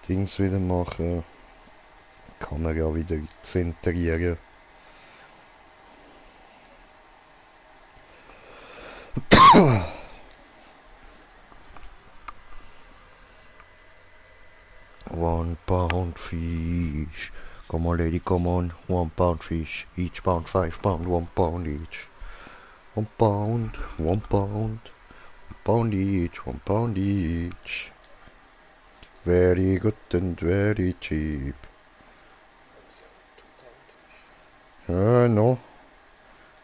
Dings wieder machen. Kamera wieder zentrieren. £1 fish. Come on, lady, come on. £1 fish. Each pound, £5. £1 each. £1. £1. £1 each. £1 each. Very good and very cheap. No.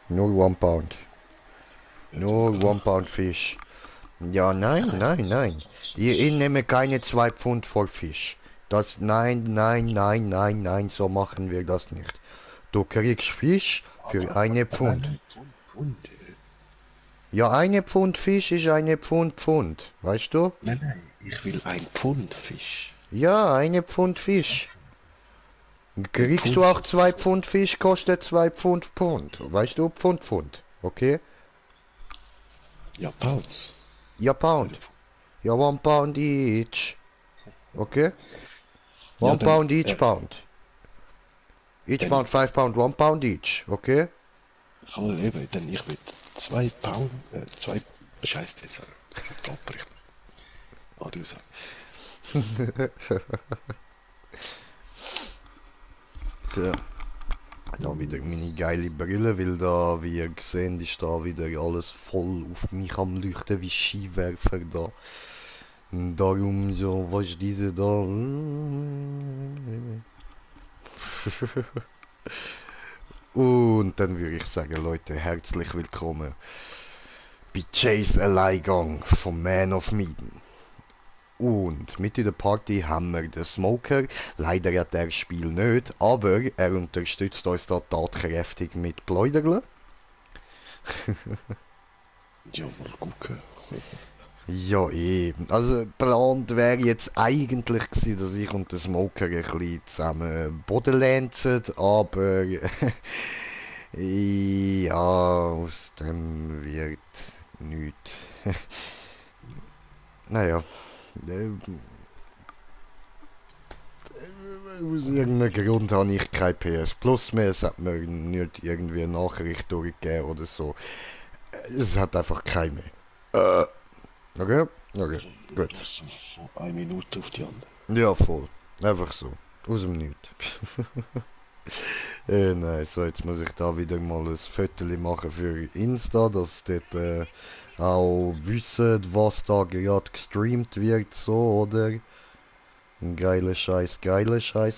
Nur £1. Nur £1 fish. Ja, nein. Ich nehme keine 2 Pfund voll Fisch. Nein, so machen wir das nicht. Du kriegst Fisch für eine Pfund. Pfund. Ja, eine Pfund Fisch ist eine Pfund, weißt du? Nein, ich will ein Pfund Fisch. Ja, eine Pfund Nicht zwei Fisch. Pfund. Ein Kriegst du Pfund auch Fisch. 2 Pfund Fisch, kostet 2 Pfund, weißt du? Pfund, okay? Ja, Pounds. Ja, Oder Pound. Pfund. Ja, £1 each, okay? Ja, £1 each pound. Each dann, pound, £5, £1 each, okay? kann man eben, dann ich will 2 Pound, Scheiße jetzt, verplapper ich mich. Ah, du sagst. Tja, da wieder meine geile Brille, weil da, wie ihr seht, ist da wieder alles voll auf mich am Leuchten wie Skiwerfer da. Und darum so, was ist diese da? Und dann würde ich sagen, Leute, herzlich willkommen bei Chase Alleingang vom Man of Medan. Und mit in der Party haben wir den Smoker. Leider hat er das Spiel nicht, aber er unterstützt uns da tatkräftig mit Pläuderle. Ja, mal gucken. Ja, eben. Also, geplant wäre jetzt eigentlich gewesen, dass ich und der Smoker ein bisschen zusammen Bodenlanzen, aber ja, aus dem wird nichts. Naja, aus irgendeinem Grund habe ich kein PS Plus mehr. Es hat mir nicht irgendwie eine Nachricht durchgegeben oder so. Es hat einfach keine mehr. Okay? Okay, gut. Das von 1 Minute auf die andere. Ja, voll. Einfach so. Aus dem Nichts. Nein, so jetzt muss ich da wieder mal ein Foto machen für Insta, dass dort auch wissen, was da gerade gestreamt wird, so, oder? Ein geiler Scheiß.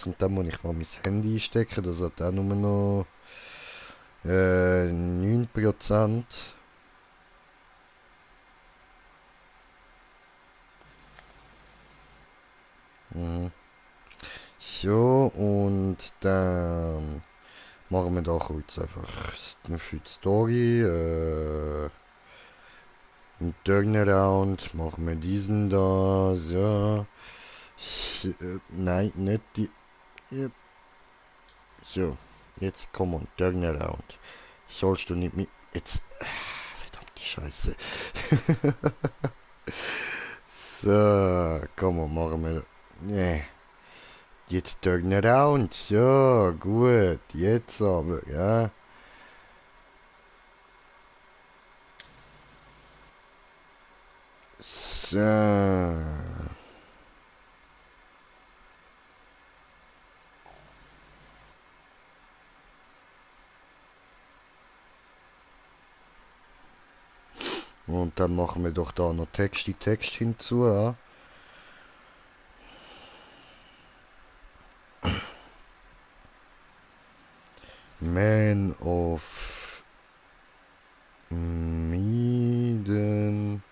Und dann muss ich mal mein Handy einstecken, das hat auch nur noch 9%. Mhm. So, und dann machen wir da kurz einfach für die Story. Ein Turnaround, machen wir diesen da, so. Nein, nicht die. Yep. So, jetzt komm on, Turnaround. Sollst du nicht mit. Jetzt. Verdammte Scheiße. So, komm on, machen wir. Nee. Jetzt Turnaround. So, gut. Jetzt aber, ja. So. Und dann machen wir doch da noch Text hinzu, ja. Man of Medan.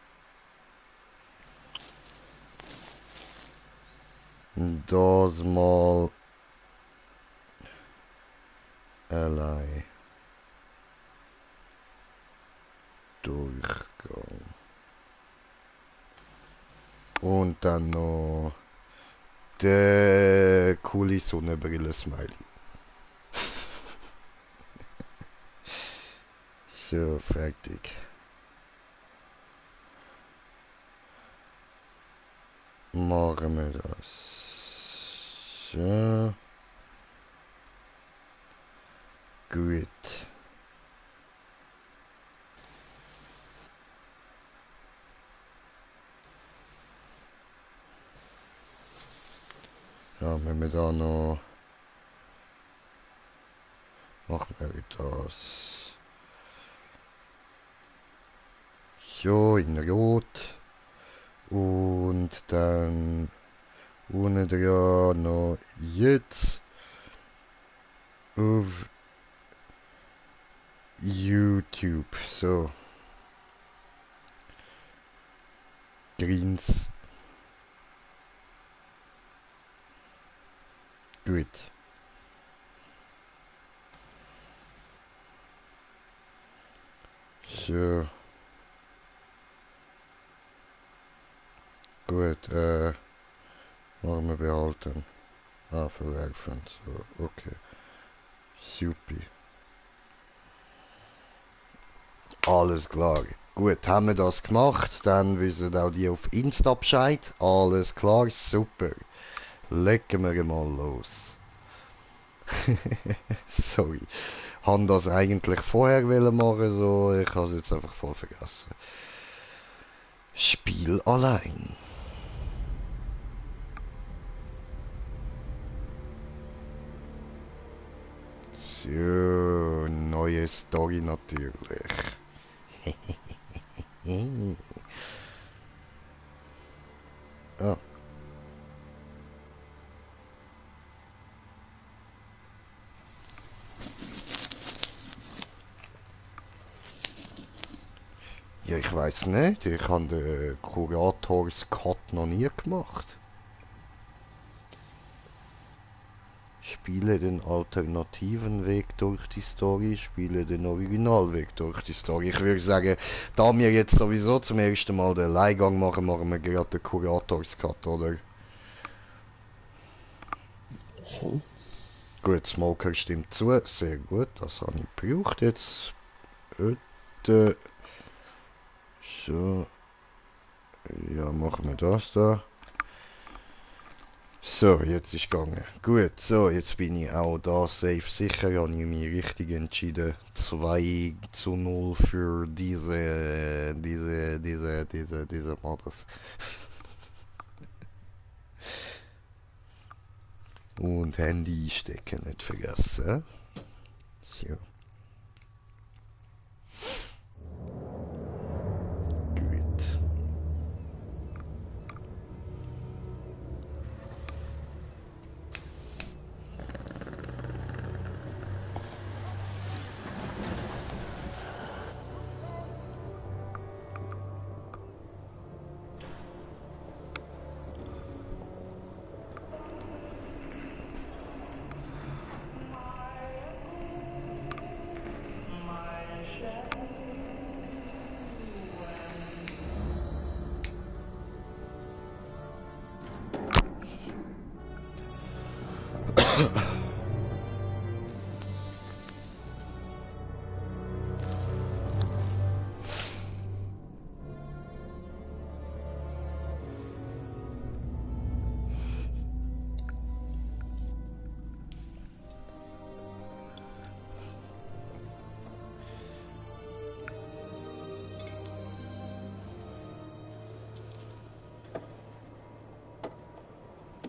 Das mal allein durchgehen. Und dann noch der coole Sonnenbrille-Smiley. So, fertig. Machen wir das. So. Gut. Ja, wenn wir da noch... Machen wir das. So, in Rot. Und dann unten dran noch jetzt auf YouTube. So. Greens. Gut. So. Gut, machen wir behalten. Ah, verwerfen. So, okay. Supi. Alles klar. Gut, haben wir das gemacht, dann wissen auch die auf Insta Bescheid. Alles klar, super. Legen wir mal los. Sorry. Han das eigentlich vorher wollen machen, so ich habe es jetzt einfach voll vergessen. Spiel allein. So, neue Story natürlich. Ah. Ja, ich weiß nicht. Ich habe den Kurators Cut noch nie gemacht. Spiele den alternativen Weg durch die Story, spiele den Originalweg durch die Story. Ich würde sagen, da wir jetzt sowieso zum ersten Mal den Leihgang machen, machen wir gerade den Kurators Cut, oder? Mhm. Gut, Smoker stimmt zu, sehr gut, das habe ich gebraucht jetzt. Ötte. So. Ja, machen wir das da. So, jetzt ist gegangen. Gut, so, jetzt bin ich auch da safe sicher. Habe ich mich richtig entschieden. 2:0 für diese Modus. Und Handy einstecken nicht vergessen. So. Gut.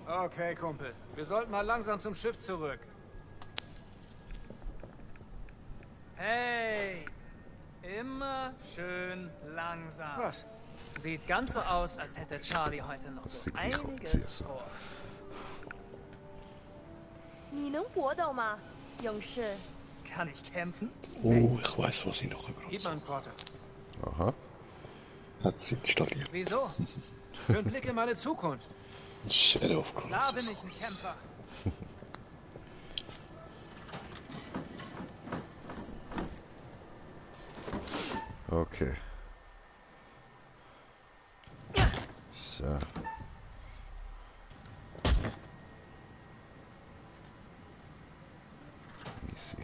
Okay, Kumpel. Wir sollten mal langsam zum Schiff zurück. Hey! Immer schön langsam. Was? Sieht ganz so aus, als hätte Charlie heute noch so Sieht mich einiges abziehen, vor. 你能搏斗吗，勇士？ Kann ich kämpfen? Oh, ich weiß, was ich noch Gib brauche. mal einen Porter. Aha. Hat sie installiert. Wieso? Für einen Blick in meine Zukunft. Shadow of Klar bin Colossus. ich ein Kämpfer. Okay. So. Easy.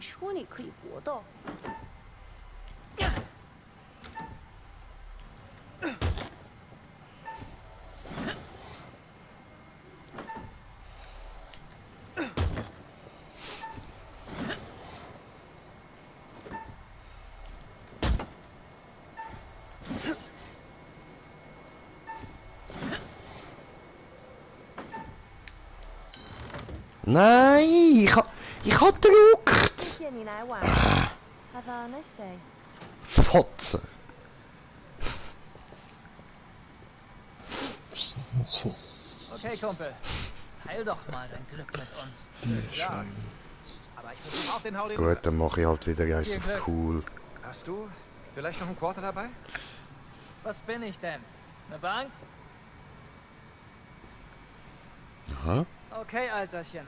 谁说你可以搏斗？Nein, ich hab gedrückt. 谢谢你来玩。Have a nice day。 Fotze. Okay, Kumpel. Teil doch mal dein Glück mit uns. Ja. Aber ich versuche auch den Howdy Gut, dann mache ich halt wieder eins Viel auf Glück. cool. Hast du vielleicht noch einen Quarter dabei? Was bin ich denn? Eine Bank? Aha. Okay, Alterchen.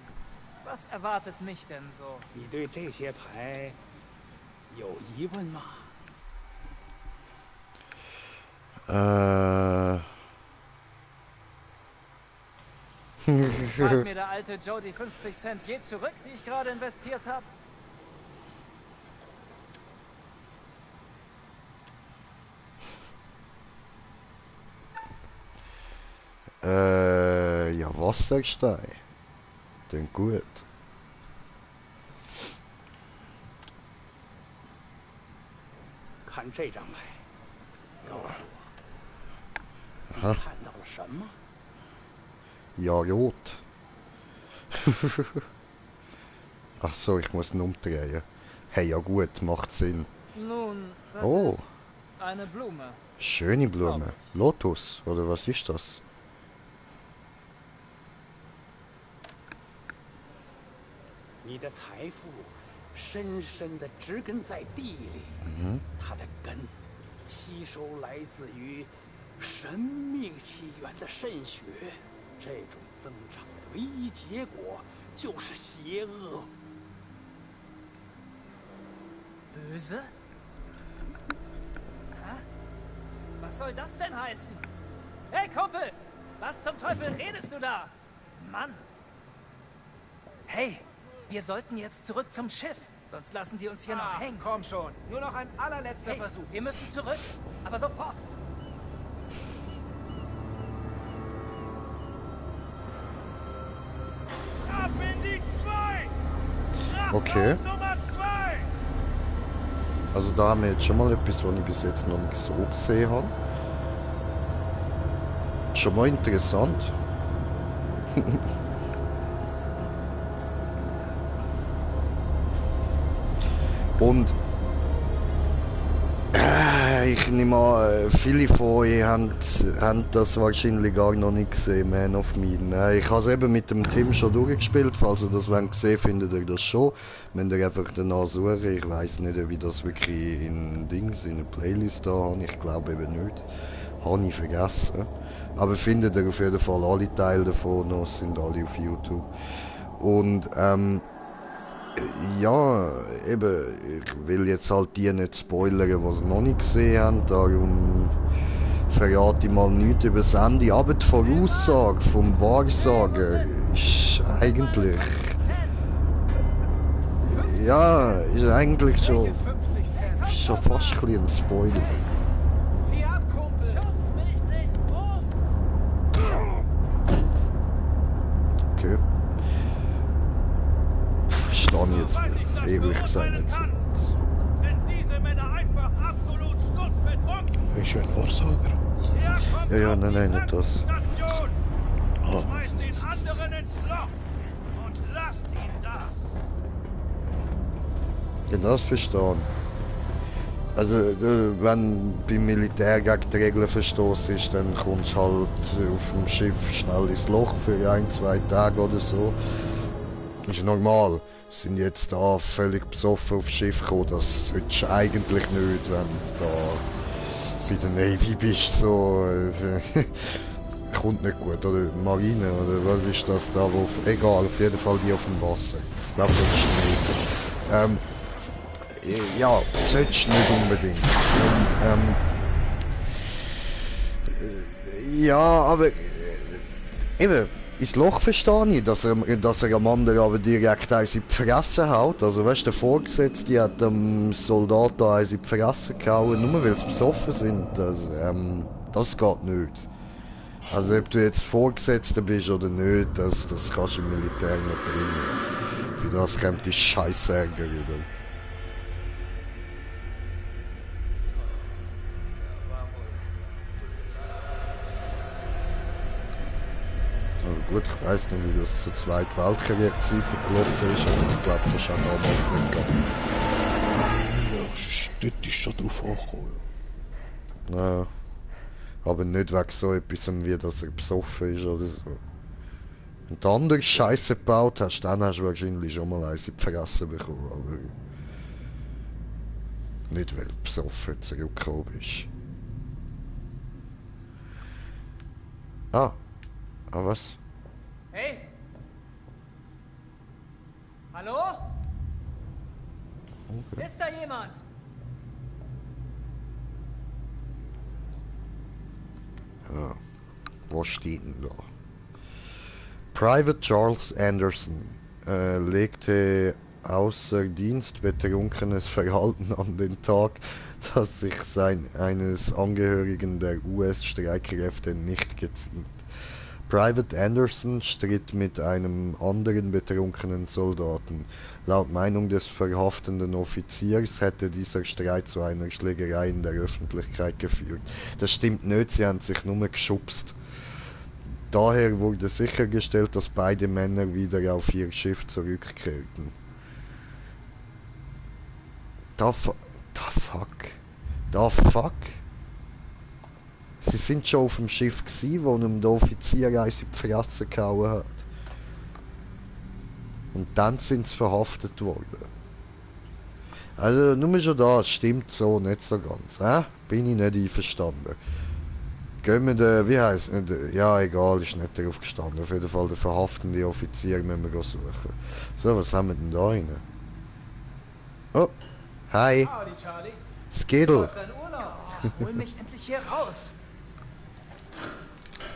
Was erwartet mich denn so? 你对这些牌有疑问吗？ Zahlt mir der alte Joe die 50 Cent je zurück, die ich gerade investiert habe? Ja, Wasserstein. Klingt gut. 看这张牌，告诉我，你啊看到了什么？ Ja, rot. Ach so, ich muss ihn umdrehen. Hey, ja gut, macht Sinn. Nun, das Oh. ist eine Blume. Schöne Blume. Lotus, oder was ist das? "你的财富深深地植根在地里，它的根吸收来自于神秘起源的渗血，这种增长的唯一结果就是邪恶。 Böse? Hä? Was soll das denn heißen? Hey, Kumpel! Was zum Teufel redest du da? Mann! Hey, wir sollten jetzt zurück zum Schiff. Sonst lassen die uns hier noch hängen. Komm schon. Nur noch ein allerletzter Hey, Versuch. wir müssen zurück. Aber sofort. Ab in die 2! Okay. Nummer 2! Also da haben wir jetzt schon mal etwas, was ich bis jetzt noch nicht so gesehen habe. Schon mal interessant. Und ich nehme an, viele von euch haben das wahrscheinlich gar noch nicht gesehen, Man of Medan. Ich habe es eben mit dem Tim schon durchgespielt, falls ihr das gesehen findet ihr das schon. Wenn ihr einfach danach suchen, ich weiß nicht, ob ich das wirklich in der Playlist da habe, ich glaube eben nicht. Habe ich vergessen. Aber findet ihr auf jeden Fall alle Teile davon noch, sind alle auf YouTube. Und ja, eben, ich will jetzt halt die nicht spoilern, die es noch nicht gesehen haben, darum verrate ich mal nichts über das Ende. Aber die Voraussage vom Wahrsager ist eigentlich... Ja, ist eigentlich schon fast ein bisschen ein Spoiler. Zieh ab, Kumpel! Schubst mich nicht um! Okay. Verstehe ich jetzt ehrlich gesagt nicht so ganz. Sind diese Männer einfach absolut sturzbetrunken? Ist ja ein Wahrsager. Ja, nein, nicht das. Station! Ah, Schmeißt den anderen ins Loch und lasst ihn da! Ja, das verstehen. Also, wenn beim Militär gegen die Regeln verstoßen ist, dann kommst du halt auf dem Schiff schnell ins Loch für 1-2 Tage oder so. Ist normal. Sind jetzt da völlig besoffen aufs Schiff gekommen, das solltest du eigentlich nicht, wenn du da bei der Navy bist, so... kommt nicht gut, oder Marine, oder was ist das da, wo... Egal, auf jeden Fall die auf dem Wasser. Ich glaube, das ist nicht. Ja, solltest du nicht unbedingt. Und, ja, aber eben, ins Loch verstehe ich, dass er am anderen aber direkt eins in die Fresse haut. Also weißt du, der Vorgesetzte hat dem Soldaten eins in die Fresse gehauen, nur weil sie besoffen sind. Das geht nicht. Also ob du jetzt Vorgesetzter bist oder nicht, das kannst du im Militär nicht bringen. Für das kommt die Scheissärger rüber. Gut, ich weiss nicht, wie das zur Zweiten Weltkrieg-Zeiten gelaufen ist, aber ich glaube, das ist auch damals nicht gegangen. Ja, dort ist schon drauf angekommen. Ja, aber nicht wegen so etwas, wie dass er besoffen ist oder so. Wenn du andere Scheiße gebaut hast, dann hast du wahrscheinlich schon mal eins in die Fresse bekommen, aber nicht, weil du besoffen zurückgekommen bist. Ah, was? Hey! Hallo? Okay. Ist da jemand? Ja, was steht denn da? Private Charles Anderson legte außer Dienst betrunkenes Verhalten an den Tag, das sich eines Angehörigen der US-Streitkräfte nicht geziemt. Private Anderson stritt mit einem anderen betrunkenen Soldaten. Laut Meinung des verhaftenden Offiziers hätte dieser Streit zu einer Schlägerei in der Öffentlichkeit geführt. Das stimmt nicht, sie haben sich nur geschubst. Daher wurde sichergestellt, dass beide Männer wieder auf ihr Schiff zurückkehrten. Da fuck. Sie sind schon auf dem Schiff gsi, wo ihm der Offizier eins in die Fresse gehauen hat. Und dann sind sie verhaftet worden. Also nur schon das stimmt so nicht so ganz, bin ich nicht einverstanden. Gehen wir den, wie heisst ja egal, ist nicht darauf gestanden. Auf jeden Fall den verhaftenden Offizier müssen wir suchen. So, was haben wir denn da rein? Oh, hi, Howdy, Charlie. Skittle. Läuft dein Urlaub? Oh, hol mich endlich hier raus.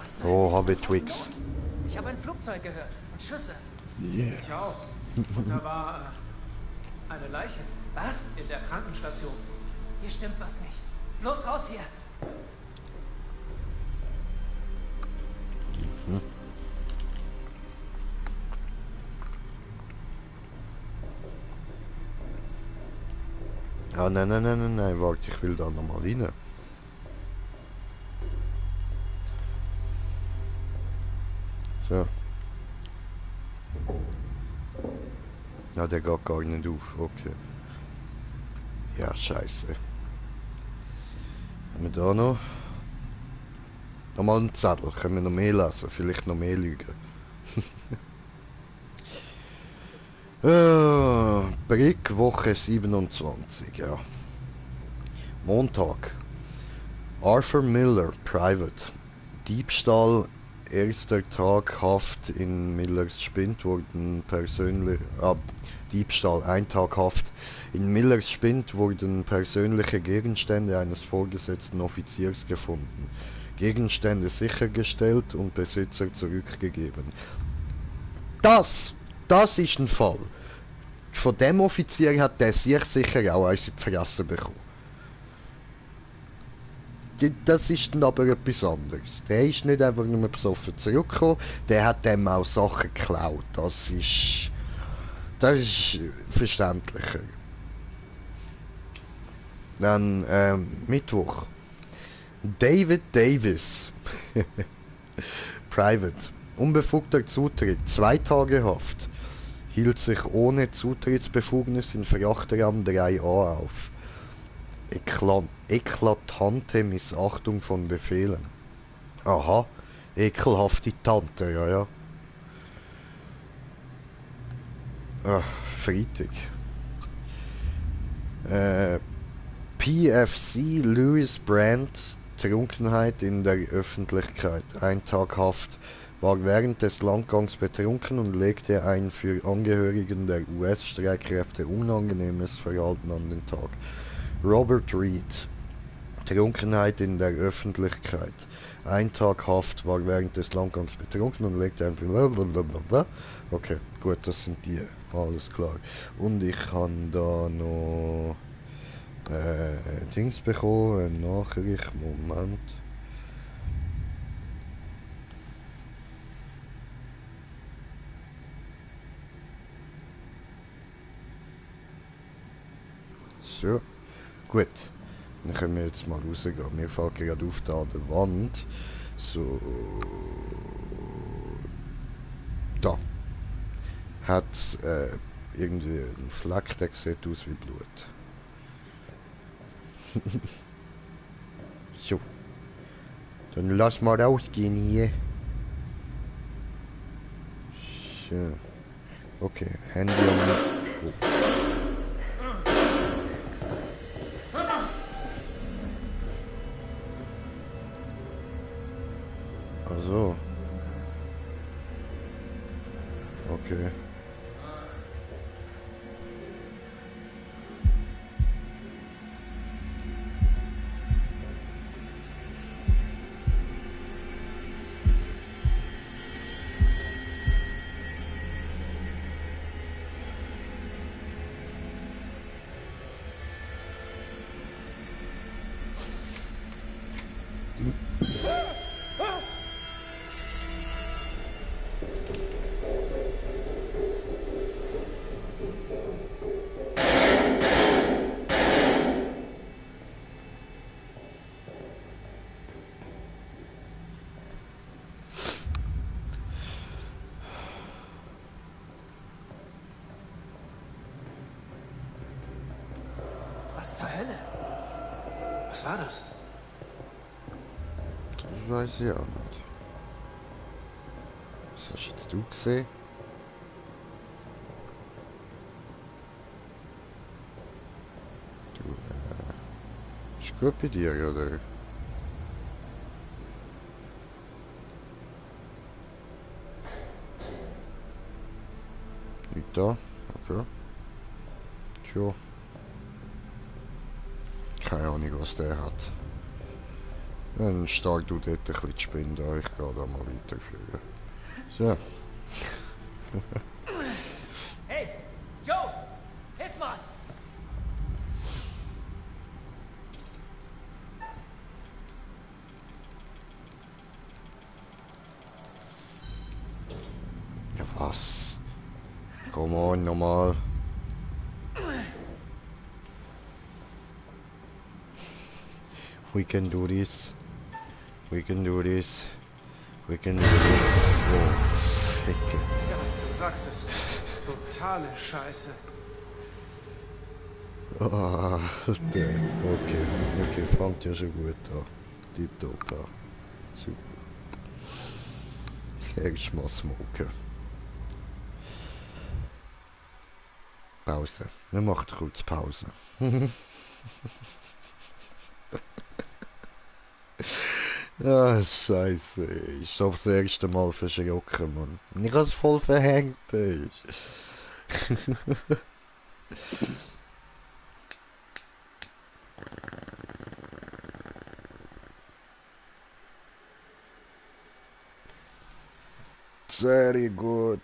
Was soll Oh, denn habe jetzt Twix. los? Ich habe ein Flugzeug gehört und Schüsse. Yeah. Ich auch. Und da war eine Leiche. Was? In der Krankenstation. Hier stimmt was nicht. Los raus hier. Ah, nein, warte, ich will da nochmal rein. So. Ja, der geht gar nicht auf, okay. Ja, scheiße. Haben wir da noch? Nochmal einen Zettel, können wir noch mehr lesen, vielleicht noch mehr lügen. Brick, Woche 27, ja. Montag. Arthur Miller, Private. Diebstahl, erster Tag Haft in Millers Spind wurden persönlich... Diebstahl, ein Tag Haft. In Millers Spind wurden persönliche Gegenstände eines vorgesetzten Offiziers gefunden. Gegenstände sichergestellt und Besitzer zurückgegeben. Das ist ein Fall. Von dem Offizier hat der sich sicher auch eins in die Fresse bekommen. Das ist dann aber etwas anderes. Der ist nicht einfach nur besoffen zurückgekommen, der hat dem auch Sachen geklaut. Das ist verständlicher. Dann Mittwoch. David Davis. Private. Unbefugter Zutritt. 2 Tage Haft. Hielt sich ohne Zutrittsbefugnis in Frachtraum 3a auf. Eklatante Missachtung von Befehlen. Aha. Ekelhafte Tante, ja. Freitag. PFC Louis Brandt, Trunkenheit in der Öffentlichkeit. 1 Tag Haft. War während des Landgangs betrunken und legte ein für Angehörigen der US-Streitkräfte unangenehmes Verhalten an den Tag. Robert Reed, Trunkenheit in der Öffentlichkeit. Ein Tag Haft, war während des Landgangs betrunken und legte ein blablabla. Okay, gut, das sind die. Alles klar. Und ich kann da noch Dings bekommen, eine Nachricht. Moment. So, gut. Dann können wir jetzt mal rausgehen. Mir fällt gerade auf da an der Wand. So. Da. Hat irgendwie einen Fleck, der sieht aus wie Blut. So. Dann lass mal rausgehen hier. So. Okay, Handy an. Oh. Also. Okay. Was zur Hölle? Was war das? Das weiß ich auch nicht. Was hast jetzt du gesehen? Du, ist gut bei dir, oder? Nicht da? Okay. Tja. Keine Ahnung, was der hat. Dann stark du dort ein bisschen die Spinne an. Ich gehe da mal weiterführen. So. Hey, Joe! Hilf mal! Ja, was? Komm on, nochmal. We can do this. We can do this. We can do this. Oh, Ficke. Ja, du sagst es. Totale Scheiße. Ah, der. Okay. Okay, fängt ja schon gut an. Tipptopp an. Super. Erstmal smoken. Pause. Wir machen kurz Pause. Ah, Scheiße. Ich hab das erste Mal verschrocken, Mann. Ich hab's voll verhängt, ey. Sehr gut.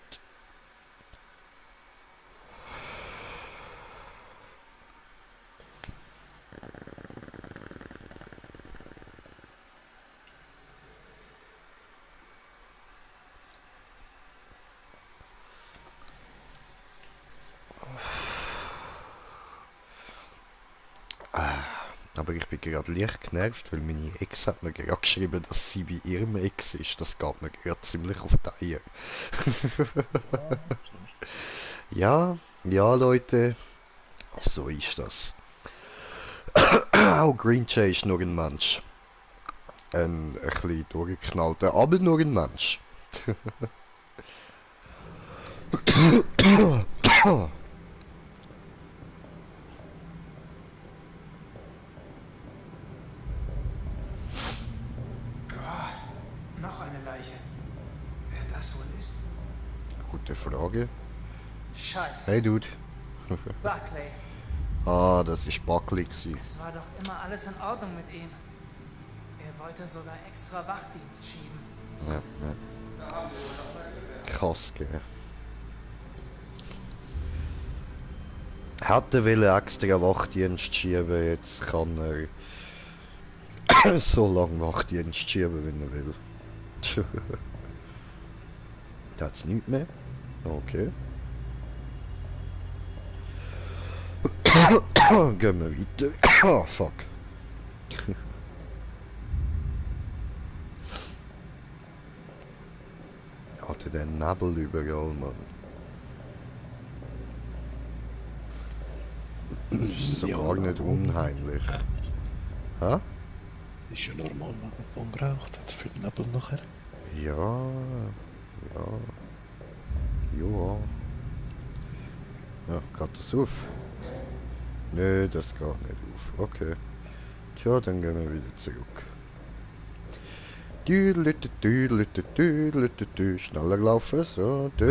Aber ich bin gerade leicht genervt, weil meine Ex hat mir gerade geschrieben, dass sie bei ihrem Ex ist. Das geht mir gerade ziemlich auf die Eier. Ja, ja Leute, so ist das. Auch Green Jay ist nur ein Mensch. Ein bisschen durchgeknallter, aber nur ein Mensch. Gott, noch eine Leiche. Wer das wohl ist? Gute Frage. Scheiße. Hey Dude. Buckley. Ah, das ist Buckley gsi. Es war doch immer alles in Ordnung mit ihm. Er wollte sogar extra Wachdienst schieben. Ja, ja. Krass, gell. Hätte will extra Wachdienst schieben, jetzt kann er so lange Wachdienst schieben, wie er will. Da hat's nichts mehr. Okay. Gehen wir weiter. Oh, fuck. Hatte der Nebel überall, Mann. Ist so Ja, gar nicht unheimlich. Hä? Ist ja normal, wenn man Bomben braucht. Hat es viel Nebel nachher. Ja. Ja. Ja. Ja, geht das auf? Nö, das geht nicht auf. Okay. Tja, dann gehen wir wieder zurück. Schneller laufen, so. Das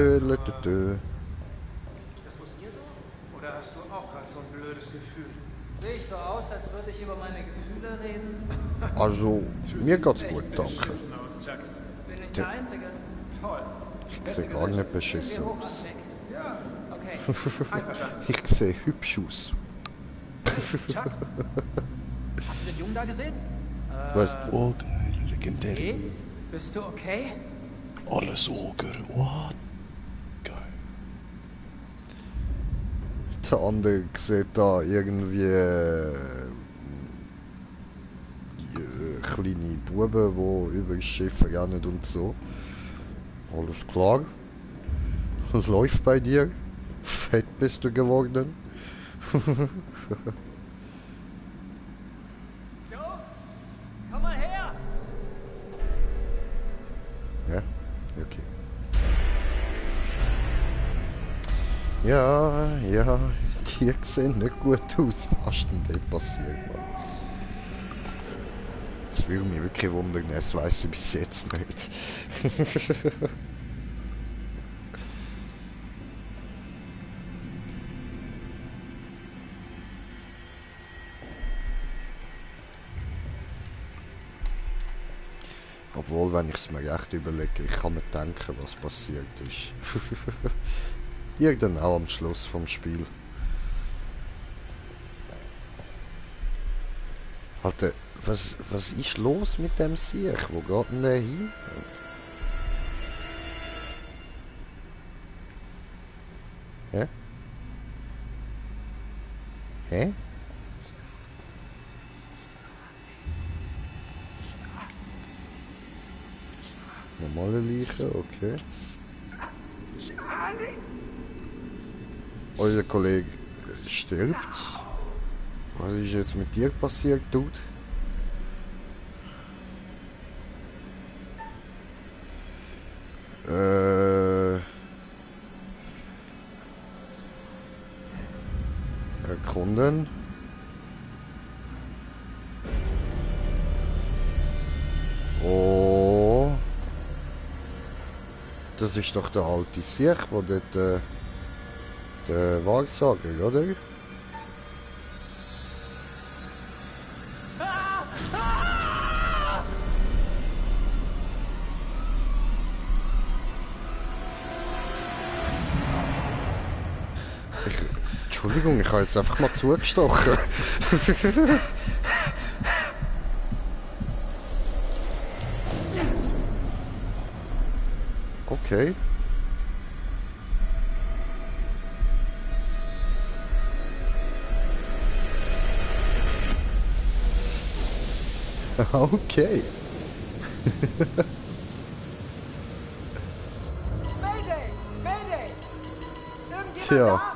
muss mir so? Oder hast du auch gerade so ein blödes Gefühl? Sehe ich so aus, als würde ich über meine Gefühle reden? Also, mir geht's gut, danke. Beschissen aus, Chuck. Bin ich der Einzige? Toll. Ich sehe gar nicht Gehen beschissen wir hoch aus. ans Deck. Ja, Okay. einverstanden. Ich sehe hübsch aus. Chuck? Hast du den Jungen da gesehen? Was? Oh, geil. Legendär. Hey, bist du okay? Alles Oger. What? Geil. Der andere sieht da irgendwie kleine Buben, die über das Schiff rennen und so. Alles klar. Was läuft bei dir? Fett bist du geworden? Joe? Komm mal her! Ja, okay. Ja, ja, die sehen nicht gut aus. Was ist denn da passiert, Mann? Das würde mich wirklich wundern, das weiss ich bis jetzt nicht. Obwohl, wenn ich es mir recht überlege, ich kann mir denken, was passiert ist. Irgendwann auch am Schluss vom Spiel. Alter, was ist los mit dem Sieg? Wo geht denn der hin? Hä? Hä? Normale Leiche, okay. Unser Kollege stirbt. Was ist jetzt mit dir passiert, Dude? Erkunden. Oh. Das ist doch der alte Sieg, wo dort der Wahrsager, oder? Entschuldigung, ich habe jetzt einfach mal zugestochen. Okay. Okay. Mayday! Mayday! Irgendjemand Tja. da?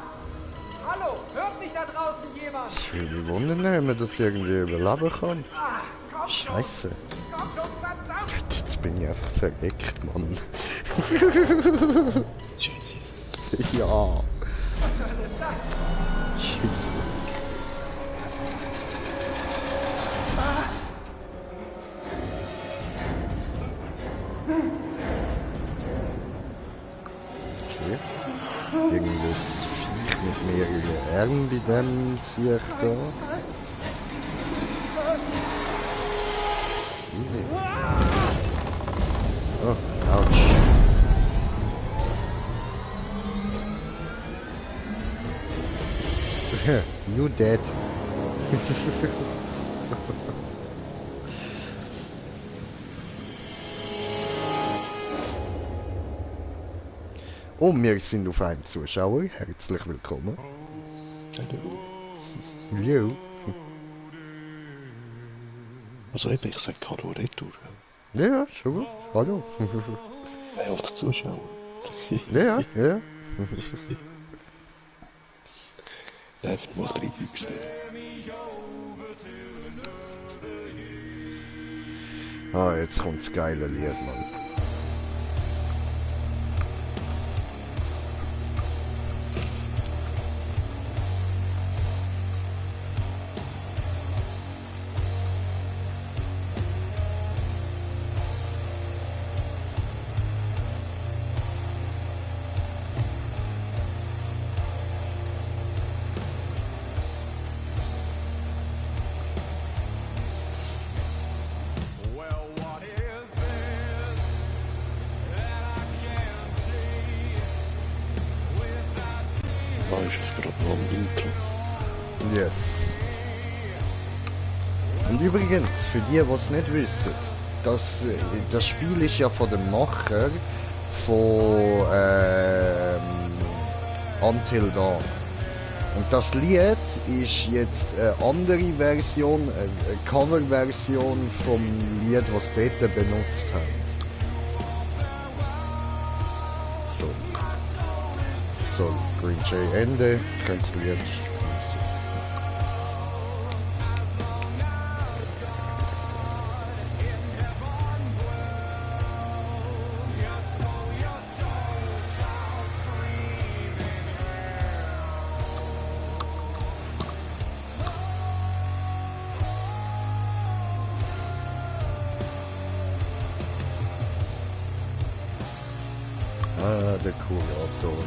Hallo, hört mich da draußen jemand? Ich will mich wundern, wenn man das irgendwie überleben kann. Ah, komm schon! Scheiße. Komm schon, verdammt! Jetzt bin ich einfach verreckt, Mann. Jesus. Ja. Was zur Hölle ist das? Scheiße. Okay. Irgendwas Viech mit mehreren Armen bei dem Sieg da. Easy. Oh, ouch. You dead. Und wir sind auf einem Zuschauer. Herzlich willkommen. Jo. Also eben, ich sag Hallo Retour. Ja, schon. Hallo. Auf die Zuschauer. Ja, ja. Einfach mal 3 Büchse. Ah, jetzt kommt das geile Lied, Mann. Da ist es gerade noch am Intro. Yes. Und übrigens, für die, die es nicht wissen, das Spiel ist ja von dem Macher von Until Dawn. Und das Lied ist jetzt eine andere Version, eine Coverversion vom Lied, was sie dort benutzt haben. So, Green Jay Ende, könnt das Lied. Ah, der coole Autor.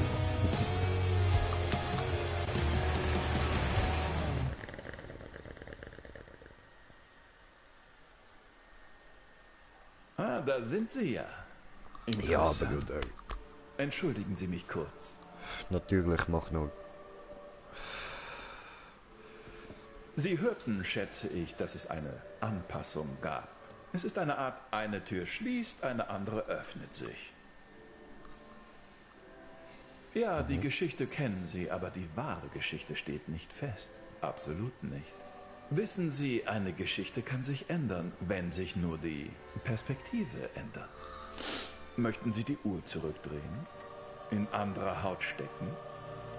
Ah, da sind Sie ja. Ja, Interessant. Bruder. Entschuldigen Sie mich kurz. Natürlich, mach nur. Sie hörten, schätze ich, dass es eine Anpassung gab. Es ist eine Art, eine Tür schließt, eine andere öffnet sich. Ja, die Geschichte kennen Sie, aber die wahre Geschichte steht nicht fest. Absolut nicht. Wissen Sie, eine Geschichte kann sich ändern, wenn sich nur die Perspektive ändert. Möchten Sie die Uhr zurückdrehen? In anderer Haut stecken?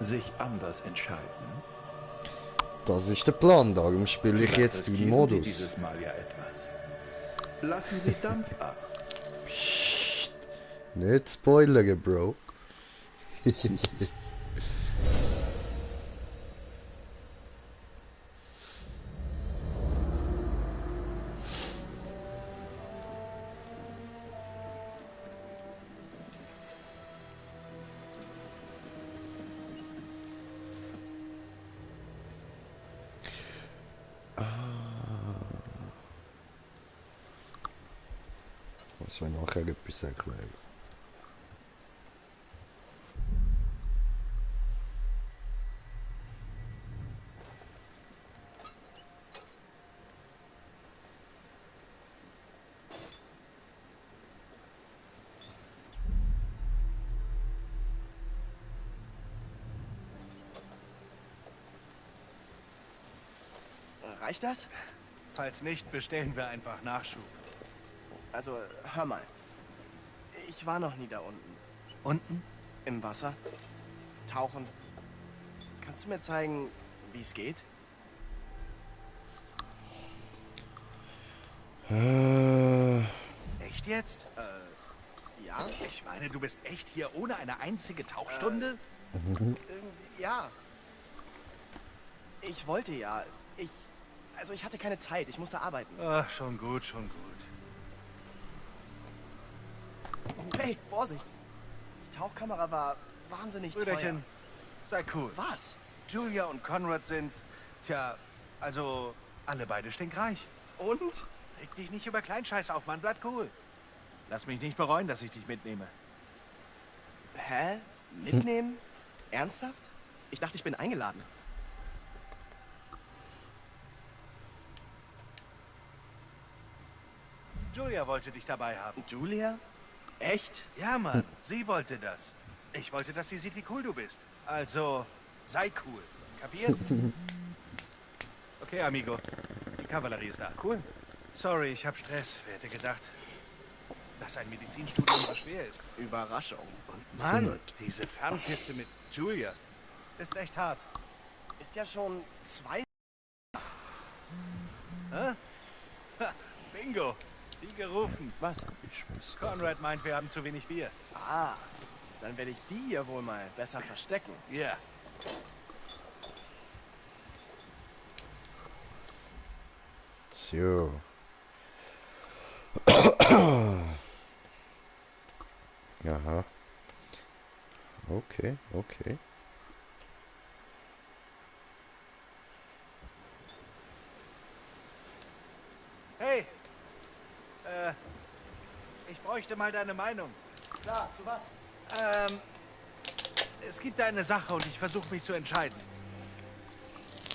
Sich anders entscheiden? Das ist der Plan, darum spiele ich jetzt den Riskieren Sie Modus. dieses Mal ja etwas. Lassen Sie Dampf ab. Psst. Nicht spoilern, Bro. Was wir nachher etwas erklären. Reicht das? Falls nicht, bestellen wir einfach Nachschub. Also, hör mal. Ich war noch nie da unten. Unten? Im Wasser. Tauchen. Kannst du mir zeigen, wie es geht? Echt jetzt? Ja? Ich meine, du bist echt hier ohne eine einzige Tauchstunde? Irgendwie, ja. Ich wollte ja. Also ich hatte keine Zeit. Ich musste arbeiten. Ach, schon gut, schon gut. Hey, Vorsicht! Die Tauchkamera war wahnsinnig Brüderchen, Sei cool. Was? Julia und Conrad sind, tja, also alle beide stinkreich. Und? Reg dich nicht über Kleinscheiß auf, Mann, bleib cool. Lass mich nicht bereuen, dass ich dich mitnehme. Hä? Mitnehmen? Ernsthaft? Ich dachte, ich bin eingeladen. Julia wollte dich dabei haben. Julia? Echt? Ja, Mann, sie wollte das. Ich wollte, dass sie sieht, wie cool du bist. Also, sei cool. Kapiert? Okay, amigo. Die Kavallerie ist da. Cool. Sorry, ich hab Stress. Wer hätte gedacht, dass ein Medizinstudium so schwer ist? Überraschung. Und Mann, diese Fernkiste mit Julia ist echt hart. Ist ja schon 2... Hä? Ha, Bingo. Wie gerufen. Was? Conrad meint, wir haben zu wenig Bier. Ah, dann werde ich die hier wohl mal besser verstecken. Ja. Yeah. So. Aha. Okay, okay. Hey! Ich bräuchte mal deine Meinung. Klar, zu was? Es gibt eine Sache und ich versuche mich zu entscheiden.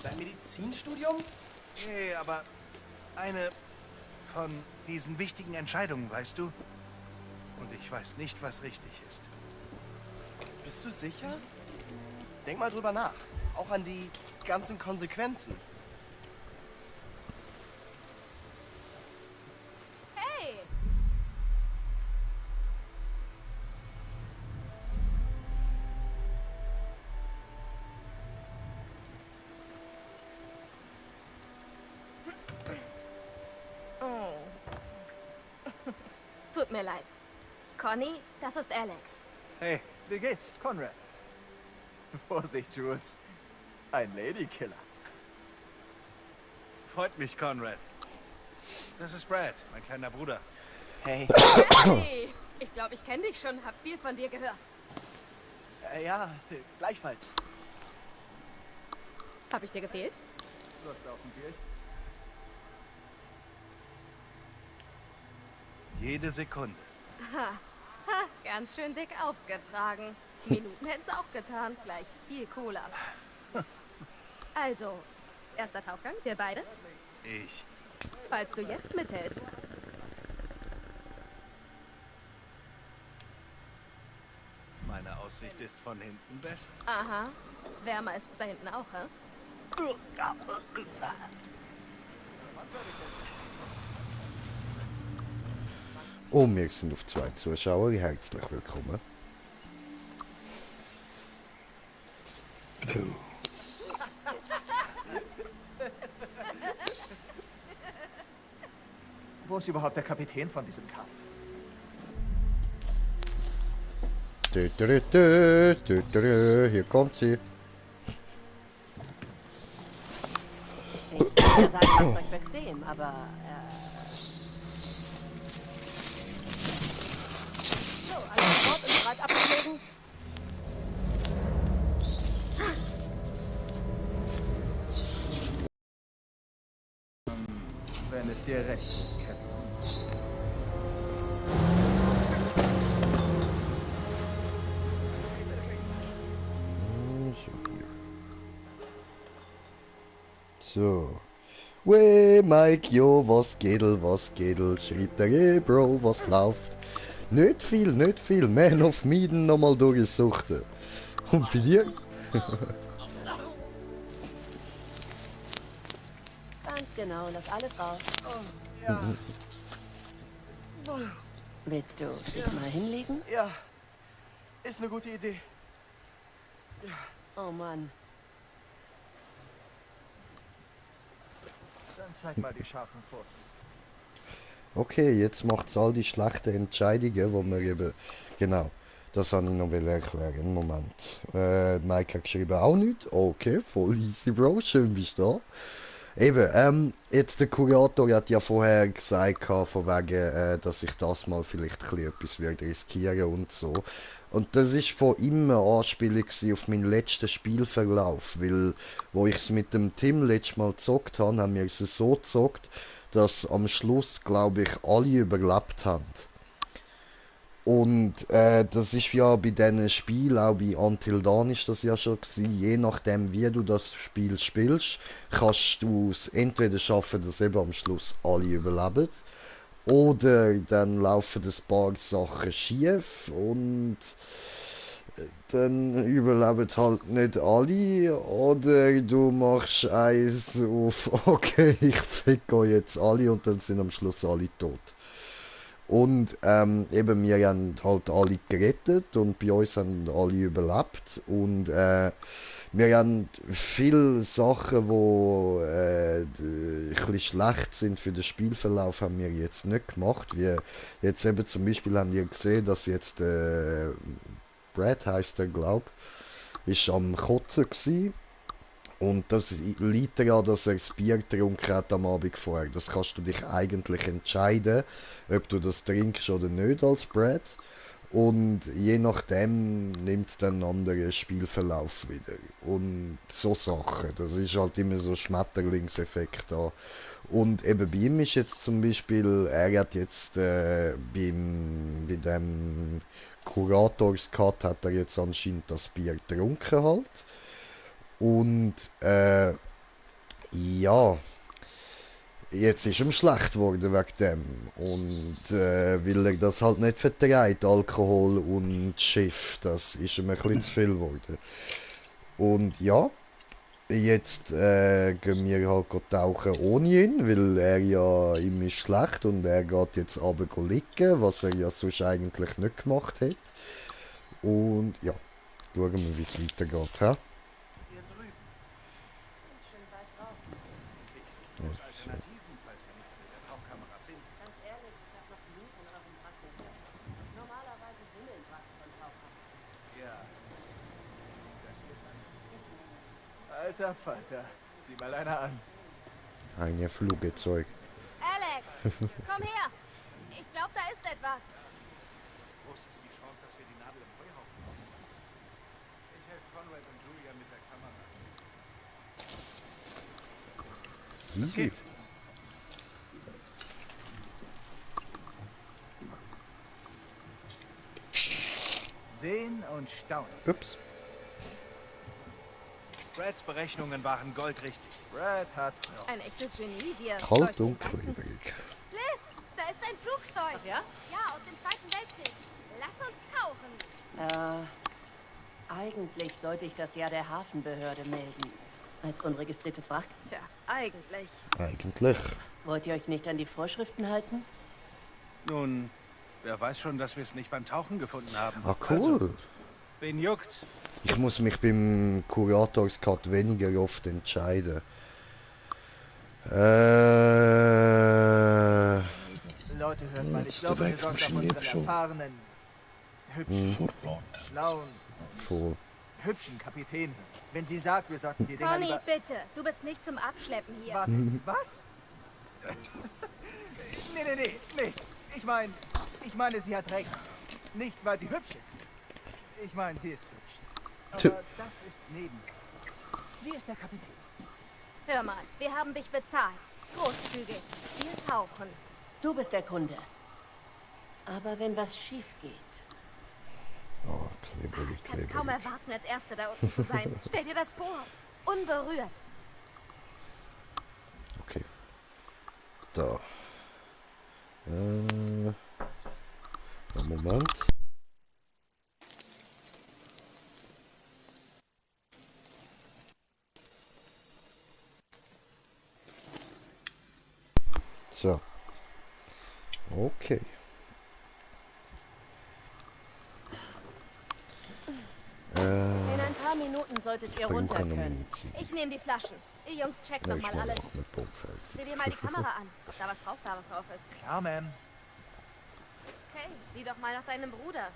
Dein Medizinstudium? Nee, aber eine von diesen wichtigen Entscheidungen, weißt du? Und ich weiß nicht, was richtig ist. Bist du sicher? Denk mal drüber nach. Auch an die ganzen Konsequenzen. Hey! Oh. Tut mir leid. Conny, das ist Alex. Hey, wie geht's, Conrad? Vorsicht, Jules. Ein Ladykiller. Freut mich, Conrad. Das ist Brad, mein kleiner Bruder. Hey. Hey! Ich glaube, ich kenne dich schon, hab viel von dir gehört. Ja, gleichfalls. Hab ich dir gefehlt? Lust auf ein Bierchen? Jede Sekunde. Ha, ha, ganz schön dick aufgetragen. Minuten hätten's auch getan. Gleich viel Cola. Also, erster Tauchgang, wir beide? Ich. Falls du jetzt mithältst. Meine Aussicht ist von hinten besser. Aha. Wärmer ist es da hinten auch, hä? Oh, wir sind auf 2 Zuschauer. Herzlich willkommen. Hallo. Wo ist überhaupt der Kapitän von diesem Kahn? Hier kommt sie. Ich würde sagen, Fahrzeug bequem, aber so, alle an Bord und bereit abzulegen. Wenn es dir recht ist, Captain. So. Wey, Mike, jo, was gedel, schrieb der Bro, was läuft? Nicht viel, Man of Medan nochmal durchgesucht. Und bei dir? Ganz genau, lass alles raus. Oh, ja. Willst du dich mal hinlegen? Ja, ist eine gute Idee. Ja. Oh Mann. Dann zeig mal die scharfen Fotos. Okay, jetzt macht's all die schlechten Entscheidungen, wo wir eben... Genau, das habe ich noch erklären. Moment. Mike hat geschrieben, auch nicht. Okay, voll easy, Bro. Schön bist du Eben, jetzt der Kurator hat ja vorher gesagt, von wegen, dass ich das mal vielleicht ein bisschen etwas würde riskieren und so. Und das ist von ihm eine Anspielung gewesen auf meinen letzten Spielverlauf, weil, wo ich es mit dem Tim letztes Mal gezockt habe, haben wir es so gezockt, dass am Schluss, glaube ich, alle überlebt haben. Und das ist ja bei diesen Spielen, auch bei Until Dawn ist das ja schon gewesen, je nachdem wie du das Spiel spielst, kannst du es entweder schaffen, dass eben am Schluss alle überleben, oder dann laufen ein paar Sachen schief und dann überleben halt nicht alle, oder du machst eins auf, okay, ich ficke jetzt alle und dann sind am Schluss alle tot. Und eben, wir haben halt alle gerettet und bei uns haben alle überlebt. Und wir haben viele Sachen, die ein bisschen schlecht sind für den Spielverlauf, haben wir jetzt nicht gemacht. Wie jetzt eben zum Beispiel haben wir gesehen, dass jetzt Brad heisst er, glaub, ist am Kotzen gsi. Und das liegt daran, dass er das Bier getrunken hat am Abend vorher. Das kannst du dich eigentlich entscheiden, ob du das trinkst oder nicht als Brad. Und je nachdem nimmt es dann einen anderen Spielverlauf wieder. Und so Sachen. Das ist halt immer so Schmetterlingseffekt da. Und eben bei ihm ist jetzt zum Beispiel, er hat jetzt bei dem Kurators-Cut hat er jetzt anscheinend das Bier getrunken halt. Und ja, jetzt ist ihm schlecht geworden wegen dem. Und weil er das halt nicht verträgt, Alkohol und Schiff, das ist ihm ein bisschen zu viel geworden. Und ja, jetzt gehen wir halt tauchen ohne ihn, weil er ja, ihm ist schlecht und er geht jetzt runter liegen, was er ja sonst eigentlich nicht gemacht hat. Und ja, schauen wir, wie es weitergeht. He? Alternativen, falls wir nichts mit der Tauchkamera finden. Ganz ehrlich, ich habe noch nie von eurem Wrack gehört. Normalerweise wimmeln Wracks von Tauchern. Ja, das hier ist anders. Alter Falter, sieh mal einer an. Ein Flugzeug. Alex, komm her. Ich glaube, da ist etwas. Groß ist die Chance, dass wir die Nadel im Heuhaufen finden. Ich helfe Conrad und Julia mit der Kamera. Das geht. Sehen und staunen. Ups. Brads Berechnungen waren goldrichtig. Brad hat's drauf. Ein echtes Genie, wir. Kalt und klebrig. Liz, da ist ein Flugzeug. Ach ja? Ja, aus dem Zweiten Weltkrieg. Lass uns tauchen. Eigentlich sollte ich das ja der Hafenbehörde melden. Als unregistriertes Wrack. Tja, eigentlich. Eigentlich. Wollt ihr euch nicht an die Vorschriften halten? Nun, wer weiß schon, dass wir es nicht beim Tauchen gefunden haben. Ah, cool. Also, wen juckt's? Ich muss mich beim Kurators-Cut weniger oft entscheiden. Leute, hört mal, ich glaube, wir sollten auf unseren erfahrenen, hübschen, schlauen, hübschen Kapitän hören. Wenn sie sagt, wir sollten die Dinger Conny, lieber... bitte. Du bist nicht zum Abschleppen hier. Warte, was? Nee. Ich meine, sie hat recht. Nicht, weil sie hübsch ist. Ich meine, sie ist hübsch. Aber das ist Nebensache. Sie ist der Kapitän. Hör mal, wir haben dich bezahlt. Großzügig. Wir tauchen. Du bist der Kunde. Aber wenn was schief geht... Oh, klebrig, Ich kann es kaum erwarten, als Erste da unten zu sein. Stell dir das vor. Unberührt. Okay. Da. Moment. So. Okay. In ein paar Minuten solltet ihr runter können. Ich nehme die Flaschen. Ihr Jungs checkt noch mal alles. Sieh dir mal die Kamera an, ob da was Brauchbares drauf ist. Klar, Ma'am. Okay, sieh doch mal nach deinem Bruder.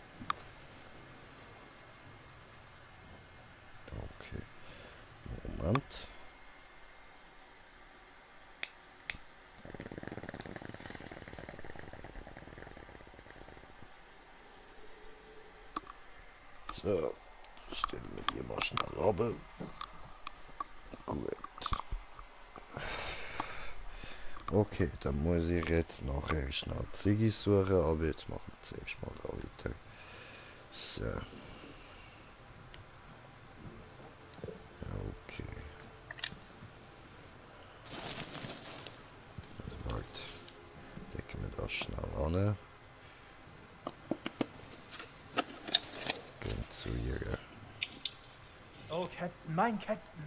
Okay. Moment. So, stellen wir die mal schnell runter. Gut. Okay, dann muss ich jetzt nachher schnell Ziggy suchen, aber jetzt machen wir zuerst mal da weiter. So. Okay. Also, warte. Decken wir das schnell an. Gehen zu ihr. Oh, Captain, mein Captain.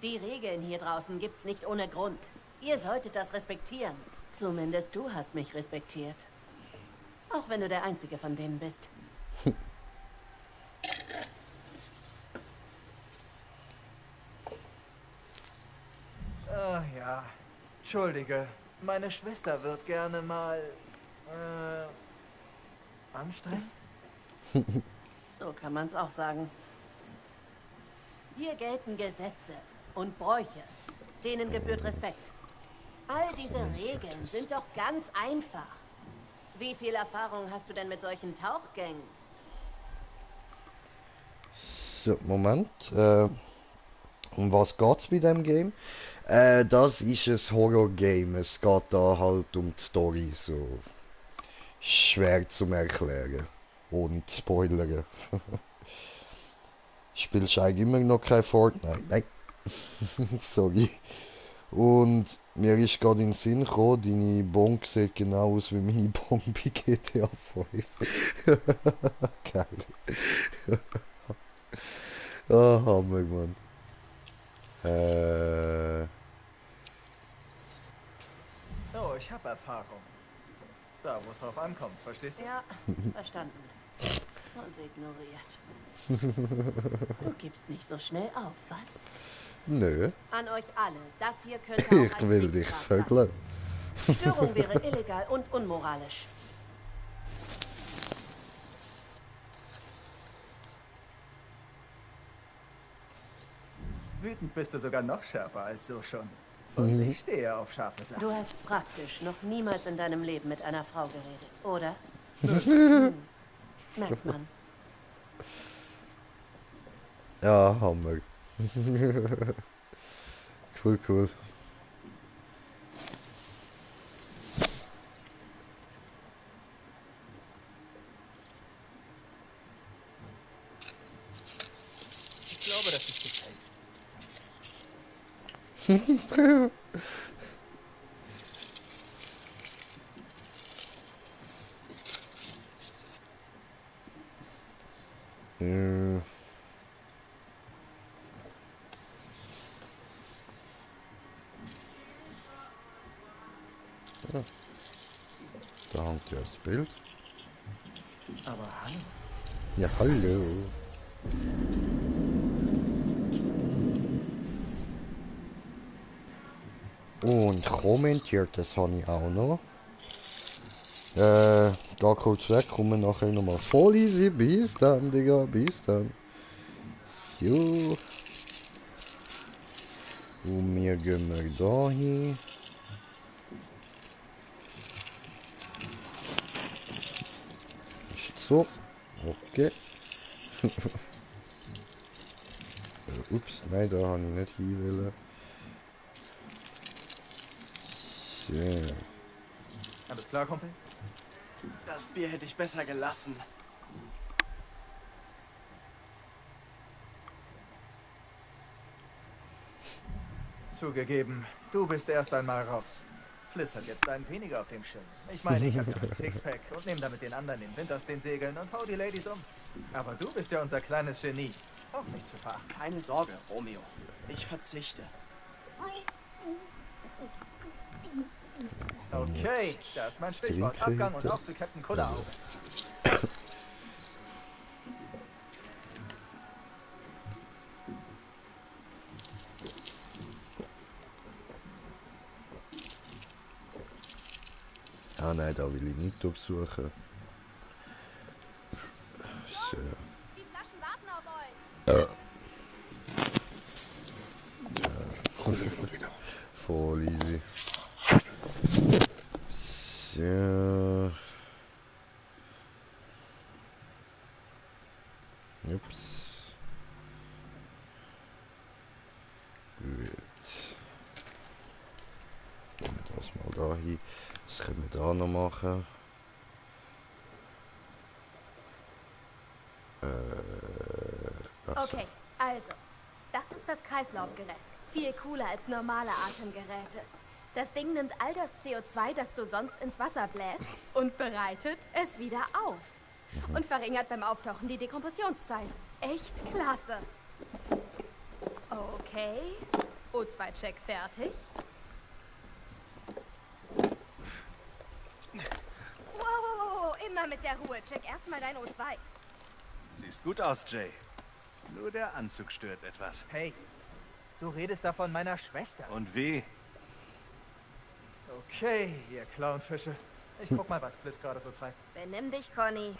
Die Regeln hier draußen gibt's nicht ohne Grund. Ihr solltet das respektieren. Zumindest du hast mich respektiert. Auch wenn du der Einzige von denen bist. Ah ja. Entschuldige. Meine Schwester wird gerne mal... anstrengend? So kann man's auch sagen. Hier gelten Gesetze und Bräuche. Denen gebührt Respekt. All diese Regeln sind doch ganz einfach. Wie viel Erfahrung hast du denn mit solchen Tauchgängen? So, Moment. Um was geht's bei dem Game? Das ist ein Horror-Game. Es geht da halt um die Story. So schwer zu erklären. Ohne zu spoilern. Spielst du eigentlich immer noch kein Fortnite? Nein. Sorry. Und mir ist gerade in den Sinn gekommen, deine Bonk sieht genau aus wie meine Bonk bei GTA 5. Geil. Ah, Hammer, Mann. Oh, ich habe Erfahrung. Da, wo es drauf ankommt, verstehst du? Ja, verstanden. Und ignoriert. Du gibst nicht so schnell auf, was? Nö. An euch alle, das hier könnte auch Ich ein will dich Kriegsrat verklagen. sein. Störung wäre illegal und unmoralisch. Wütend bist du sogar noch schärfer als so schon. Und ich stehe auf scharfe Sachen. Du hast praktisch noch niemals in deinem Leben mit einer Frau geredet, oder? Merkt man. Ja, Hammer. Cool, cool. Ich glaube, das ist gefälscht. Ja. Da hängt ja das Bild. Aber hallo. Ja, hallo. Und kommentiert, das habe ich auch noch. Da kurz weg, kommen nachher nochmal voll easy. Bis dann, Digga, bis dann. So. Und wir gehen wir da hin. Ist so. Okay. Ups, nein, da habe ich nicht hin wollen. So. Alles klar, Kumpel? Das Bier hätte ich besser gelassen. Zugegeben, du bist erst einmal raus. Fliss hat jetzt einen weniger auf dem Schirm. Ich meine, ich habe ja ein Sixpack und nehme damit den anderen den Wind aus den Segeln und hau die Ladies um. Aber du bist ja unser kleines Genie. Auch nicht zu verachten. Keine Sorge, Romeo. Ich verzichte. Okay, da ist mein Stichwort. Abgang und auf zu Captain Kullerauge. Ah nein, da will ich nicht besuchen. So. Die Flaschen warten auf euch. Voll easy. So. Ups. Gut. Nehmen wir das mal da hin. Was können wir da noch machen? Okay, also. Das ist das Kreislaufgerät. Viel cooler als normale Atemgeräte. Das Ding nimmt all das CO2, das du sonst ins Wasser bläst, und bereitet es wieder auf. Und verringert beim Auftauchen die Dekompressionszeit. Echt klasse. Okay. O2-Check fertig. Wow, immer mit der Ruhe. Check erstmal dein O2. Siehst gut aus, Jay. Nur der Anzug stört etwas. Hey, du redest da von meiner Schwester. Und wie? Okay, ihr Clownfische. Ich guck mal, was Fliss gerade so treibt. Benimm dich, Conny.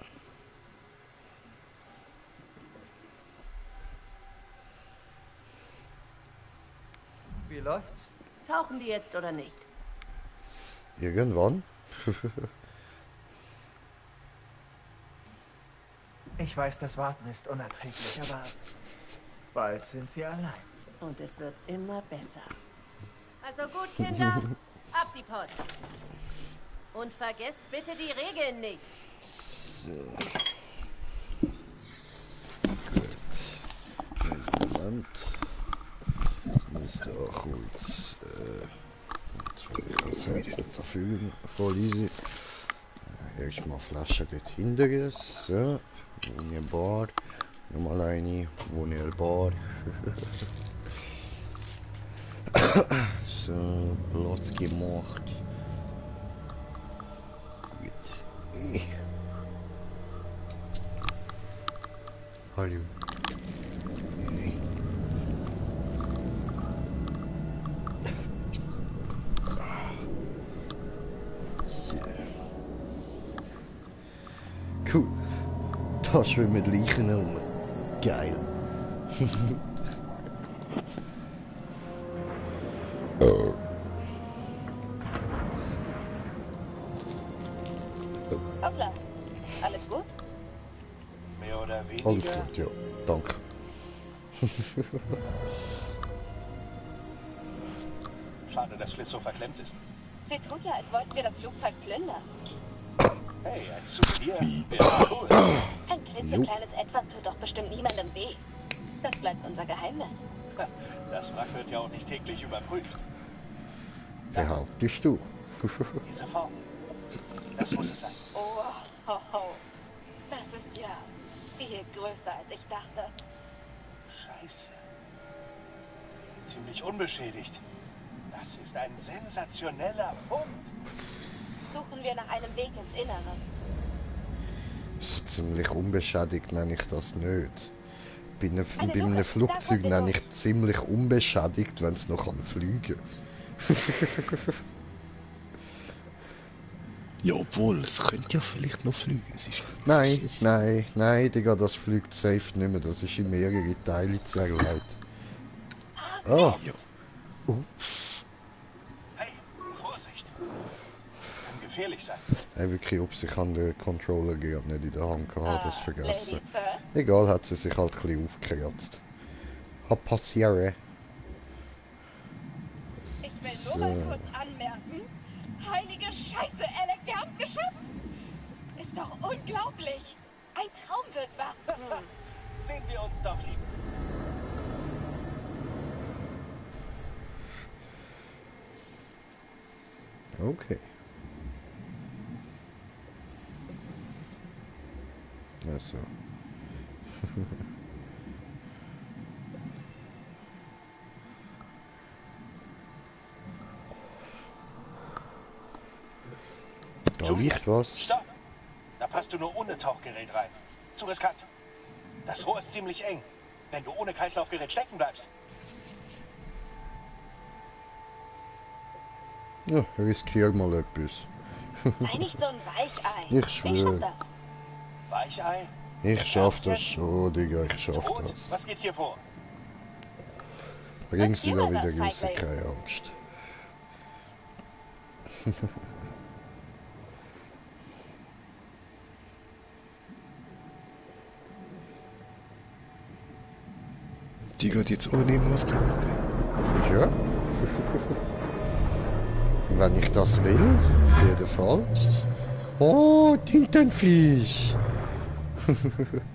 Wie läuft's? Tauchen die jetzt oder nicht? Irgendwann. Ich weiß, das Warten ist unerträglich, aber bald sind wir allein. Und es wird immer besser. Also gut, Kinder, ab die Post. Und vergesst bitte die Regeln nicht. So. Gut. Moment. Müsste auch kurz das Headset dafür voll easy. Erstmal Flasche dort hinten. So. Wunderbar. Nochmal eine. Wunderbar. So, Platz gemacht. Gut. Hallo. Cool. Da schwimmen Leichen rum. Geil. Hoppla. Alles gut? Mehr oder weniger. Alles gut, ja. Danke. Schade, dass Fliss so verklemmt ist. Sie tut ja, als wollten wir das Flugzeug plündern. Hey, ein Souvenir. Wäre cool. Ein klitzekleines Etwas tut doch bestimmt niemandem weh. Das bleibt unser Geheimnis. Das Wrack wird ja auch nicht täglich überprüft. Behauptest du? Diese Form. Das muss es sein. Oh, ho, ho. Das ist ja viel größer, als ich dachte. Scheiße. Ziemlich unbeschädigt. Das ist ein sensationeller Punkt. Suchen wir nach einem Weg ins Innere. So ziemlich unbeschädigt nenne ich das nicht. Bei einem Flugzeug nenne ich ziemlich unbeschädigt, wenn es noch fliegen kann. Ja, obwohl, es könnte ja vielleicht noch fliegen. Es ist Nein, Digga, das fliegt safe nicht mehr. Das ist in mehrere Teile zerlegt. Ah! Ja. Hey, Vorsicht. Kann gefährlich sein. Hey, wirklich, ob sich an den Controller geht und nicht in der Hand gehabt, das vergessen. Ladies first. Egal, hat sie sich halt ein bisschen aufgekratzt. Hat passieren. Ich will nur mal kurz anmerken. Heilige Scheiße, Alex, wir haben's geschafft. Ist doch unglaublich. Ein Traum wird wahr. Sehen wir uns doch lieb. Okay. Also. Da liegt was. Stopp! Da passt du nur ohne Tauchgerät rein. Zu riskant. Das Rohr ist ziemlich eng. Wenn du ohne Kreislaufgerät stecken bleibst. Ja, riskier mal etwas. Sei nicht so ein Weichei. Ich schwöre. schaff das. Weichei? Ich schaff das schon, Digga, ich schaff Tot? das. Was geht hier vor? Bring sie da Riskier mal wieder was, raus, Feigling. keine Angst. Die geht jetzt ohne Maske runter. Ja. Wenn ich das will, auf jeden Fall. Oh, Tintenfisch!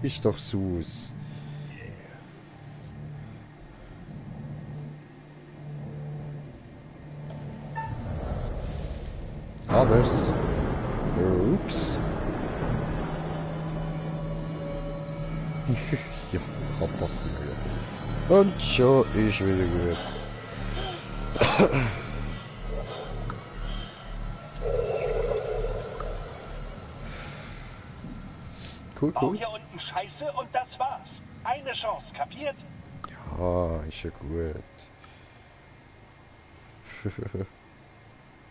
Ist doch süß. Hab's. Ups. Ja, kann passieren. Und schon ist wieder gut. Cool, Bau cool. hier unten Scheiße und das war's. Eine Chance, kapiert? Ja, ist ja gut.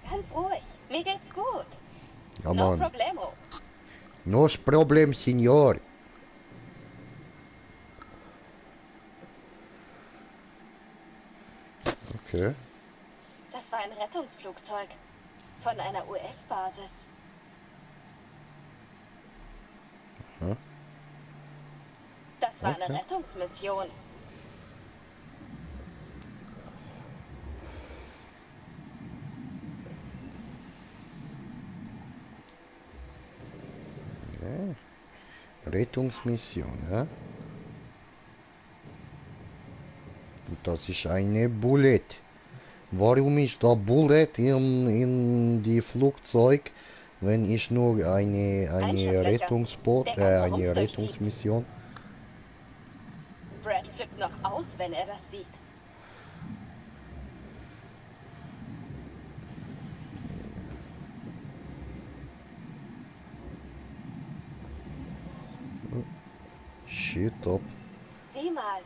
Ganz ruhig. Mir geht's gut. Ja, No Mann. problemo. No problem, Signor. Okay. Das war ein Rettungsflugzeug. Von einer US-Basis. Hm? Das war eine Okay. Rettungsmission. Ja. Rettungsmission, ja? Und das ist eine Bullet. Warum ist da Bullet in die Flugzeug, wenn ich nur eine Einschusslöcher. Der ganze eine Rumpf Rettungsmission? Brad flippt noch aus, wenn er das sieht. Shit up. Sieh mal.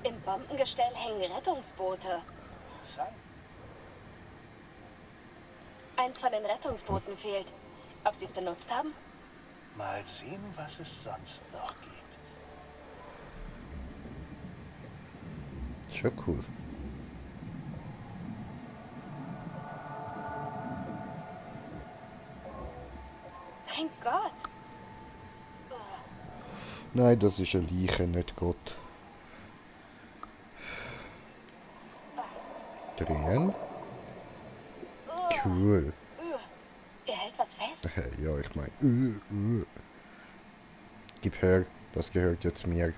Im Bombengestell hängen Rettungsboote. Interessant. Eins von den Rettungsbooten fehlt. Ob sie es benutzt haben? Mal sehen, was es sonst noch gibt. Schon cool. Mein Gott. Nein, das ist eine Leiche, nicht Gott. Drehen. Cool. Er hält was fest. Ja, ich meine. Gib her, das gehört jetzt mir.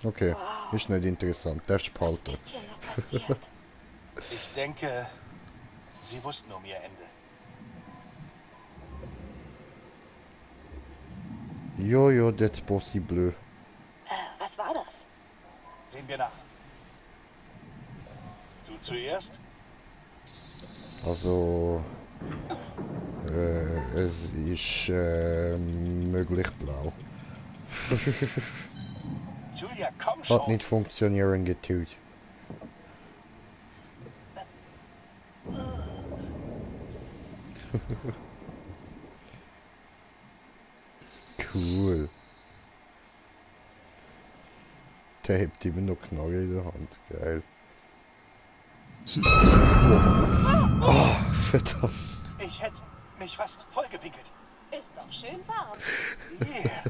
Okay, ist nicht interessant, der spaltet. Was ist hier nur passiert? Ich denke, sie wussten um ihr Ende. Ja, that's possible. Was war das? Sehen wir nach. Du zuerst? Also, es ist möglich blau. Julia, komm schon. Hat nicht funktionieren getut. Cool. Der hebt immer noch Knarre in der Hand. Geil. Oh, verdammt. Ich hätte mich fast vollgepinkelt. Ist doch schön warm. Yeah.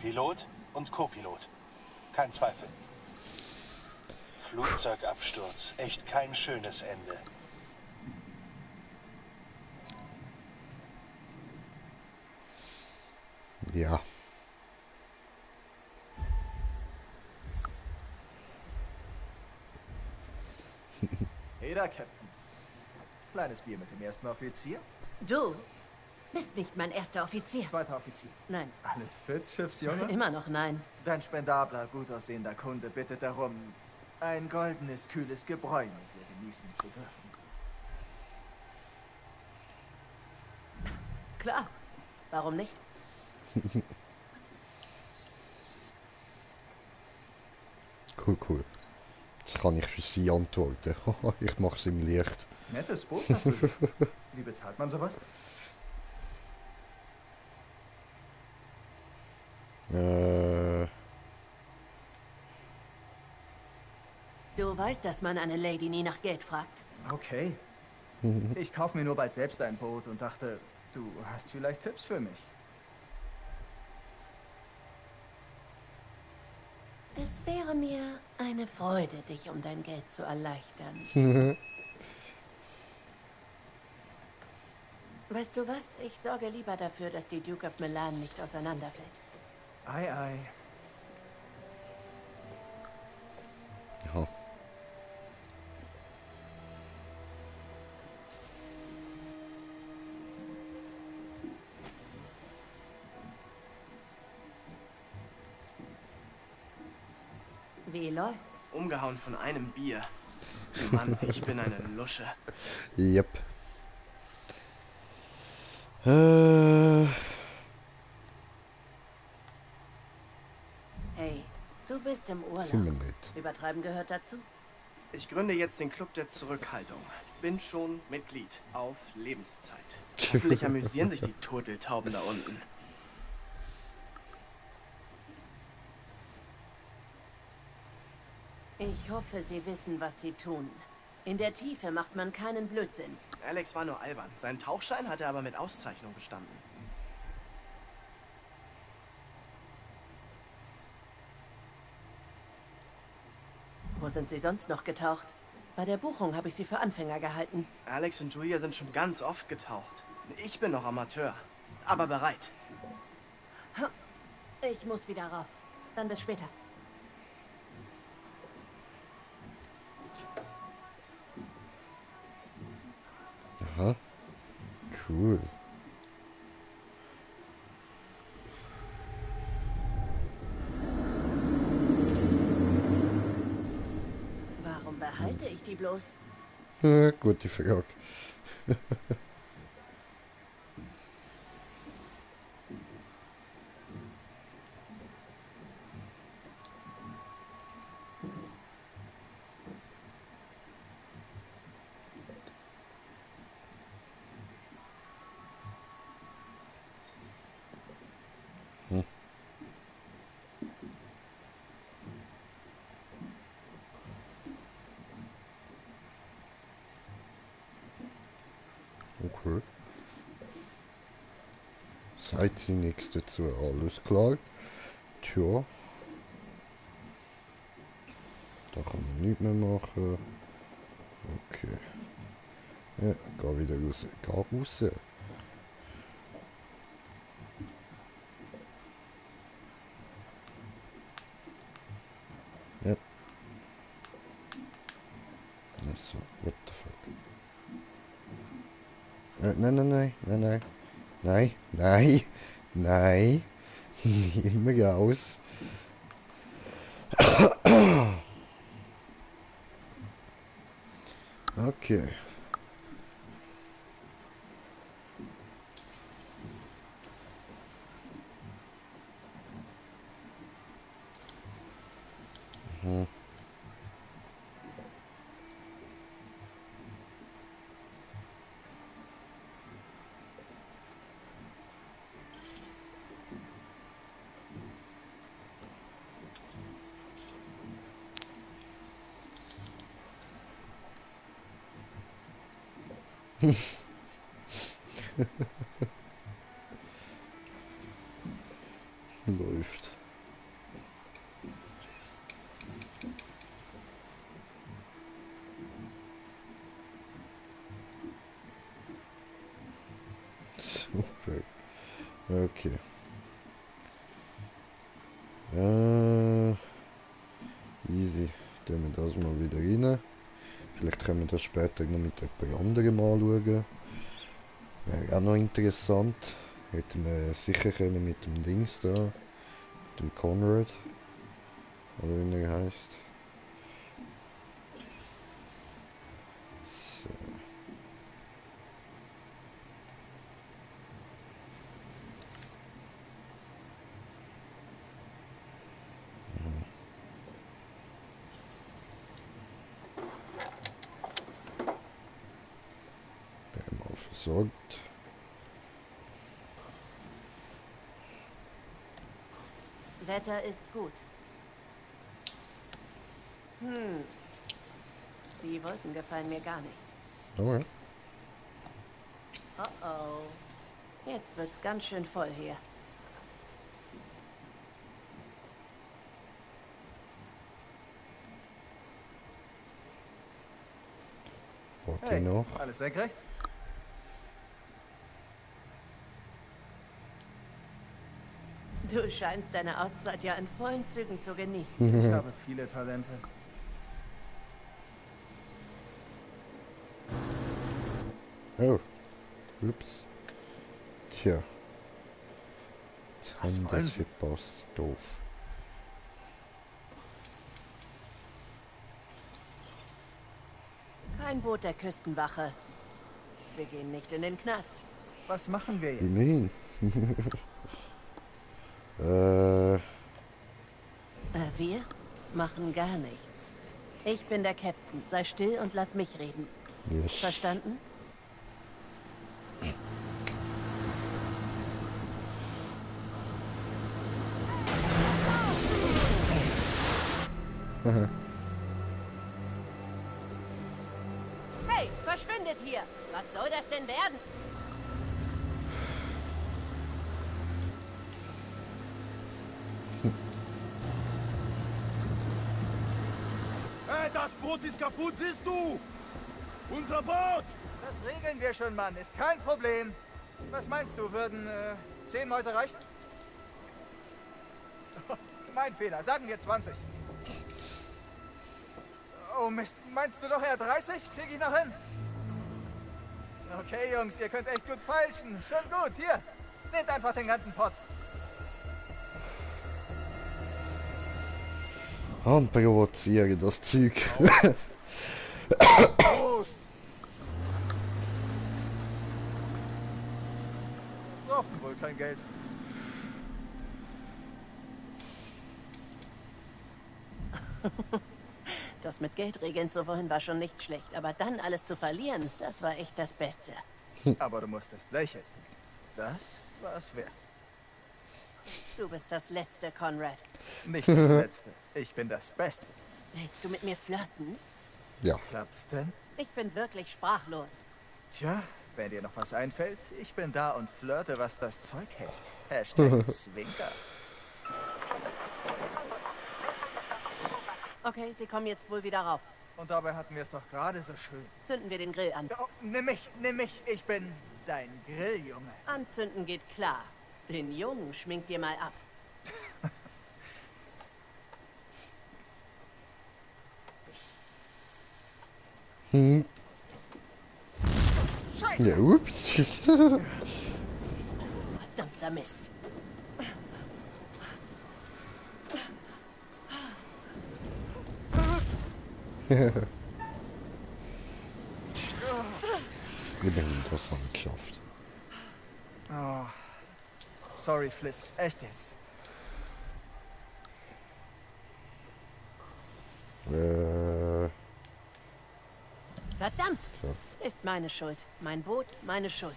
Pilot und Co-Pilot. Kein Zweifel. Flugzeugabsturz. Echt kein schönes Ende. Ja. Hey da, Captain. Kleines Bier mit dem ersten Offizier? Du bist nicht mein erster Offizier. Zweiter Offizier. Nein. Alles fit, Schiffsjunge? Immer noch nein. Dein spendabler, gut aussehender Kunde bittet darum, ein goldenes, kühles Gebräu mit dir genießen zu dürfen. Klar. Warum nicht? Cool. Jetzt kann ich für sie antworten. Ich mach's im Licht. Nettes Boot hast du. Wie bezahlt man sowas? Du weißt, dass man eine Lady nie nach Geld fragt. Okay. Ich kaufe mir nur bald selbst ein Boot und dachte, du hast vielleicht Tipps für mich. Es wäre mir eine Freude, dich um dein Geld zu erleichtern. Weißt du was? Ich sorge lieber dafür, dass die Duke of Milan nicht auseinanderfällt. Ei, ei. Ja. Wie läuft's? Umgehauen von einem Bier. Mann, ich bin eine Lusche. Yep. Hey, du bist im Urlaub. Sind wir nicht. Übertreiben gehört dazu. Ich gründe jetzt den Club der Zurückhaltung. Bin schon Mitglied auf Lebenszeit. Hoffentlich amüsieren sich die Turteltauben da unten. Ich hoffe, sie wissen, was sie tun. In der Tiefe macht man keinen Blödsinn. Alex war nur albern. Seinen Tauchschein hat er aber mit Auszeichnung bestanden. Wo sind sie sonst noch getaucht? Bei der Buchung habe ich sie für Anfänger gehalten. Alex und Julia sind schon ganz oft getaucht. Ich bin noch Amateur, aber bereit. Ich muss wieder rauf. Dann bis später. Aha. Cool. Warum behalte ich die bloß? Gute Frage. Okay. Seid sie nichts dazu, alles klar. Tja. Da kann man nichts mehr machen. Okay. Ja, geh wieder raus. Geh raus. Ja. So, what the fuck. Nein, nein, nein, nein, nein. Nein, nein, nein. Immer raus. Okay. Mhm. Läuft. Super. Okay. Easy. Tun wir das mal wieder rein. Vielleicht können wir das später noch mit jemand anderem anschauen. Wäre auch noch interessant. Hätten wir sicher können mit dem Dings da. Mit dem Conrad. Oder wie er heißt. So. Mal versorgt. Wetter ist gut. Die Wolken gefallen mir gar nicht. Okay. Oh oh. Jetzt wird's ganz schön voll hier. Warte noch. Alles senkrecht? Du scheinst deine Auszeit ja in vollen Zügen zu genießen. Ich habe viele Talente. Oh. Ups. Tja. Jetzt haben das gepasst. Doof. Kein Boot der Küstenwache. Wir gehen nicht in den Knast. Was machen wir jetzt? Nein. Wir machen gar nichts. Ich bin der Captain. Sei still und lass mich reden. Yes. Verstanden? Hey, verschwindet hier! Was soll das denn werden? Hey, das Boot ist kaputt, siehst du? Unser Boot! Das regeln wir schon, Mann. Ist kein Problem. Was meinst du, würden 10 Mäuse reichen? Mein Fehler. Sagen wir 20. Oh Mist. Meinst du doch eher 30? Krieg ich noch hin? Okay, Jungs. Ihr könnt echt gut feilschen. Schon gut. Hier. Nehmt einfach den ganzen Pott. Und provoziere das Zeug. Los! Brauchten wohl kein Geld. Das mit Geld regeln zu wollen war schon nicht schlecht, aber dann alles zu verlieren, das war echt das Beste. Aber du musstest lächeln. Das war's wert. Du bist das Letzte, Conrad. Nicht das Letzte. Ich bin das Beste. Willst du mit mir flirten? Ja. Klappt's denn? Ich bin wirklich sprachlos. Tja, wenn dir noch was einfällt, ich bin da und flirte, was das Zeug hält. Hashtag Zwinker. Okay, sie kommen jetzt wohl wieder rauf. Und dabei hatten wir es doch gerade so schön. Zünden wir den Grill an. Oh, nimm mich. Ich bin dein Grilljunge. Anzünden geht klar. Den Jungen schminkt dir mal ab. Hm. Scheiße! Ja, ups. Verdammter Mist. Immerhin, das haben wir geschafft. Oh. Sorry, Fliss. Echt jetzt. Verdammt! Ja. Ist meine Schuld. Mein Boot, meine Schuld.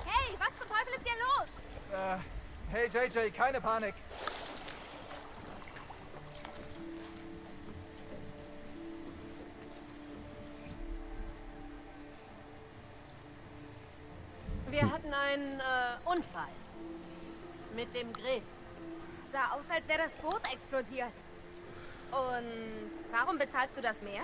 Hey, was zum Teufel ist hier los? Hey JJ, keine Panik. Wir hatten einen Unfall. Mit dem Grill. Sah aus, als wäre das Boot explodiert. Und warum bezahlst du das mehr?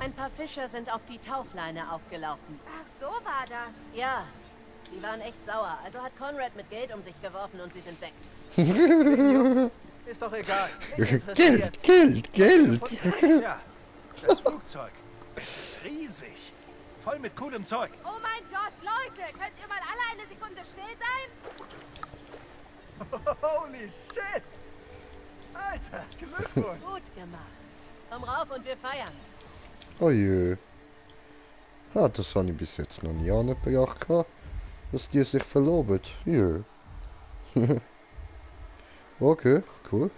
Ein paar Fischer sind auf die Tauchleine aufgelaufen. Ach, so war das. Ja, die waren echt sauer. Also hat Conrad mit Geld um sich geworfen und sie sind weg. Jungs, ist doch egal. Mich interessiert. Geld. Ja, das Flugzeug. Es ist riesig. Voll mit coolem Zeug. Oh mein Gott, Leute, könnt ihr mal alle eine Sekunde still sein? Holy shit! Alter, Glückwunsch! Gut gemacht. Komm rauf und wir feiern. Oh je. Ah, das habe ich bis jetzt noch nie angebracht, dass die sich verloben. Ja. Okay, cool.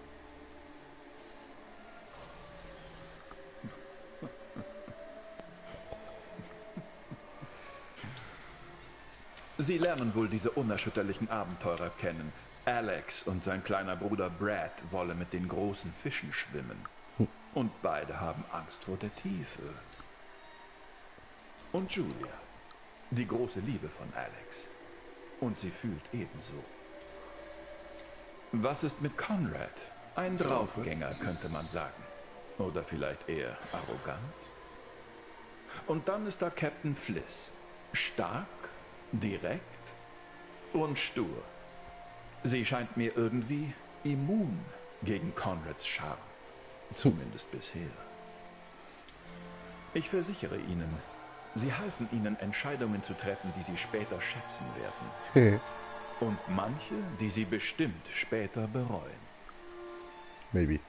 Sie lernen wohl diese unerschütterlichen Abenteurer kennen. Alex und sein kleiner Bruder Brad wollen mit den großen Fischen schwimmen. Und beide haben Angst vor der Tiefe. Und Julia, die große Liebe von Alex. Und sie fühlt ebenso. Was ist mit Conrad? Ein Draufgänger, könnte man sagen. Oder vielleicht eher arrogant. Und dann ist da Captain Fliss. Stark, direkt und stur. Sie scheint mir irgendwie immun gegen Conrads Charme. Zumindest bisher. Ich versichere Ihnen, sie halfen Ihnen, Entscheidungen zu treffen, die Sie später schätzen werden. Und manche, die Sie bestimmt später bereuen. Maybe.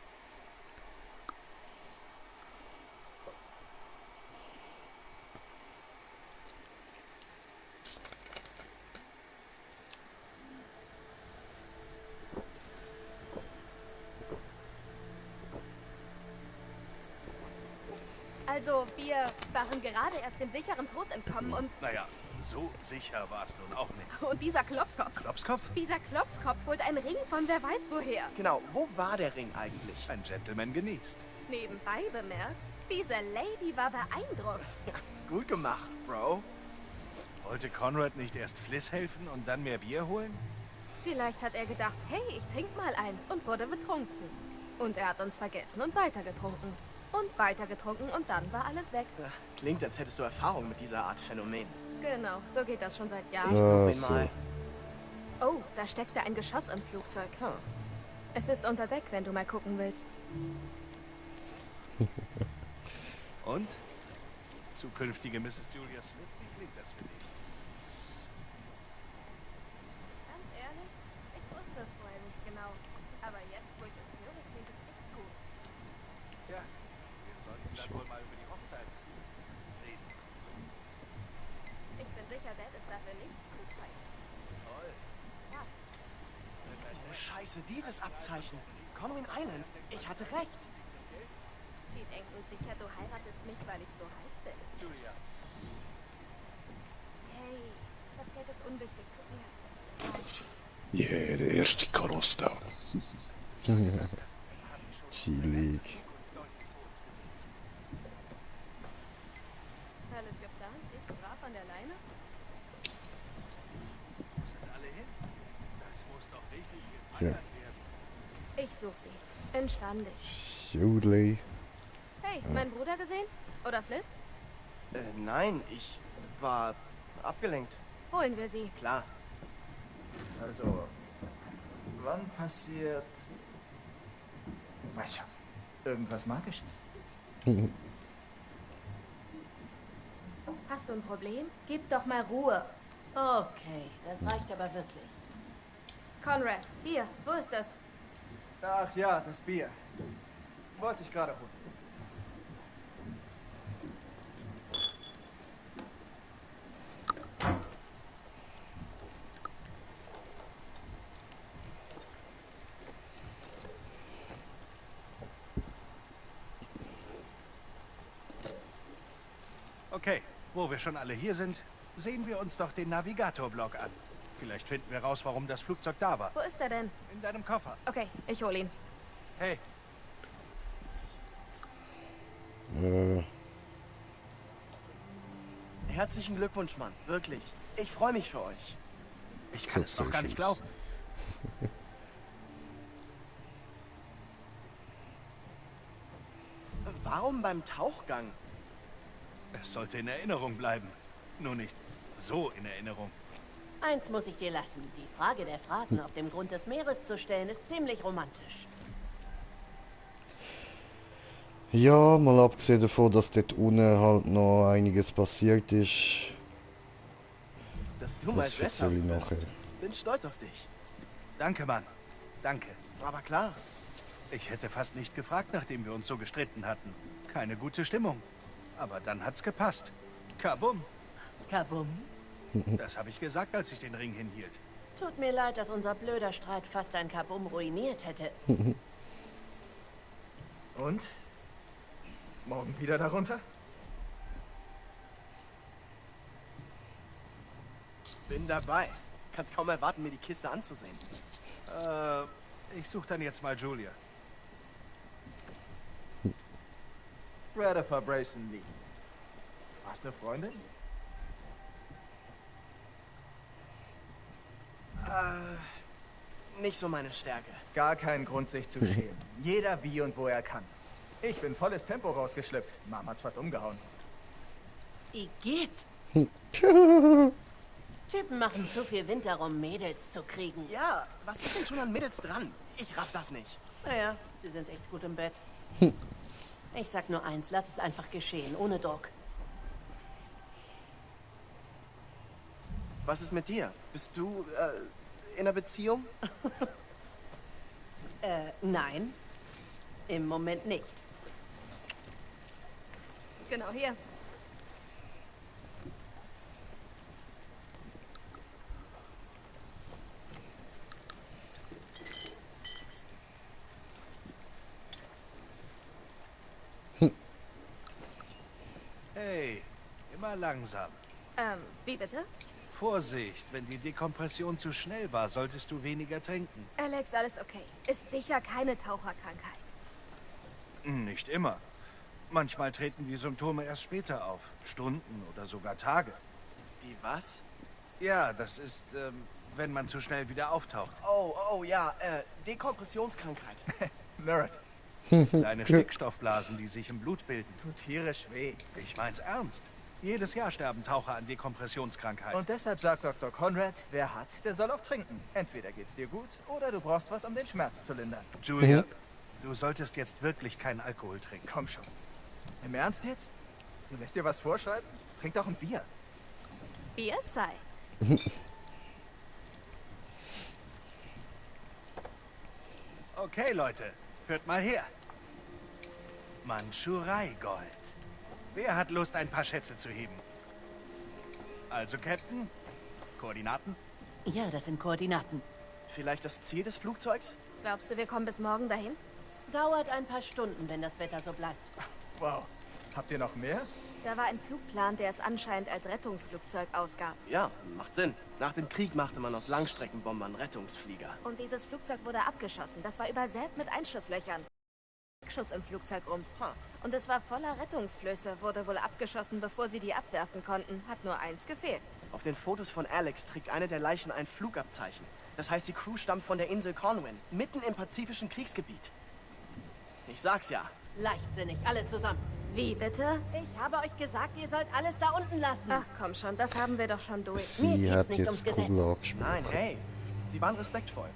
Also, wir waren gerade erst dem sicheren Tod entkommen und... Naja, so sicher war es nun auch nicht. Und dieser Klopskopf. Klopskopf? Dieser Klopskopf holt einen Ring von wer weiß woher. Genau, wo war der Ring eigentlich? Ein Gentleman genießt. Nebenbei bemerkt, diese Lady war beeindruckt. Ja, gut gemacht, Bro. Wollte Conrad nicht erst Fliss helfen und dann mehr Bier holen? Vielleicht hat er gedacht, hey, ich trink mal eins und wurde betrunken. Und er hat uns vergessen und weitergetrunken. Und weitergetrunken und dann war alles weg. Klingt, als hättest du Erfahrung mit dieser Art Phänomen. Genau, so geht das schon seit Jahren. Ich such ihn mal. Oh, da steckte ein Geschoss im Flugzeug. Es ist unter Deck, wenn du mal gucken willst. Und? Zukünftige Mrs. Julia Smith, wie klingt das für dich? Ganz ehrlich, ich wusste es vorher nicht genau. Aber jetzt, wo ich es höre, klingt es echt gut. Tja, wir sollten dann wohl mal über die Hochzeit reden. Ich bin sicher, Dad ist dafür nichts zu teilen. Toll. Was? Oh, scheiße, dieses Abzeichen. Conwyn Island. Ich hatte recht. Die denken sicher, du heiratest mich, weil ich so heiß bin. Julia. Hey, das Geld ist unwichtig, tut mir. Yeah, der erste Koloss da. Chillig. Alles geplant? Ich brav an der Leine? Wo sind alle hin? Das muss doch richtig Ja. gefeiert werden. Ich such sie. Entspann dich. Jodley. Hey, meinen Bruder gesehen? Oder Fliss? Nein, ich war abgelenkt. Holen wir sie. Klar. Also, wann passiert... Weiß schon. Irgendwas Magisches. Hast du ein Problem? Gib doch mal Ruhe. Okay, das reicht aber wirklich. Conrad, hier, wo ist das? Ach ja, das Bier. Wollte ich gerade holen. Okay, wo wir schon alle hier sind, sehen wir uns doch den Navigator-Blog an. Vielleicht finden wir raus, warum das Flugzeug da war. Wo ist er denn? In deinem Koffer. Okay, ich hol ihn. Hey. Herzlichen Glückwunsch, Mann. Wirklich. Ich freue mich für euch. Ich kann es noch gar nicht glauben. Warum beim Tauchgang? Es sollte in Erinnerung bleiben. Nur nicht so in Erinnerung. Eins muss ich dir lassen. Die Frage der Fragen auf dem Grund des Meeres zu stellen, ist ziemlich romantisch. Ja, mal abgesehen davon, dass dort unten halt noch einiges passiert ist. Dass du mal Das erzähle ich sesshaft nachher. bist. Bin stolz auf dich. Danke, Mann. Danke. Aber klar. Ich hätte fast nicht gefragt, nachdem wir uns so gestritten hatten. Keine gute Stimmung. Aber dann hat's gepasst. Kabum. Kabum. Das habe ich gesagt, als ich den Ring hinhielt. Tut mir leid, dass unser blöder Streit fast ein Kabum ruiniert hätte. Und? Morgen wieder darunter? Bin dabei. Kannst kaum erwarten, mir die Kiste anzusehen. Ich suche dann jetzt mal Julia. Bradford Brayson Lee. Hast du eine Freundin? Nicht so meine Stärke. Gar keinen Grund, sich zu schämen. Jeder wie und wo er kann. Ich bin volles Tempo rausgeschlüpft. Mom hat's fast umgehauen. Igitt! Typen machen zu viel Wind darum, Mädels zu kriegen. Ja, was ist denn schon an Mädels dran? Ich raff das nicht. Naja, sie sind echt gut im Bett. Ich sag nur eins, lass es einfach geschehen, ohne Druck. Was ist mit dir? Bist du, in einer Beziehung? Nein. Im Moment nicht. Genau hier. Hey, immer langsam. Wie bitte? Vorsicht, wenn die Dekompression zu schnell war, solltest du weniger trinken. Alex, alles okay. Ist sicher keine Taucherkrankheit. Nicht immer. Manchmal treten die Symptome erst später auf. Stunden oder sogar Tage. Die was? Ja, das ist, wenn man zu schnell wieder auftaucht. Oh ja, Dekompressionskrankheit. Nerd. Kleine Stickstoffblasen, die sich im Blut bilden. Tut tierisch weh. Ich mein's ernst. Jedes Jahr sterben Taucher an Dekompressionskrankheit. Und deshalb sagt Dr. Conrad, wer hat, der soll auch trinken. Entweder geht's dir gut oder du brauchst was, um den Schmerz zu lindern. Julia, du solltest jetzt wirklich keinen Alkohol trinken. Komm schon. Im Ernst jetzt? Du lässt dir was vorschreiben? Trink doch ein Bier. Bierzeit. Okay, Leute, hört mal her. Mandschurei-Gold. Wer hat Lust, ein paar Schätze zu heben? Also, Captain, Koordinaten? Ja, das sind Koordinaten. Vielleicht das Ziel des Flugzeugs? Glaubst du, wir kommen bis morgen dahin? Dauert ein paar Stunden, wenn das Wetter so bleibt. Wow. Habt ihr noch mehr? Da war ein Flugplan, der es anscheinend als Rettungsflugzeug ausgab. Ja, macht Sinn. Nach dem Krieg machte man aus Langstreckenbombern Rettungsflieger. Und dieses Flugzeug wurde abgeschossen. Das war übersät mit Einschusslöchern. Schuss im Flugzeugrumpf. Und es war voller Rettungsflöße, wurde wohl abgeschossen, bevor sie die abwerfen konnten. Hat nur eins gefehlt. Auf den Fotos von Alex trägt eine der Leichen ein Flugabzeichen. Das heißt, die Crew stammt von der Insel Cornwall, mitten im pazifischen Kriegsgebiet. Ich sag's ja. Leichtsinnig, alle zusammen. Wie bitte? Ich habe euch gesagt, ihr sollt alles da unten lassen. Ach komm schon, das haben wir doch schon durch. Sie hat jetzt Kugel abgesprochen. Nein, hey. Sie waren respektvoll.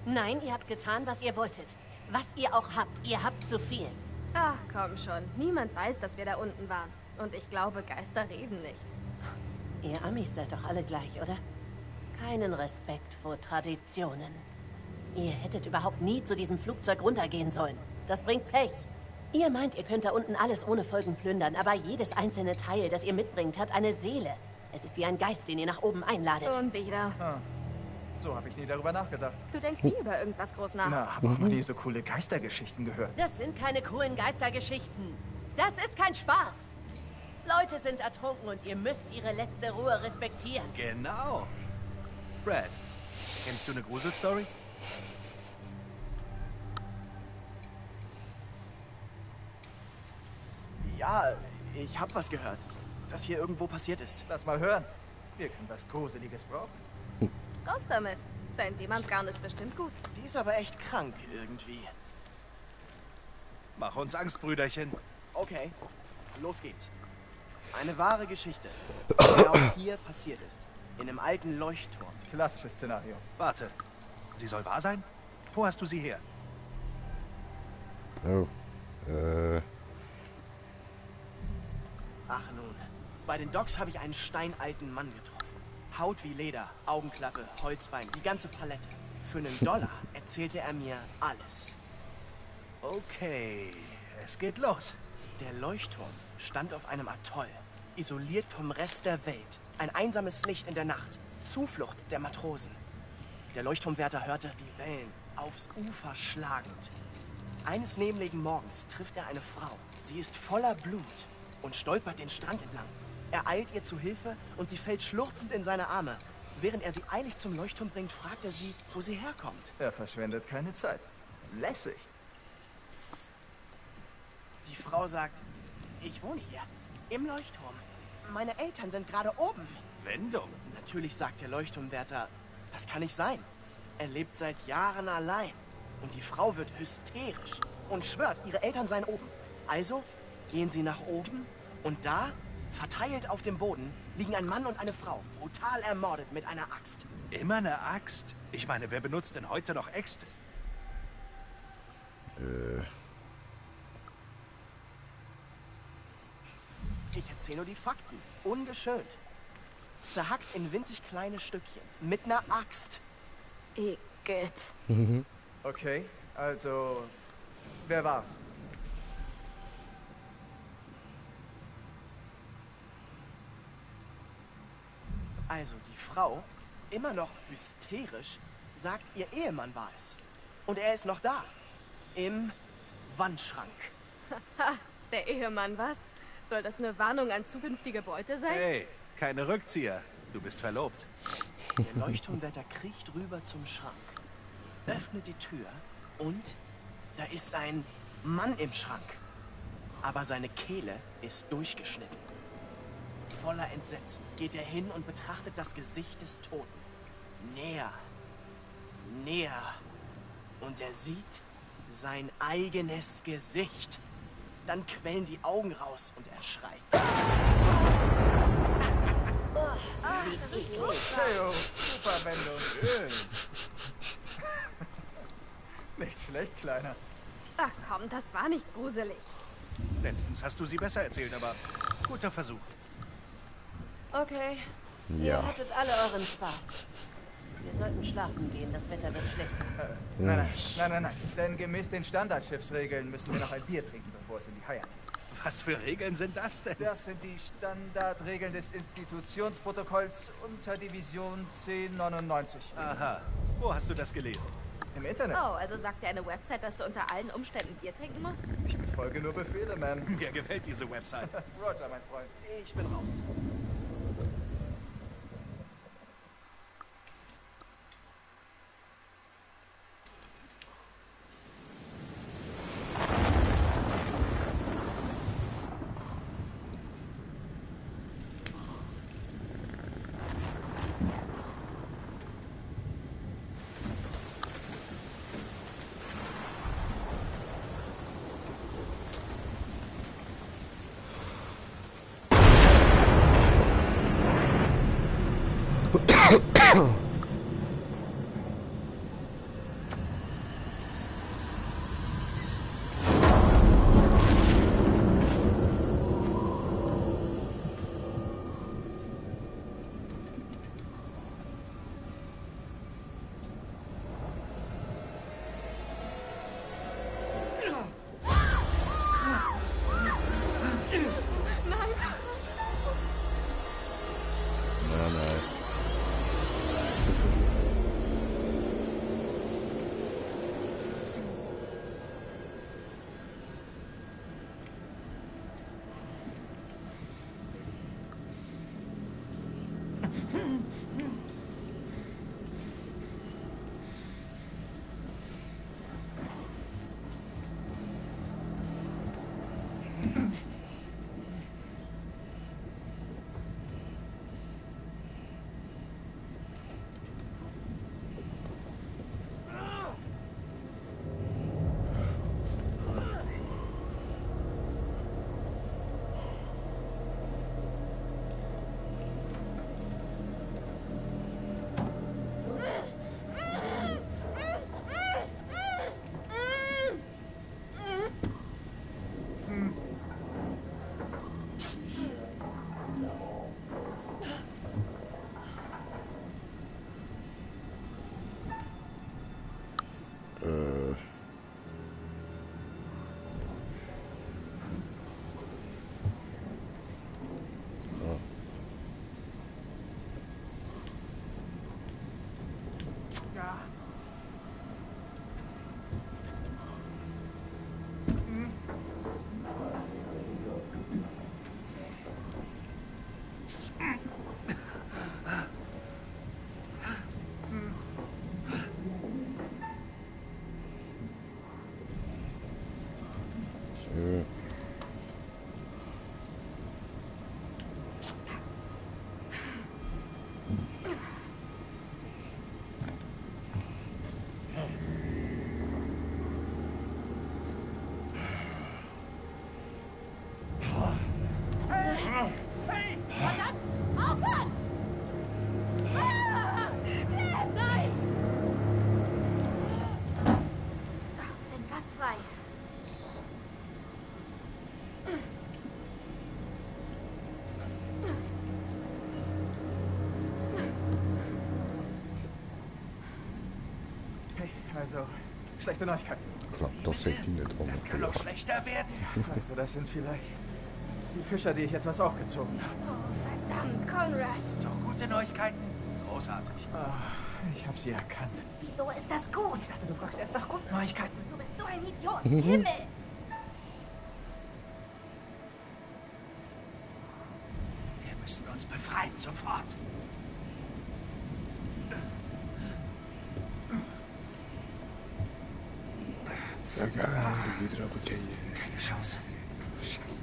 Nein, ihr habt getan, was ihr wolltet. Was ihr auch habt, ihr habt zu viel. Ach komm schon, niemand weiß, dass wir da unten waren. Und ich glaube, Geister reden nicht. Ihr Amis seid doch alle gleich, oder? Keinen Respekt vor Traditionen. Ihr hättet überhaupt nie zu diesem Flugzeug runtergehen sollen. Das bringt Pech. Ihr meint, ihr könnt da unten alles ohne Folgen plündern, aber jedes einzelne Teil, das ihr mitbringt, hat eine Seele. Es ist wie ein Geist, den ihr nach oben einladet. Und wieder. So habe ich nie darüber nachgedacht. Du denkst nie über irgendwas groß nach. Na, hab auch noch nie so coole Geistergeschichten gehört. Das sind keine coolen Geistergeschichten. Das ist kein Spaß. Leute sind ertrunken und ihr müsst ihre letzte Ruhe respektieren. Genau. Brad, kennst du eine Gruselstory? Ja, ich hab was gehört, das hier irgendwo passiert ist. Lass mal hören. Wir können was Gruseliges brauchen. Raus damit. Dein Seemannsgarn ist bestimmt gut. Die ist aber echt krank irgendwie. Mach uns Angst, Brüderchen. Okay, los geht's. Eine wahre Geschichte, die genau hier passiert ist. In einem alten Leuchtturm. Klassisches Szenario. Warte, sie soll wahr sein? Wo hast du sie her? Oh, Ach nun, bei den Docks habe ich einen steinalten Mann getroffen. Haut wie Leder, Augenklappe, Holzbein, die ganze Palette. Für $1 erzählte er mir alles. Okay, es geht los. Der Leuchtturm stand auf einem Atoll, isoliert vom Rest der Welt. Ein einsames Licht in der Nacht, Zuflucht der Matrosen. Der Leuchtturmwärter hörte die Wellen aufs Ufer schlagend. Eines nebligen Morgens trifft er eine Frau. Sie ist voller Blut und stolpert den Strand entlang. Er eilt ihr zu Hilfe und sie fällt schluchzend in seine Arme. Während er sie eilig zum Leuchtturm bringt, fragt er sie, wo sie herkommt. Er verschwendet keine Zeit. Lässig. Psst. Die Frau sagt, ich wohne hier, im Leuchtturm. Meine Eltern sind gerade oben. Wendung. Natürlich sagt der Leuchtturmwärter, das kann nicht sein. Er lebt seit Jahren allein. Und die Frau wird hysterisch und schwört, ihre Eltern seien oben. Also gehen sie nach oben und da, verteilt auf dem Boden, liegen ein Mann und eine Frau, brutal ermordet mit einer Axt. Immer eine Axt? Ich meine, wer benutzt denn heute noch Äxte? Ich erzähle nur die Fakten, ungeschönt. Zerhackt in winzig kleine Stückchen, mit einer Axt. Igitt. Okay, also, wer war's? Also die Frau, immer noch hysterisch, sagt, ihr Ehemann war es. Und er ist noch da. Im Wandschrank. Ha, der Ehemann, was? Soll das eine Warnung an zukünftige Beute sein? Hey, keine Rückzieher. Du bist verlobt. Der Leuchtturmwärter kriecht rüber zum Schrank, öffnet die Tür und da ist ein Mann im Schrank. Aber seine Kehle ist durchgeschnitten. Voller Entsetzen geht er hin und betrachtet das Gesicht des Toten. Näher, näher. Und er sieht sein eigenes Gesicht. Dann quellen die Augen raus und er schreit. Wie Theo, super Wendung. Nicht schlecht, Kleiner. Ach komm, das war nicht gruselig. Letztens hast du sie besser erzählt, aber guter Versuch. Okay. Ja. Ihr hattet alle euren Spaß. Wir sollten schlafen gehen, das Wetter wird schlechter. Nein. Denn gemäß den Standardschiffsregeln müssen wir noch ein Bier trinken, bevor es in die Haie geht. Was für Regeln sind das denn? Das sind die Standardregeln des Institutionsprotokolls unter Division 1099. Aha. Wo hast du das gelesen? Im Internet. Oh, also sagt dir eine Website, dass du unter allen Umständen Bier trinken musst? Ich befolge nur Befehle, Ma'am. Mir gefällt diese Website. Roger, mein Freund. Ich bin raus. Also, schlechte Neuigkeiten. Klappt das hätte nicht rum. Das kann doch schlechter werden. Also, das sind vielleicht die Fischer, die ich etwas aufgezogen habe. Oh, verdammt, Conrad. Doch gute Neuigkeiten. Großartig. Ich habe sie erkannt. Wieso ist das gut? Ich dachte, du fragst erst nach guten Neuigkeiten. Du bist so ein Idiot. Himmel! Wir müssen uns befreien, sofort. Ja, geil, wieder runtergehen. Keine Chance. Scheiße.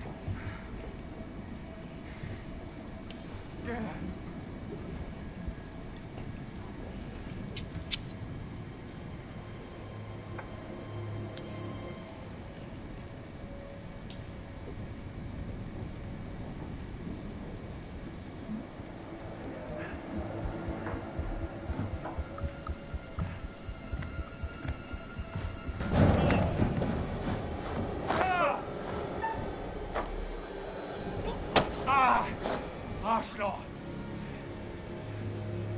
Arschloch!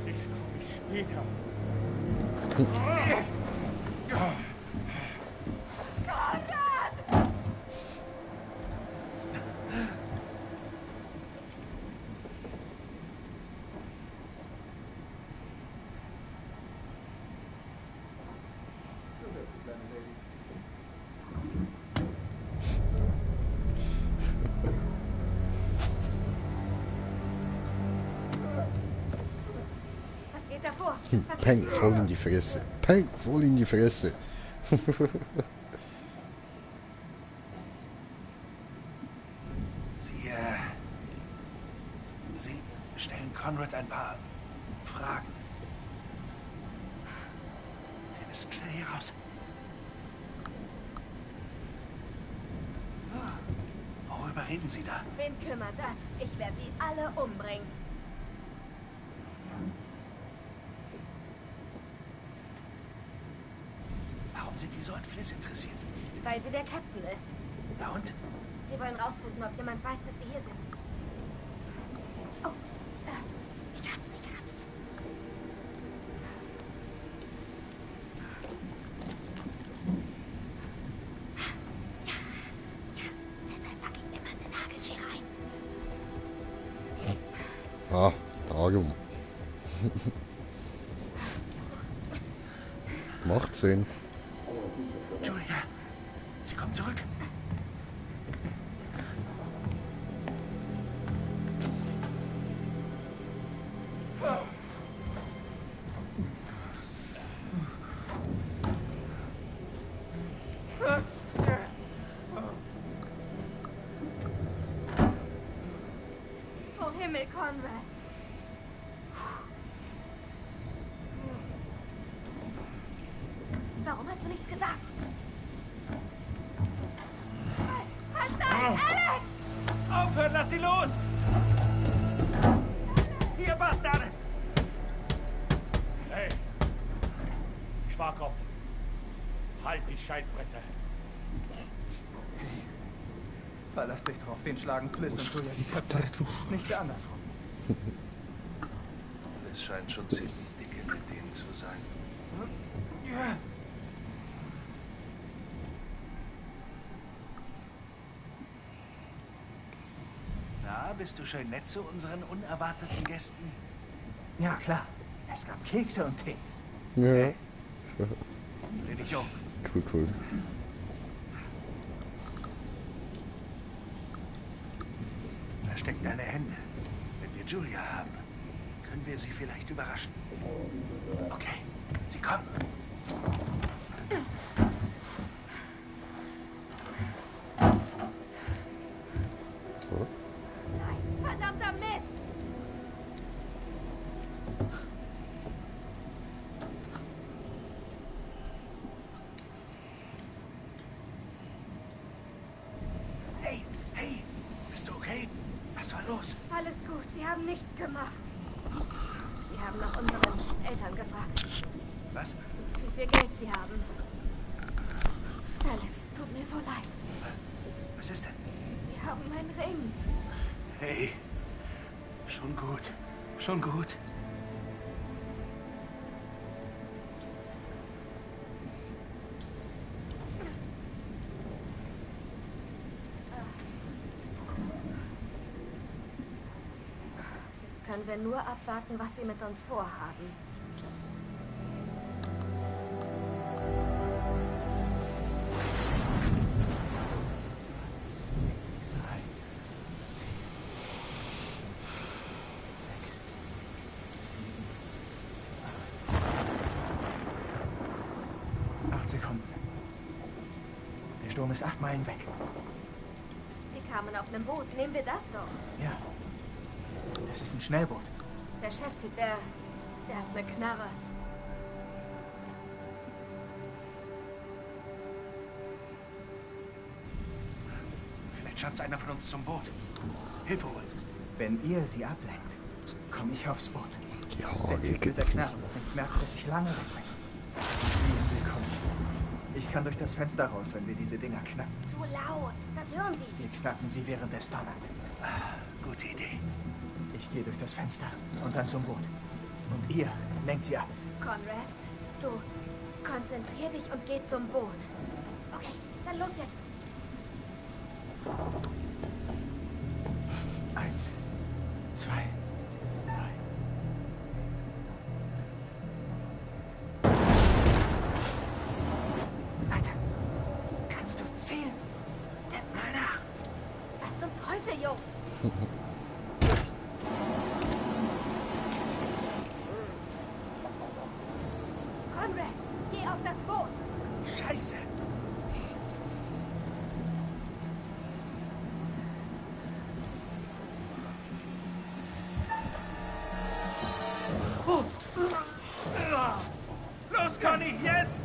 Ich komme später. Was geht da vor? Was Peng, ist- voll in die Fresse. Peng, voll in die Fresse. Sie stellen Conrad ein paar Fragen. Wir müssen schnell hier raus. Worüber reden Sie da? Wen kümmert das? Ich werde die alle umbringen. Warum sind die so an Fliss interessiert? Weil sie der Captain ist. Na und? Sie wollen rausfinden, ob jemand weiß, dass wir hier sind. Oh, ich hab's. Ja, deshalb packe ich immer eine Nagelschere ein. Ah, darum. Macht Sinn. Julia, sie kommt zurück. Oh Himmel, Conrad. Warum hast du nichts gesagt? Halt, nein, Alex! Aufhören, lass sie los! Ihr Bastarde! Hey! Schwarkopf! Halt die Scheißfresse! Verlass dich drauf, den schlagen Fliss und Julia die Köpfe. Nicht andersrum. Es scheint schon ziemlich dicke mit denen zu sein. Ja. Na, bist du schön nett zu unseren unerwarteten Gästen? Ja, klar. Es gab Kekse und Tee. Ja. Dreh dich um. Cool. Versteck deine Hände. Wenn wir Julia haben, können wir sie vielleicht überraschen. Okay, sie kommen. Verdammter Mist! Hey, bist du okay? Was war los? Alles gut, sie haben nichts gemacht. Sie haben nach unseren Eltern gefragt, Was? wie viel Geld sie haben. Alex, tut mir so leid. Was ist denn? Sie haben meinen Ring. Hey, schon gut. Schon gut. können wir nur abwarten, was sie mit uns vorhaben. Sekunden. Der Sturm ist 8 Meilen weg. Sie kamen auf einem Boot. Nehmen wir das doch. Ja. Das ist ein Schnellboot. Der Cheftyp, der hat eine Knarre. Vielleicht schafft's einer von uns zum Boot. Hilfe holen. Wenn ihr sie ablenkt, komme ich aufs Boot. Ja, der Typ mit der Knarre wird nichts merken, dass ich lange weg bin. 7 Sekunden. Ich kann durch das Fenster raus, wenn wir diese Dinger knacken. Zu laut. Das hören Sie. Wir knacken sie, während es donnert. Gute Idee. Ich gehe durch das Fenster und dann zum Boot. Und ihr lenkt sie ab. Conrad, du konzentrier dich und geh zum Boot. Okay, dann los jetzt. 1, 2, 3. Alter, kannst du zählen? Denk mal nach. Was zum Teufel, Jungs? Conrad, geh auf das Boot. Scheiße. Los, Conny, jetzt!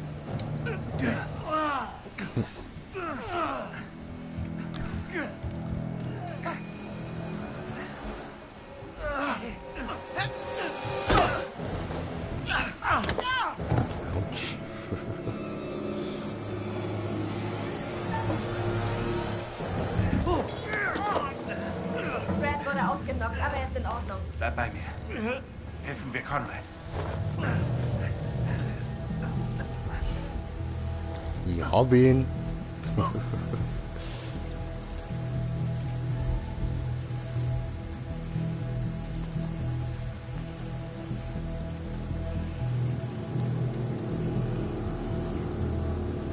Brad wurde ausgenockt, aber er ist in Ordnung. Bleib bei mir. Helfen wir Conrad. Ich hab ihn.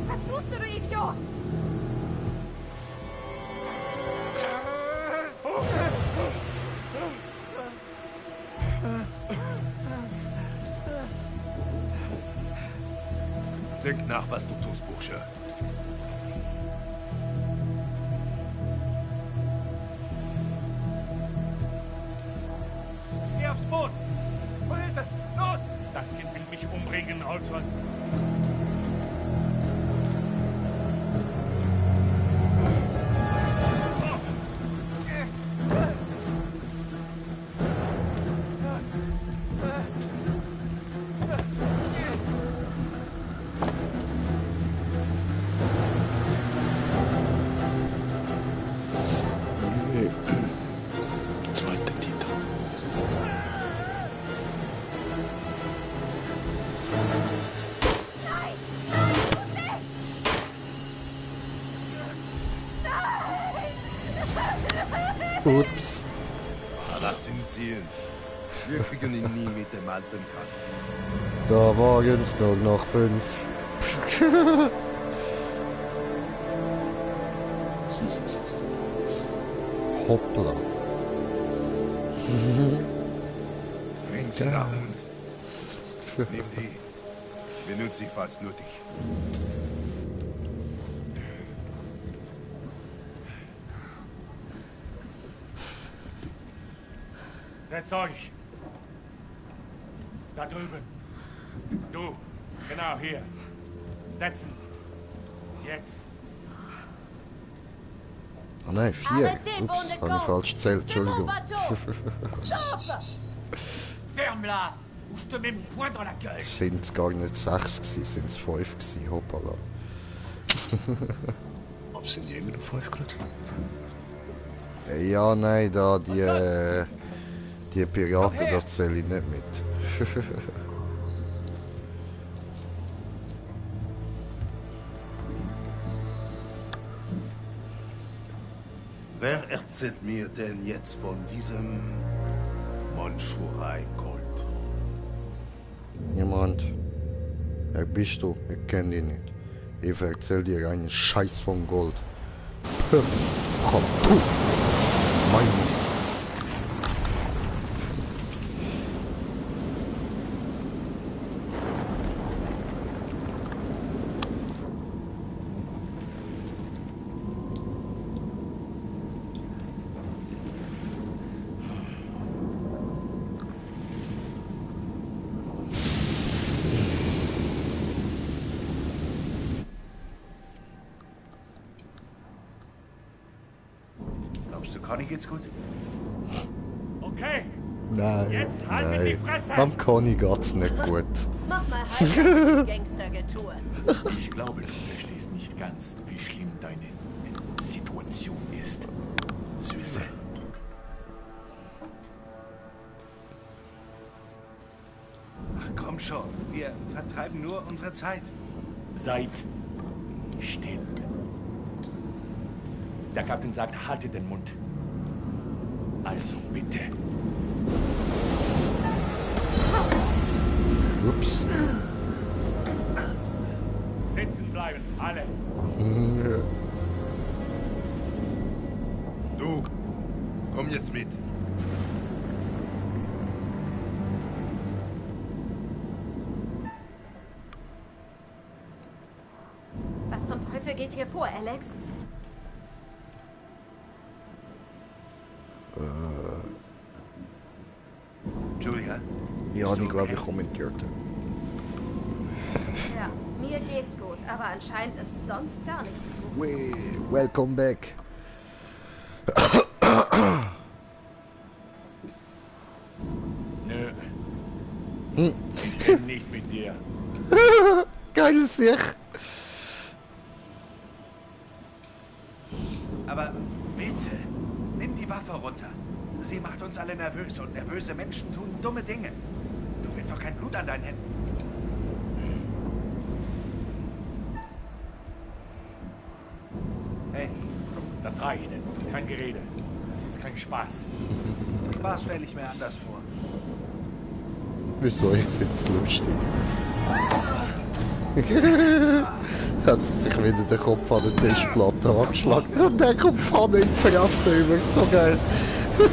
Was tust du, du Idiot? Denk nach, was du tust, Bursche. Geh aufs Boot. Hol Hilfe. Los! Das Kind will mich umbringen, also... Zweiter Titel. Ups. Lass ihn ziehen. Wir kriegen ihn nie mit dem alten Kran. Da waren es nur noch 5. Hoppla. Bring sie nach und nimm die. Benutze sie falls nötig. Setzt euch. Da drüben. Du. Genau hier. Setzen. Jetzt. Oh nein, 4. Ups, habe ich falsch gezählt, Entschuldigung. Ferme-la, ou je te mets mon poing dans la gueule. Sind es gar nicht 6 gewesen, sind es 5 gewesen, hoppala. Aber sind die immer noch 5 gerade? Ja, nein, da die Piraten, da zähle ich nicht mit. Wer erzählt mir denn jetzt von diesem Monschurei Gold. Jemand. Wer bist du? Ich kenne dich nicht. Ich erzähl dir einen Scheiß von Gold. Komm, mein. Glaubst du, Conny geht's gut? Okay, Nein, jetzt haltet die nein. Fresse! Am Conny geht's nicht gut. Mach mal halt Gangstergetue. Ich glaube, du verstehst nicht ganz, wie schlimm deine Situation ist. Süße. Ach komm schon, wir vertreiben nur unsere Zeit. Seid still. Der Kapitän sagt, halte den Mund. Also bitte. Ups. Sitzen bleiben, alle. Du, komm jetzt mit. Was zum Teufel geht hier vor, Alex? Julia? Ja, ich glaube, ich kommentiert. Ja, mir geht's gut, aber anscheinend ist sonst gar nichts gut. Welcome back. Nö. Hm. Ich bin nicht mit dir. Geil sich. Aber bitte, nimm die Waffe runter. Sie macht uns alle nervös und nervöse Menschen tun dumme Dinge. Du willst doch kein Blut an deinen Händen. Hey. Das reicht. Kein Gerede. Das ist kein Spaß. Spaß stelle ich mir anders vor. Wieso? Ich find's lustig. Hat sich wieder der Kopf an der Tischplatte angeschlagen und der kommt vorne in die Fresse über. Ist so geil. Du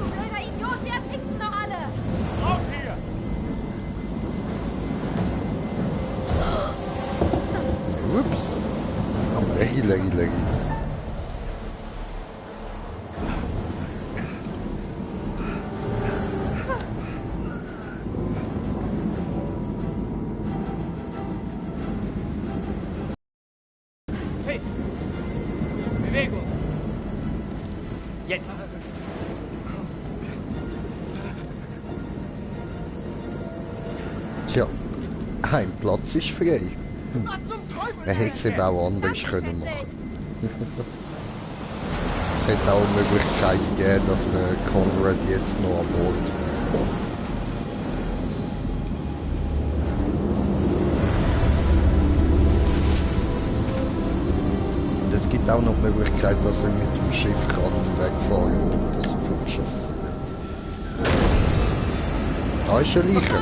blöder Idiot, wir ertrinken noch alle! Raus hier! Ups. Oh, leggy. Hey! Bewegung! Jetzt! Tja, ein Platz ist frei. Was zum Teufel? Er hätte es eben auch anders können machen. Es hätte auch eine Möglichkeit gegeben, dass der Conrad jetzt noch an Bord. Und es gibt auch noch die Möglichkeit, dass er mit dem Schiff kann wegfahren, ohne dass er verschossen wird. Da ist eine Leiche.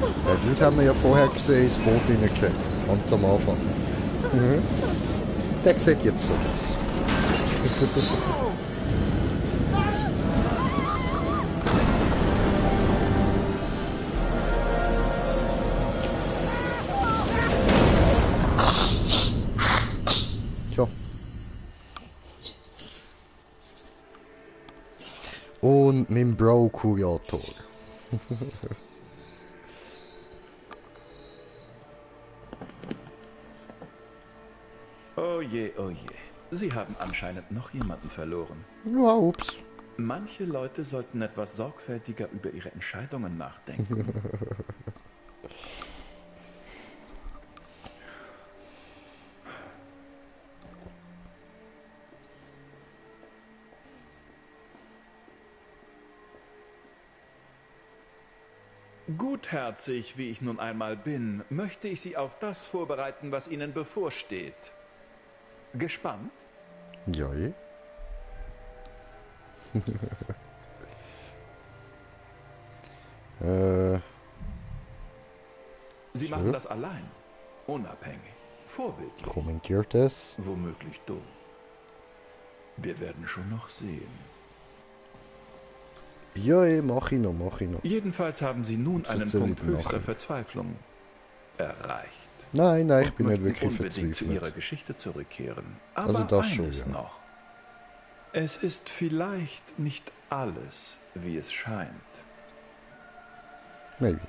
Den Dude haben wir ja vorher gesehen, ins Boot reingekriegt. Ganz am Anfang. Mhm. Der sieht jetzt so aus. Tja. Und mein Bro Kuriator. Oh je, oh je. Sie haben anscheinend noch jemanden verloren. Ja, ups. Manche Leute sollten etwas sorgfältiger über ihre Entscheidungen nachdenken. Gutherzig, wie ich nun einmal bin, möchte ich Sie auf das vorbereiten, was Ihnen bevorsteht. Gespannt? Ja, eh. Sie machen das allein, unabhängig, vorbildlich. Kommentiert es. Womöglich dumm. Wir werden schon noch sehen. Ja, mach ich noch. Jedenfalls haben Sie nun einen Punkt höchster Verzweiflung erreicht. Nein, ich bin nicht möchten wirklich unbedingt zu verzweifelt. Ihrer Geschichte zurückkehren. Aber Also das schon, eines ja. noch. Es ist vielleicht nicht alles, wie es scheint. Maybe.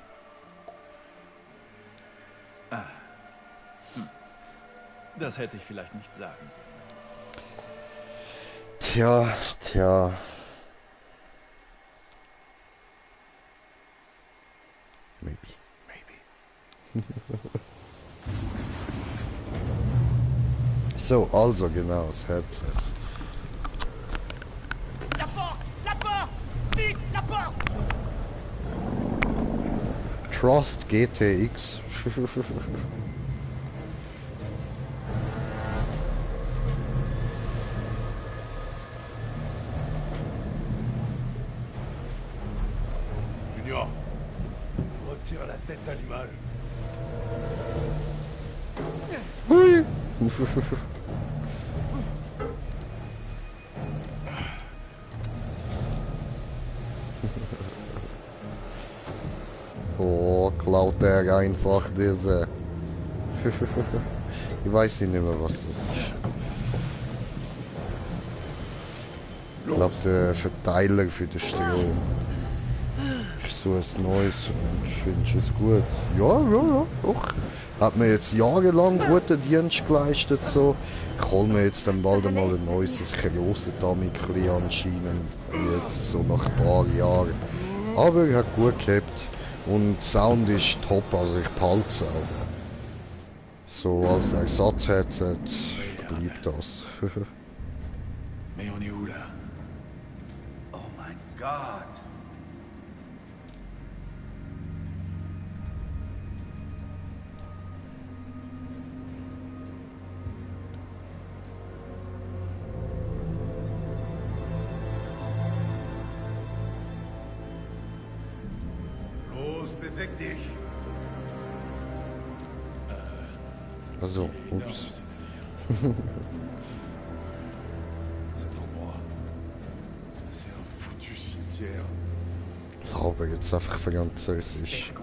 Das hätte ich vielleicht nicht sagen sollen. Tja. Maybe. So, also genau, das Headset. La porte! La porte! Vite, la porte! Trust GTX. Junior, retire la tête d'animal. Oui. Oh, klaut er einfach diese. Ich weiß nicht mehr, was das ist. Ich glaube, der Verteiler für den Strom. Ich suche ein neues und finde es gut. Ja, doch. Hat mir jetzt jahrelang guten Dienst geleistet. So. Ich hole mir jetzt dann bald einmal ein neues, das Curiosity anscheinend. Jetzt so nach ein paar Jahren. Aber er hat gut gehabt. Und Sound ist top, also ich behalte es auch. So als Ersatz-Headset bleibt das. Mais on est où là? Oh my god! Los, beweg dich! Also, ups. Cet endroit, c'est un foutu cimetière. Aber jetzt einfach Französisch.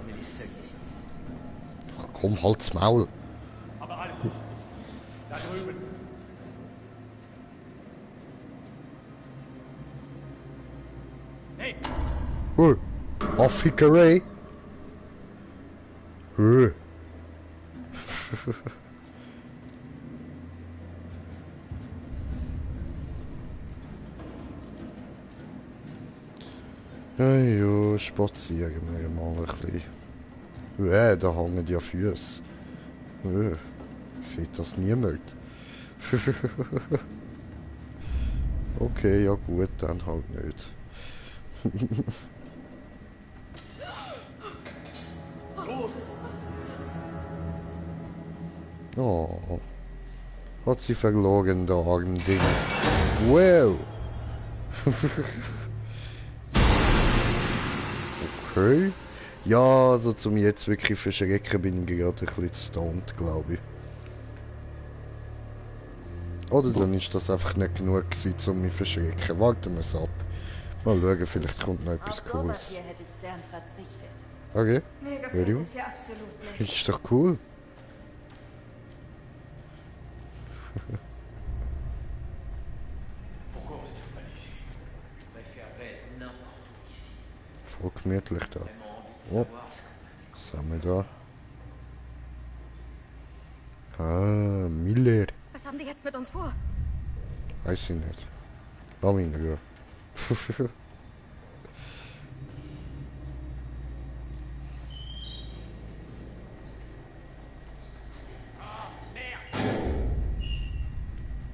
Ach komm, halt's Maul. Aber alle, da drüben. Hey! Affikerei. Ja, spazieren wir mal ein bisschen. Da hängen ja Füße. Sieht das niemand? Okay, ja gut, dann halt nicht. Los! Oh, hat sie verloren, der arme Ding. Wow! Okay. Ja, also zum jetzt wirklich verschrecken bin ich gerade ein bisschen stoned, glaube ich. Oder dann ist das einfach nicht genug gewesen, um mich zu verschrecken. Warten wir es ab. Mal schauen, vielleicht kommt noch etwas Cooles. Hier hätte ich gern verzichtet. Okay. Mir gefällt Ready? es hier absolut nicht. Ist doch cool. Voll gemütlich da. Oh, was haben wir da? Ah, Miller. Was haben die jetzt mit uns vor? Weiß ich nicht. Lass mich in Ruhe.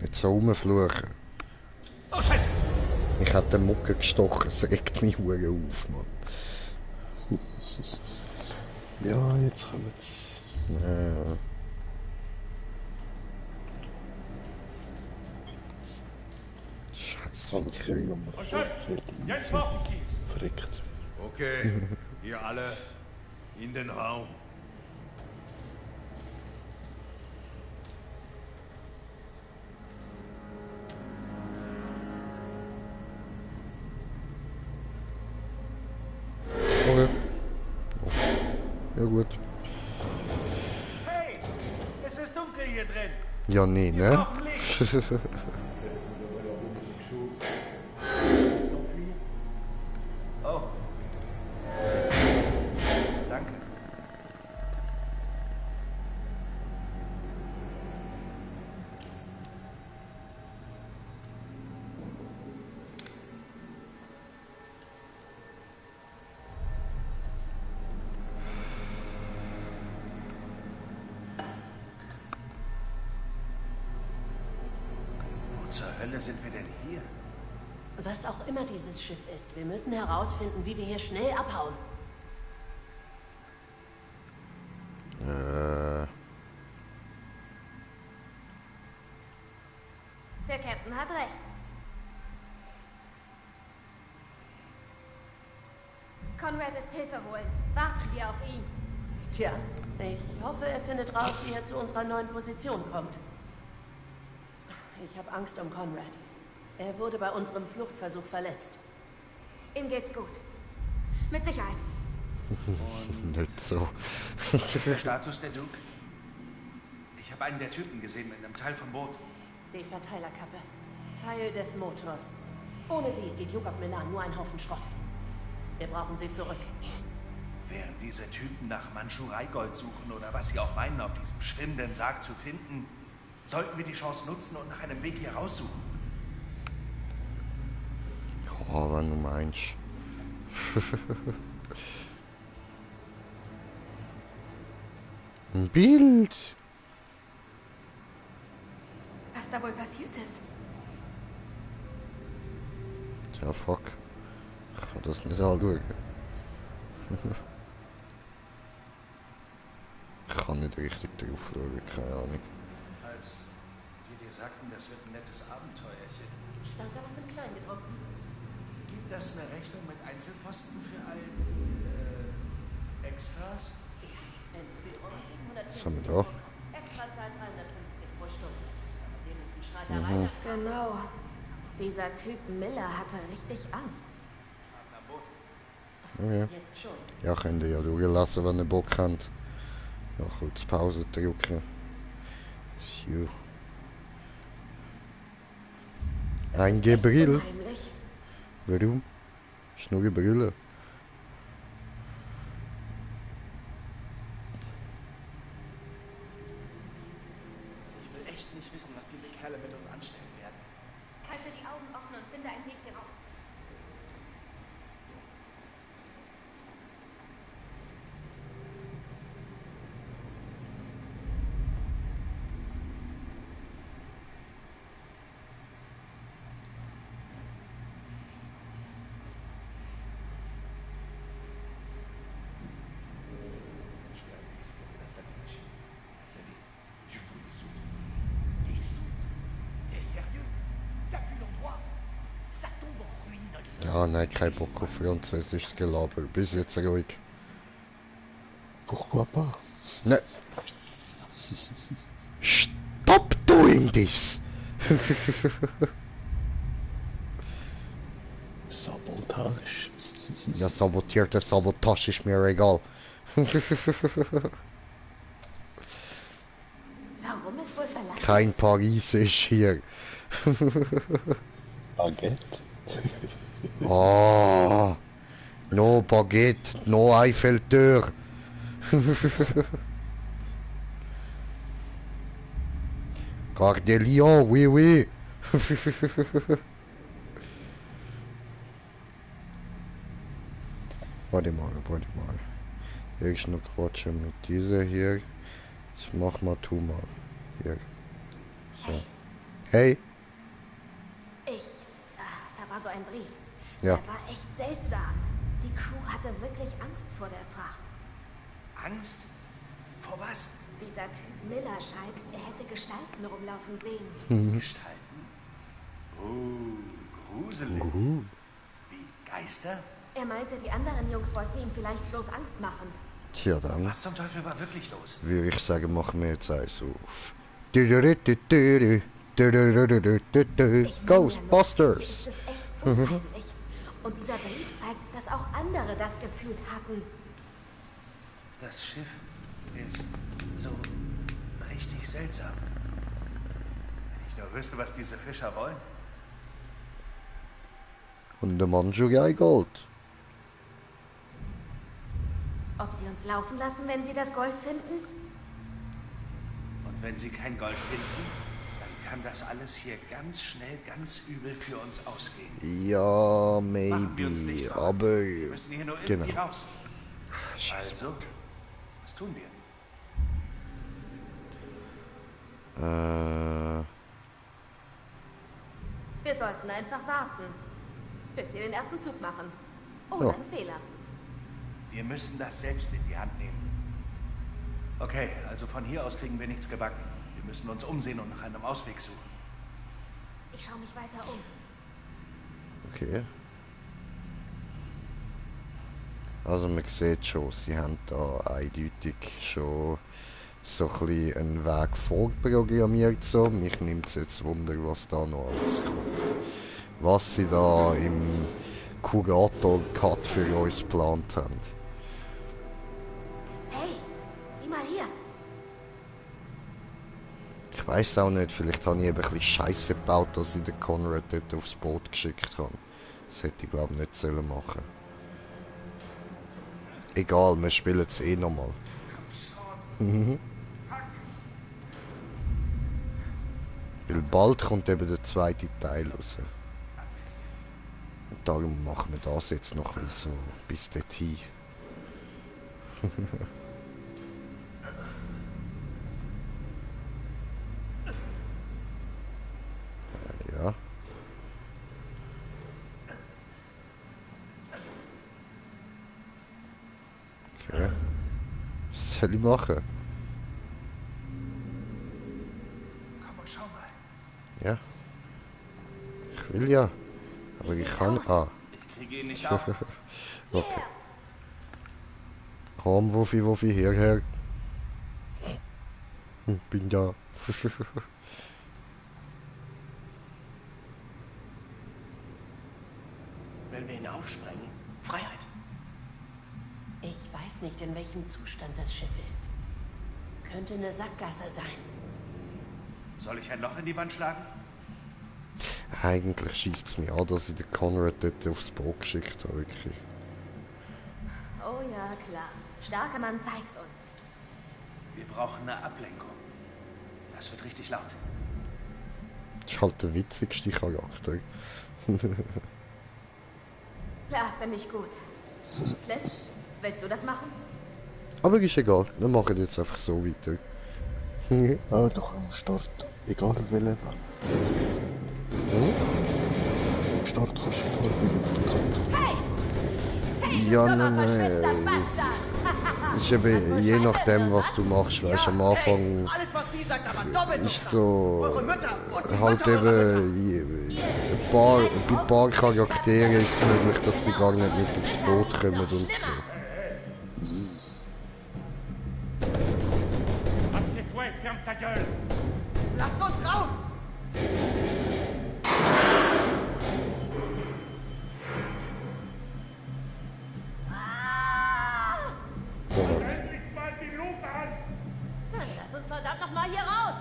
Nicht so rumfluchen. Oh, Scheiße! Ich hab den Mucke gestochen, es regt mich hure auf, Mann. Ja, jetzt kommen jetzt. Scheiße. Jetzt brauche ich Sie. Verreckt. Okay, ihr alle in den Raum. Okay. Ja gut. Hey, es ist dunkel hier drin. Ja, nee, ne? Oh. Danke. Wo zur Hölle sind wir denn hier? Was auch immer dieses Schiff ist, wir müssen herausfinden, wie wir hier schnell abhauen. Der Captain hat recht. Conrad ist Hilfe holen. Warten wir auf ihn. Tja, ich hoffe, er findet raus, wie er zu unserer neuen Position kommt. Ich habe Angst um Conrad. Er wurde bei unserem Fluchtversuch verletzt. Ihm geht's gut. Mit Sicherheit. Nicht so. Was ist der Status der Duke? Ich habe einen der Typen gesehen mit einem Teil vom Boot. Die Verteilerkappe. Teil des Motors. Ohne sie ist die Duke of Milan nur ein Haufen Schrott. Wir brauchen sie zurück. Während diese Typen nach Mandschurei-Gold suchen oder was sie auch meinen, auf diesem schwimmenden Sarg zu finden, sollten wir die Chance nutzen und nach einem Weg hier raussuchen. Oh, wenn du meinst. Ein Bild. Was da wohl passiert ist? Tja, fuck. Ich kann das nicht anschauen. Ich kann nicht richtig drauf schauen, keine Ahnung. Als wir dir sagten, das wird ein nettes Abenteuerchen. Stand da was im Kleingedruckten? Gibt das eine Rechnung mit Einzelposten für all die, Extras? Was haben wir da? Extrazahl 350 pro Stunde. Dem mit dem Schreiterei. Genau. Dieser Typ Miller hatte richtig Angst. Okay. Jetzt schon. Ja, könnt ihr ja durchlassen, wenn ihr Bock habt. Ja, kurz Pause drücken. So. Ein Gebrill. Unheimlich. Warum? Ist nur Brille. Ich will echt nicht wissen, was diese Kerle mit uns anstellen werden. Halte die Augen offen und finde einen Weg hier raus. Ja, nein, kein Bock auf französisches Gelaber. Bis jetzt ruhig. Pourquoi pas? Ne. Stop doing this! Sabotage. Ja, sabotierte Sabotage ist mir egal. Warum ist wohl verlassen? Kein Paris ist hier. Baguette. Oh, no Baguette, no Eiffeltür. Gare de Lyon, oui, oui. Warte mal. Hier ist noch Quatschen mit dieser hier. Jetzt mach mal, tu mal. Hier. So. Hey. Da war so ein Brief. Ja. Der war echt seltsam. Die Crew hatte wirklich Angst vor der Fracht. Angst? Vor was? Dieser Typ Miller scheint, er hätte Gestalten rumlaufen sehen. Gestalten? Gruselig. Wie Geister? Er meinte, die anderen Jungs wollten ihm vielleicht bloß Angst machen. Tja, dann Was zum Teufel war wirklich los? würde ich sagen, machen wir jetzt eins auf. Ghostbusters! Ist es echt unheimlich. Und dieser Brief zeigt, dass auch andere das gefühlt hatten. Das Schiff ist so richtig seltsam. Wenn ich nur wüsste, was diese Fischer wollen. Und der Manchurei Gold. Ob sie uns laufen lassen, wenn sie das Gold finden? Und wenn sie kein Gold finden, dann kann das alles hier ganz schnell ganz übel für uns ausgehen. Ja, Machen wir uns nicht maybe, verrückt. aber Wir müssen hier nur irgendwie genau. raus. Also, was tun wir? Wir sollten einfach warten, bis sie den ersten Zug machen. Ohne Ja. einen Fehler. Wir müssen das selbst in die Hand nehmen. Okay, also von hier aus kriegen wir nichts gebacken. Wir müssen uns umsehen und nach einem Ausweg suchen. Ich schaue mich weiter um. Okay. Also man sieht schon, sie haben da eindeutig schon so ein bisschen einen Weg vorprogrammiert. So. Mich nimmt es jetzt Wunder, was da noch alles kommt. Was sie da im Kurator-Cut für uns geplant haben. Hey, sieh mal hier. Ich weiß auch nicht, vielleicht habe ich eben ein bisschen Scheiße gebaut, dass ich den Conrad dort aufs Boot geschickt habe. Das hätte ich glaube ich nicht sollen machen. Egal, wir spielen es eh nochmal. Weil bald kommt eben der zweite Teil raus. Und darum machen wir das jetzt noch so bis dorthin. Ja. Okay. Was soll ich machen? Komm und schau mal. Ja. Ich will ja. Aber ich kann. Ah. Ich kriege ihn nicht auf. Okay. Komm, Wuffi, hierher. Bin da. Wenn wir ihn aufsprengen, Freiheit. Ich weiß nicht, in welchem Zustand das Schiff ist. Könnte eine Sackgasse sein. Soll ich ein Loch in die Wand schlagen? Eigentlich schießt es mich an, dass ich den Conrad dort aufs Boot geschickt habe, wirklich. Oh ja, klar. Starker Mann, zeig's uns. Wir brauchen eine Ablenkung. Das wird richtig laut. Das ist halt der witzigste Charakter. Klar, finde ich gut. Fliss, willst du das machen? Aber ist egal, wir machen jetzt einfach so weiter. Ah, doch am Start. Egal welchen. Am Start kannst du egal welchen Kant. Hey! Ja, nein. Es ist eben je nachdem, was du machst. Weißt, am Anfang Alles, was sie sagt, aber doppelt so ist krass. so Eure Mütter und die halt Mütter eurer eben bei ein paar Charakteren ist es möglich, dass sie gar nicht mit aufs Boot kommen und so. Assieds-toi et ferme ta gueule! Lasst uns raus! Endlich mal die Luke an! Dann lass uns verdammt nochmal hier raus!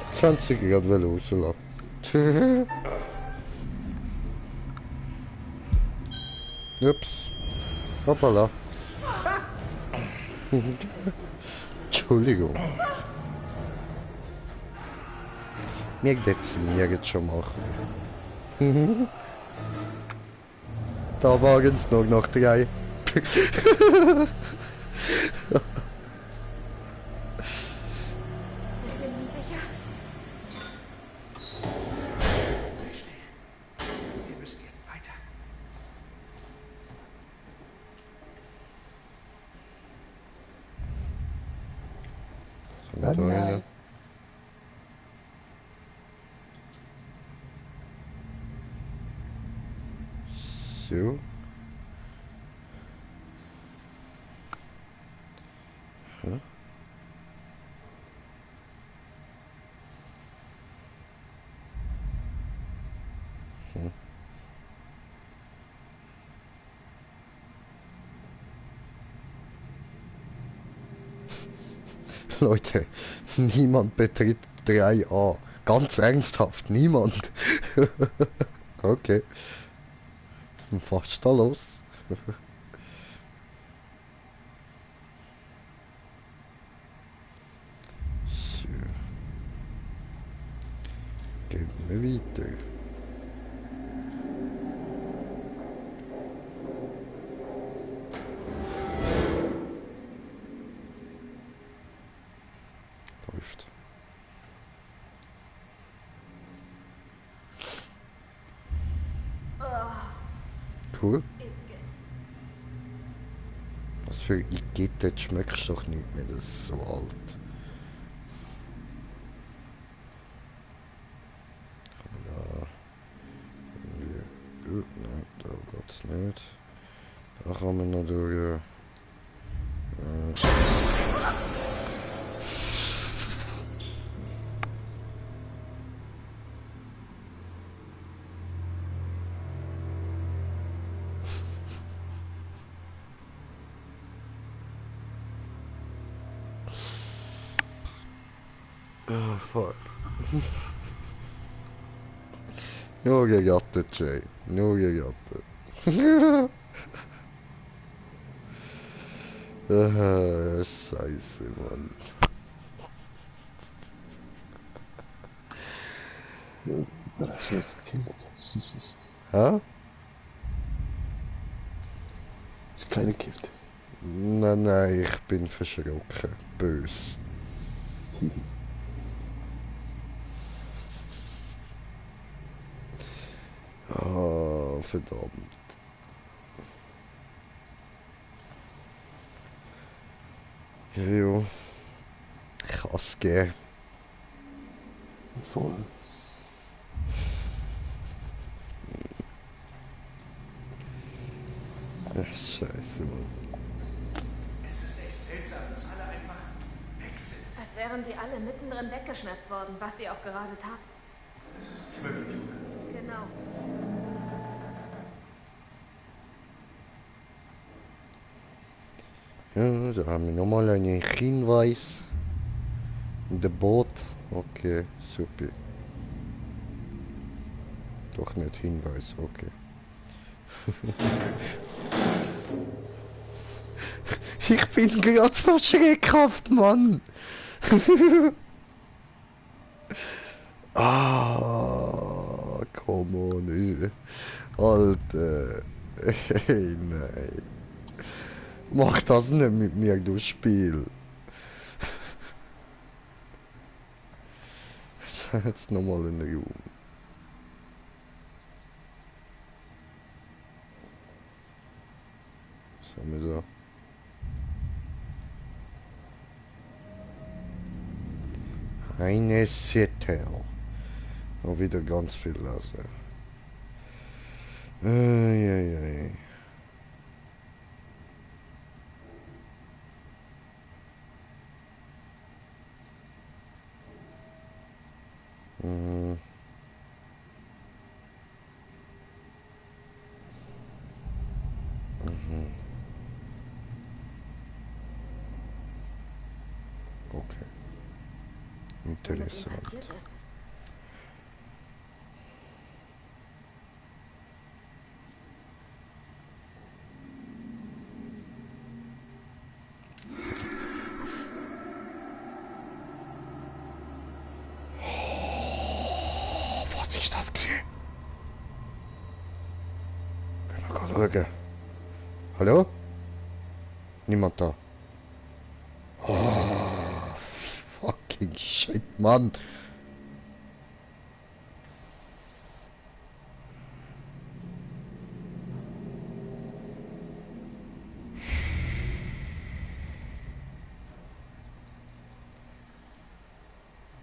Das haben sie gerade rauslassen. Ups. Hoppala. Entschuldigung. Wir dezimieren jetzt schon mal. Da waren es nur noch 3. Segeln sicher? Sei still. Wir müssen jetzt weiter. Nein. So. Hm. Hm. Leute, niemand betritt 3A. Ganz ernsthaft, niemand. Okay. Was ist da los? So. Gehen wir weiter. Läuft. Cool. Was für Igitt, das schmeckst du doch nicht mehr, das ist so alt. Da. Nein, da geht's nicht. Da kann man noch durch. Oh, fuck. Nur gegattet, Jay. Nur gegattet. Scheiße, Mann. Da hast du jetzt gekillt. Hä? Ist keine Gift. Nein, ich bin verschrocken. Bös. Oh, verdammt. Jo. Ich kann es geben. Voll. Ach, Scheiße, Mann. Es ist echt seltsam, dass alle einfach weg sind. Als wären die alle mittendrin weggeschnappt worden, was sie auch gerade taten. Das ist nicht möglich, oder? Genau. Ja, da haben wir nochmal einen Hinweis. In der Boot. Okay, super. Doch nicht Hinweis, okay. Ich bin gerade so schreckhaft, Mann. Ah, come on. Alter. Hey, nein. Mach das nicht mit mir, du Spiel. Jetzt nochmal in den Raum. Was haben wir da? Eine Zettel. Noch wieder ganz viel lassen. Eieiei. Mhm. Mhm. Okay. Interessant. Passiert ist. Was ist das gewesen? Mal schauen. Hallo? Niemand da. Oh, fucking shit, Mann.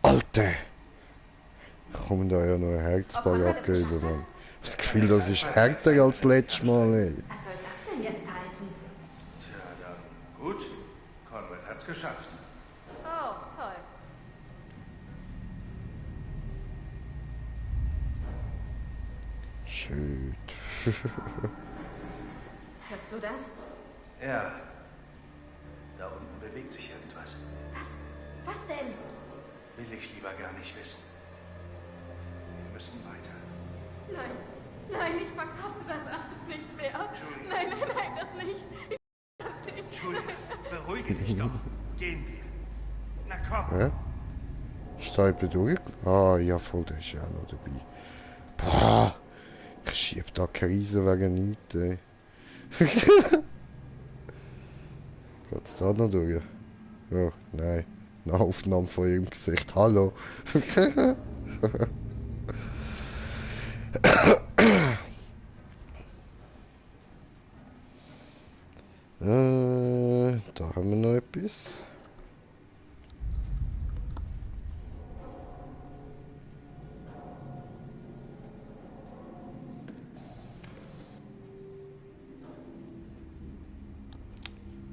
Alter! Kommen da ja noch ein Herzball abgeben, Mann. Das Gefühl, das ist härter als letztes Mal, ey. Was soll das denn jetzt heißen? Tja, dann gut. Conrad hat's geschafft. Oh, toll. Schön. Hörst du das? Ja. Da unten bewegt sich irgendwas. Was denn? Will ich lieber gar nicht wissen. Wir müssen weiter. Nein, nein, ich verkrafte das alles nicht mehr. Julie. Nein, nein, nein, das nicht. Das nicht. Julie, beruhige dich doch. Gehen wir. Na komm. Ja? Steipe durch? Ah, ja voll, der ist ja noch dabei. Boah, ich schieb da Krise wegen nichts, ey. Geht's da noch durch? Oh, nein. Eine Aufnahme von ihrem Gesicht. Hallo. Da haben wir noch etwas.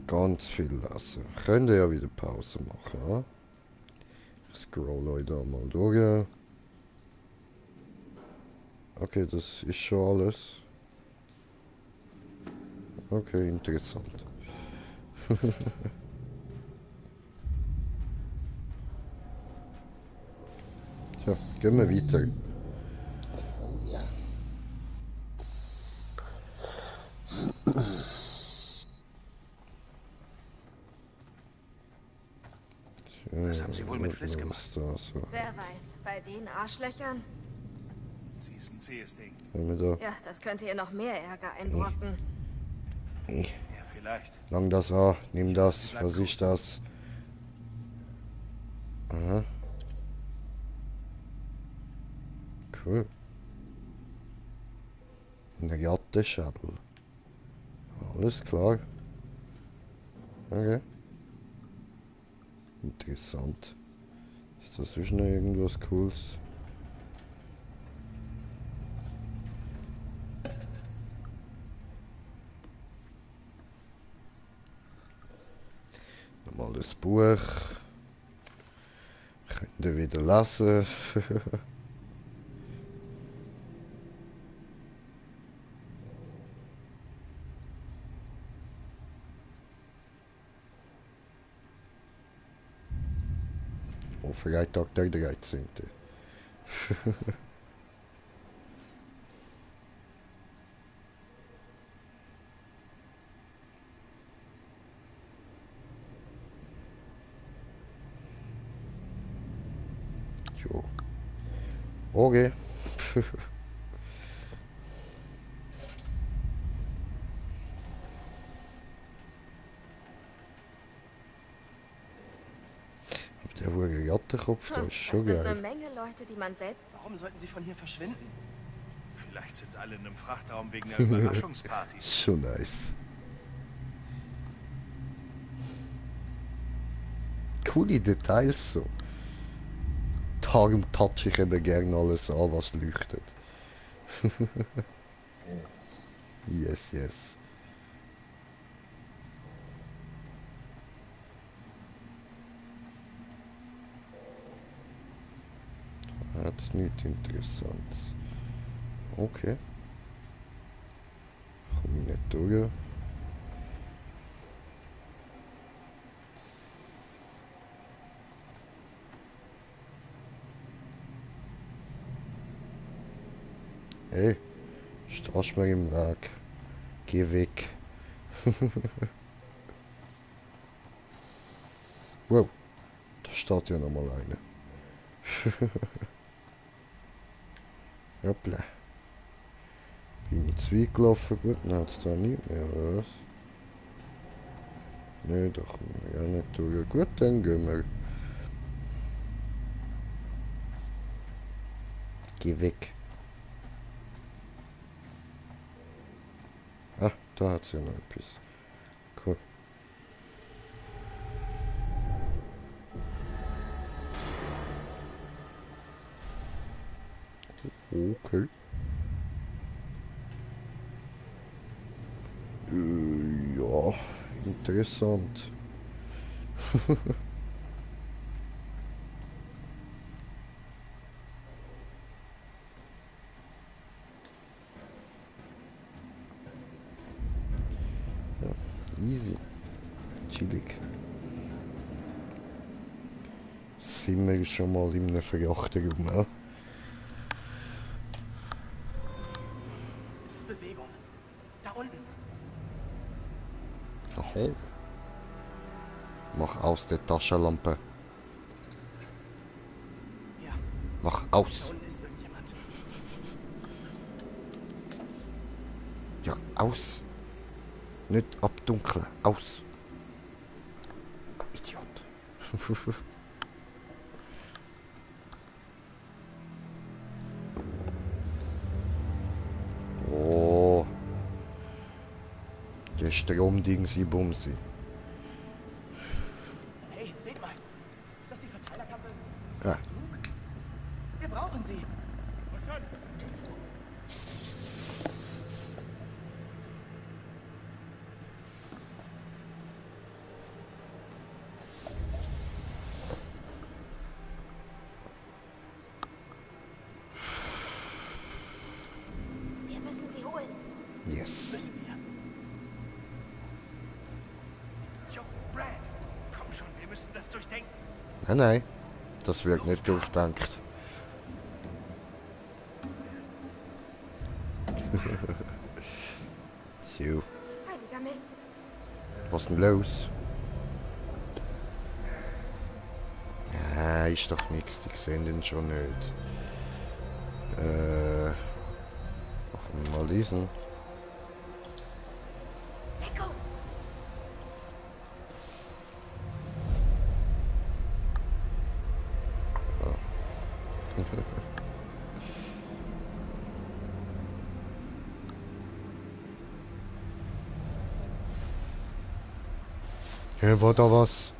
Ganz viel lesen. Könnt ihr ja wieder Pause machen, ja? Ich scroll euch da mal durch. Okay, das ist schon alles. Okay, interessant. Tja, gehen wir weiter. Ja. Was haben Sie wohl mit Fliss gemacht? Da, so. Wer weiß, bei den Arschlöchern? Sie ist ein zähes Ding. Ja, das könnte ihr noch mehr Ärger einbrocken. Ja, vielleicht. Lang das an, nimm das. Was ist das? Aha. Cool. Eine Gattenschädel. Alles klar. Okay. Interessant. Ist das sonst noch irgendwas Cooles? Nochmal das Buch. Könnt ihr wieder lesen. Oh, Freitag der 13. Jo. Okay. Der wurde Gattenkopf, das ist schon Das sind eine geil. Menge Leute, die man selbst... Warum sollten sie von hier verschwinden? Vielleicht sind alle in einem Frachtraum wegen der Überraschungsparty. Schon nice. Coole Details so. Darum touch ich eben gerne alles an, was leuchtet. Yes, yes. Hat's nicht interessant. Okay. Komm ich nicht durch. Hey, stehst mir im Weg. Geh weg. Wow, da steht ja noch mal einer. Hoppla. Bin Jetzt weit gelaufen, gut, dann hat es da nicht mehr, oder was? Nein, da kommen wir ja nicht durch. Gut, dann gehen wir. Geh weg. Ah, da hat es ja noch etwas. Cool. Okay. Ja, interessant. Ja, easy. Chillig. Sind wir schon mal in einem Verjachter rum, ja? Das ist Bewegung. Da unten. Aha. Mach aus der Taschenlampe. Ja. Mach Da aus. unten ist irgendjemand. Ja, aus. Nicht abdunkeln. Aus. Idiot. Oh. Der Stromding sie Bumsi. Hey, seht mal. Ist das die Verteilerkappe? Ja. Wir brauchen sie. Wir müssen sie holen. Yes. Müssen wir. Jo, Brad, komm schon, wir müssen das durchdenken. Nein, nein. Das wird nicht durchdenkt. So. Heiliger Mist. Was ist denn los? Ja, ist doch nichts. Die sehen den schon nicht. Machen wir mal diesen. Echo. Hä, war da was?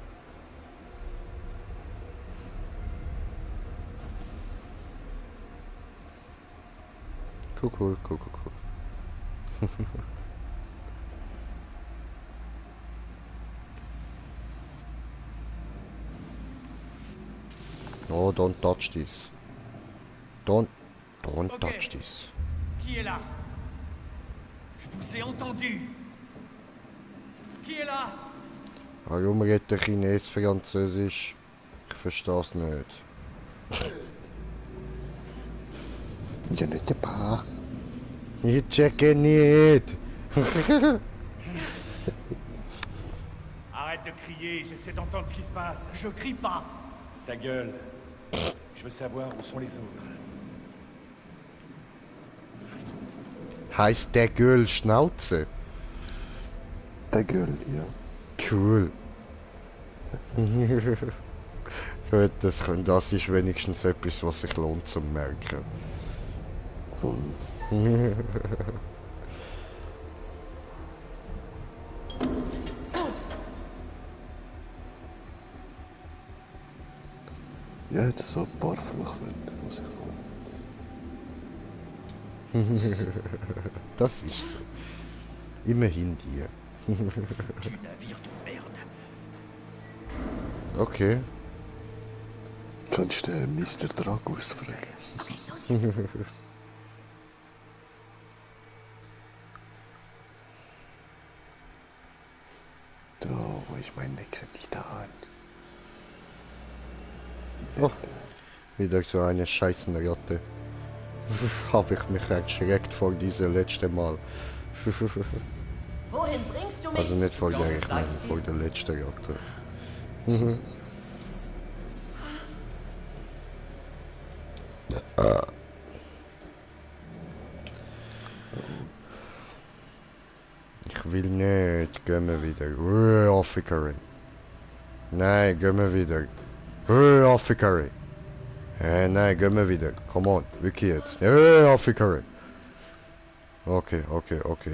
Cool. Oh, don't touch this. Don't touch this. Qui est là? Je vous ai entendu. Qui est là? Warum redet der Chines Französisch? Ich verstehe es nicht. Ja, nicht der Paar. Ich checke nicht. Arrête de crier, j'essaie d'entendre ce qui se passe. Je crie pas. Ta gueule. Je veux savoir où sont les autres. Heißt der Girl Schnauze? Der Girl, ja. Cool. Gut, das ist wenigstens etwas, was sich lohnt zu merken. Ja, het is zo'n paar Fluchtwände, muss ich Das ist so. Immerhin dir. Okay. Kannst du Mr. Dragus fragen? Da, wo ist mein Kredit an? Oh, wieder so eine scheißen Ratte. Habe ich mich erschreckt vor diesem letzten Mal. Wohin bringst du mich? Also nicht vor der, ich meine vor der letzten Ratte. Ich will nicht. Gehen wir wieder. Affikarin. Nein, gehen wir wieder. Affikarin. Nein, gehen wir wieder. Come on, wirklich jetzt. Affikarin. Okay,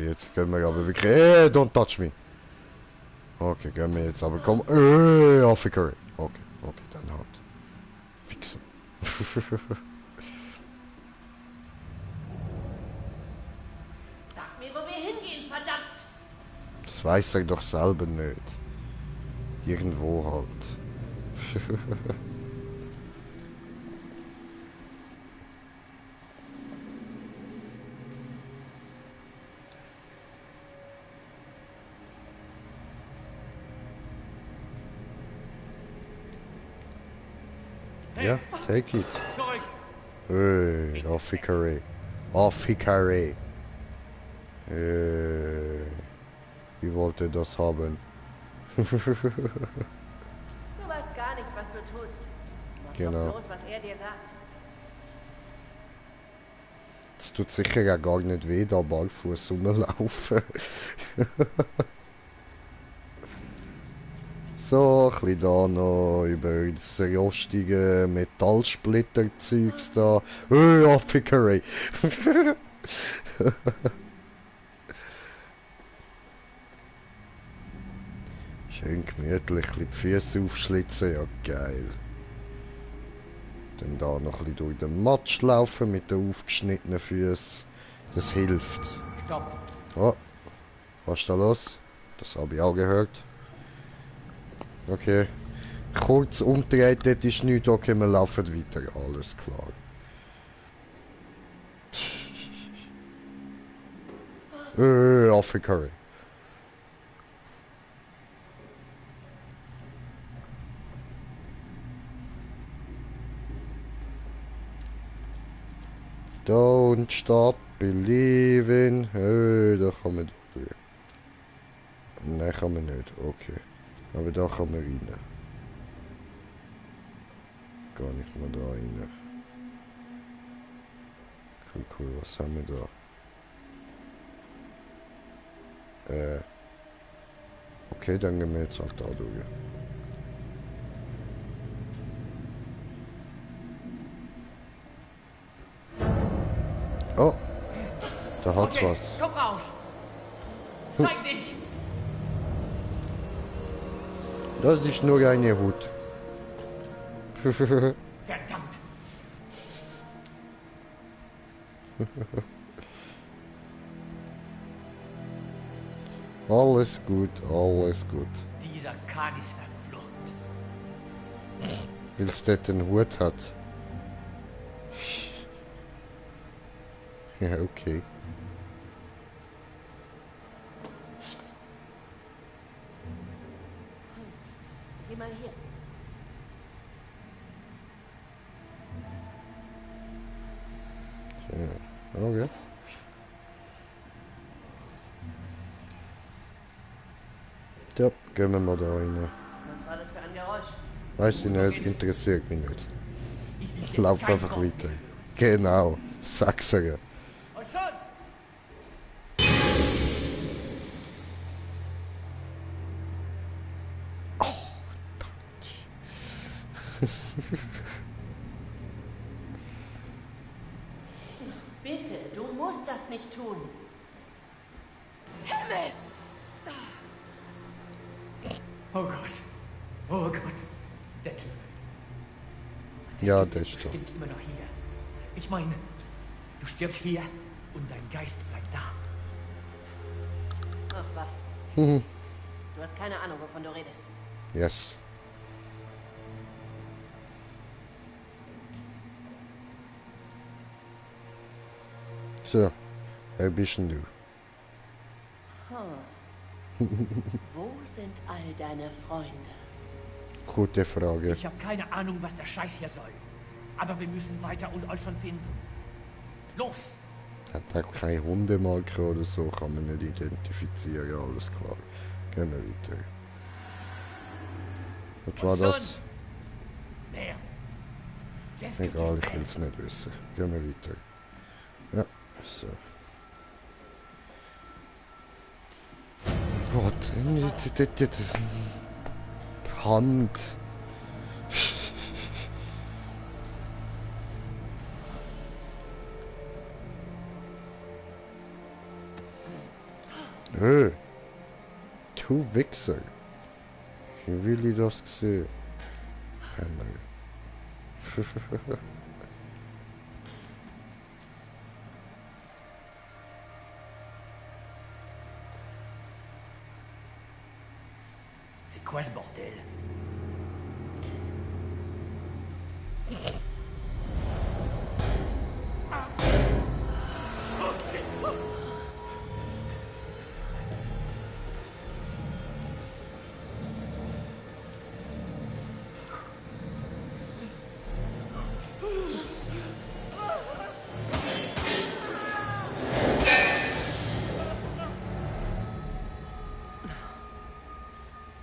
jetzt gehen wir aber wirklich. Don't touch me. Okay, gehen wir jetzt aber. Komm. Affikarin. Okay, dann halt. Fixen. Sag mir, wo wir hingehen, verdammt! Das weiß er doch selber nicht. Irgendwo halt. Ja, take it. Affikare. Affikare. Wie wollte das haben? Du weißt gar nicht, was du tust. Mach Genau. doch bloß, was er dir sagt. Es tut sicher ja gar nicht weh, da barfuß rumlaufen. So, ein bisschen da noch über das rostige Metallsplitter-Zeugs da. Affikare. Schön gemütlich, die Füße aufschlitzen, ja geil. Dann da noch ein bisschen durch den Matsch laufen mit den aufgeschnittenen Füßen. Das hilft. Stopp. Oh, was ist da los? Das habe ich auch gehört. Okay. Kurz umdreht, dort ist nichts. Okay, wir laufen weiter. Alles klar. Affikare. Don't stop believing. Da kann man durch. Nein, kann man nicht. Okay. Aber da kann man rein. Gar nicht mal da rein. Cool, was haben wir da? Okay, dann gehen wir jetzt auch da durch. Oh, da hat's Okay, was. komm raus. Zeig dich. Das ist nur eine Hut. Verdammt. Alles gut, alles gut. Dieser Kahn ist verflucht. Weil es dort einen Hut hat. Ja, okay. Sieh mal hier. Ja, okay. Ja, gehen wir mal da rein. Was war das für ein Geräusch? Weiß ich nicht, interessiert mich nicht. Lauf einfach weiter. Genau, sag's ja. Und schon. Bitte, du musst das nicht tun. Himmel! Oh Gott. Oh Gott. Der Typ. Ja, Typ der ist ist schon. bestimmt immer noch hier. Ich meine, du stirbst hier und dein Geist bleibt da. Ach was. Mhm. Du hast keine Ahnung, wovon du redest. Yes. So, wer bist denn du? Wo sind all deine Freunde? Gute Frage. Ich habe keine Ahnung, was der Scheiß hier soll. Aber wir müssen weiter und Olson finden. Los! Hat auch keine Hundemarke oder so, kann man nicht identifizieren, alles klar. Gehen wir weiter. Was war das? Wer? Egal, ich will es nicht wissen. Gehen wir weiter. Ja, so. Gott, Hand. Du Wichser. Wie will ich das sehen? C'est quoi ce bordel?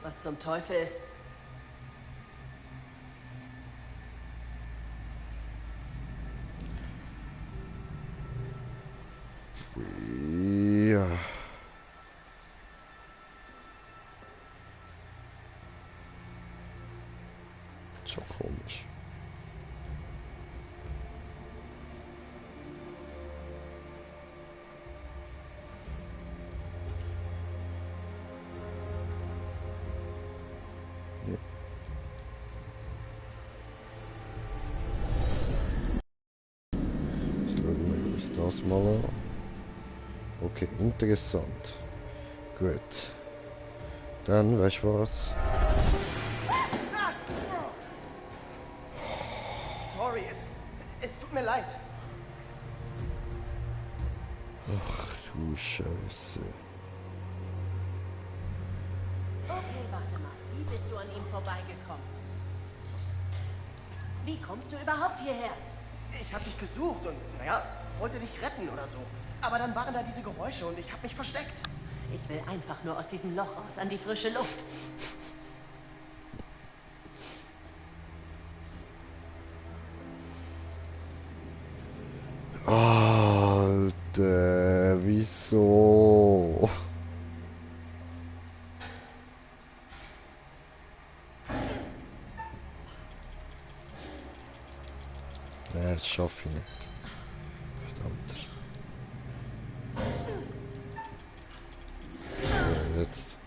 Was zum Teufel? Ja. Schon komisch. Ja. Schauen wir uns das mal an. Okay, interessant. Gut. Dann, weißt du was? Sorry, es tut mir leid. Ach du Scheiße. Okay, warte mal. Wie bist du an ihm vorbeigekommen? Wie kommst du überhaupt hierher? Ich hab dich gesucht und, naja, wollte dich retten oder so. Aber dann waren da diese Geräusche und ich hab mich versteckt. Ich will einfach nur aus diesem Loch raus, an die frische Luft. Alter, wieso? Nee, das schaffe ich nicht. Verdammt. Ja, jetzt.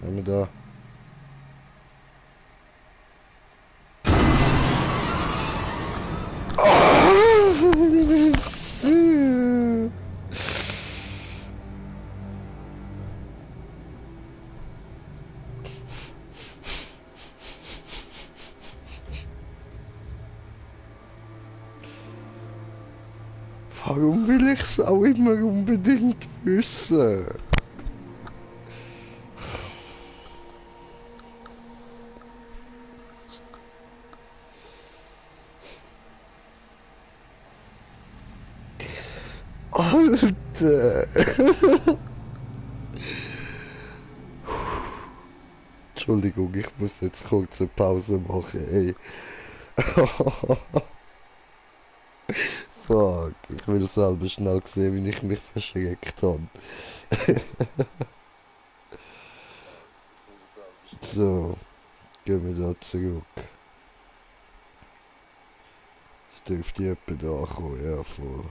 Haben wir da? Warum will ich es auch immer unbedingt wissen? Alter! Entschuldigung, ich muss jetzt kurz eine Pause machen, ey. Fuck, ich will selber schnell sehen, wie ich mich verschreckt habe. So, gehen wir da zurück. Es dürfte jemand da kommen, ja voll.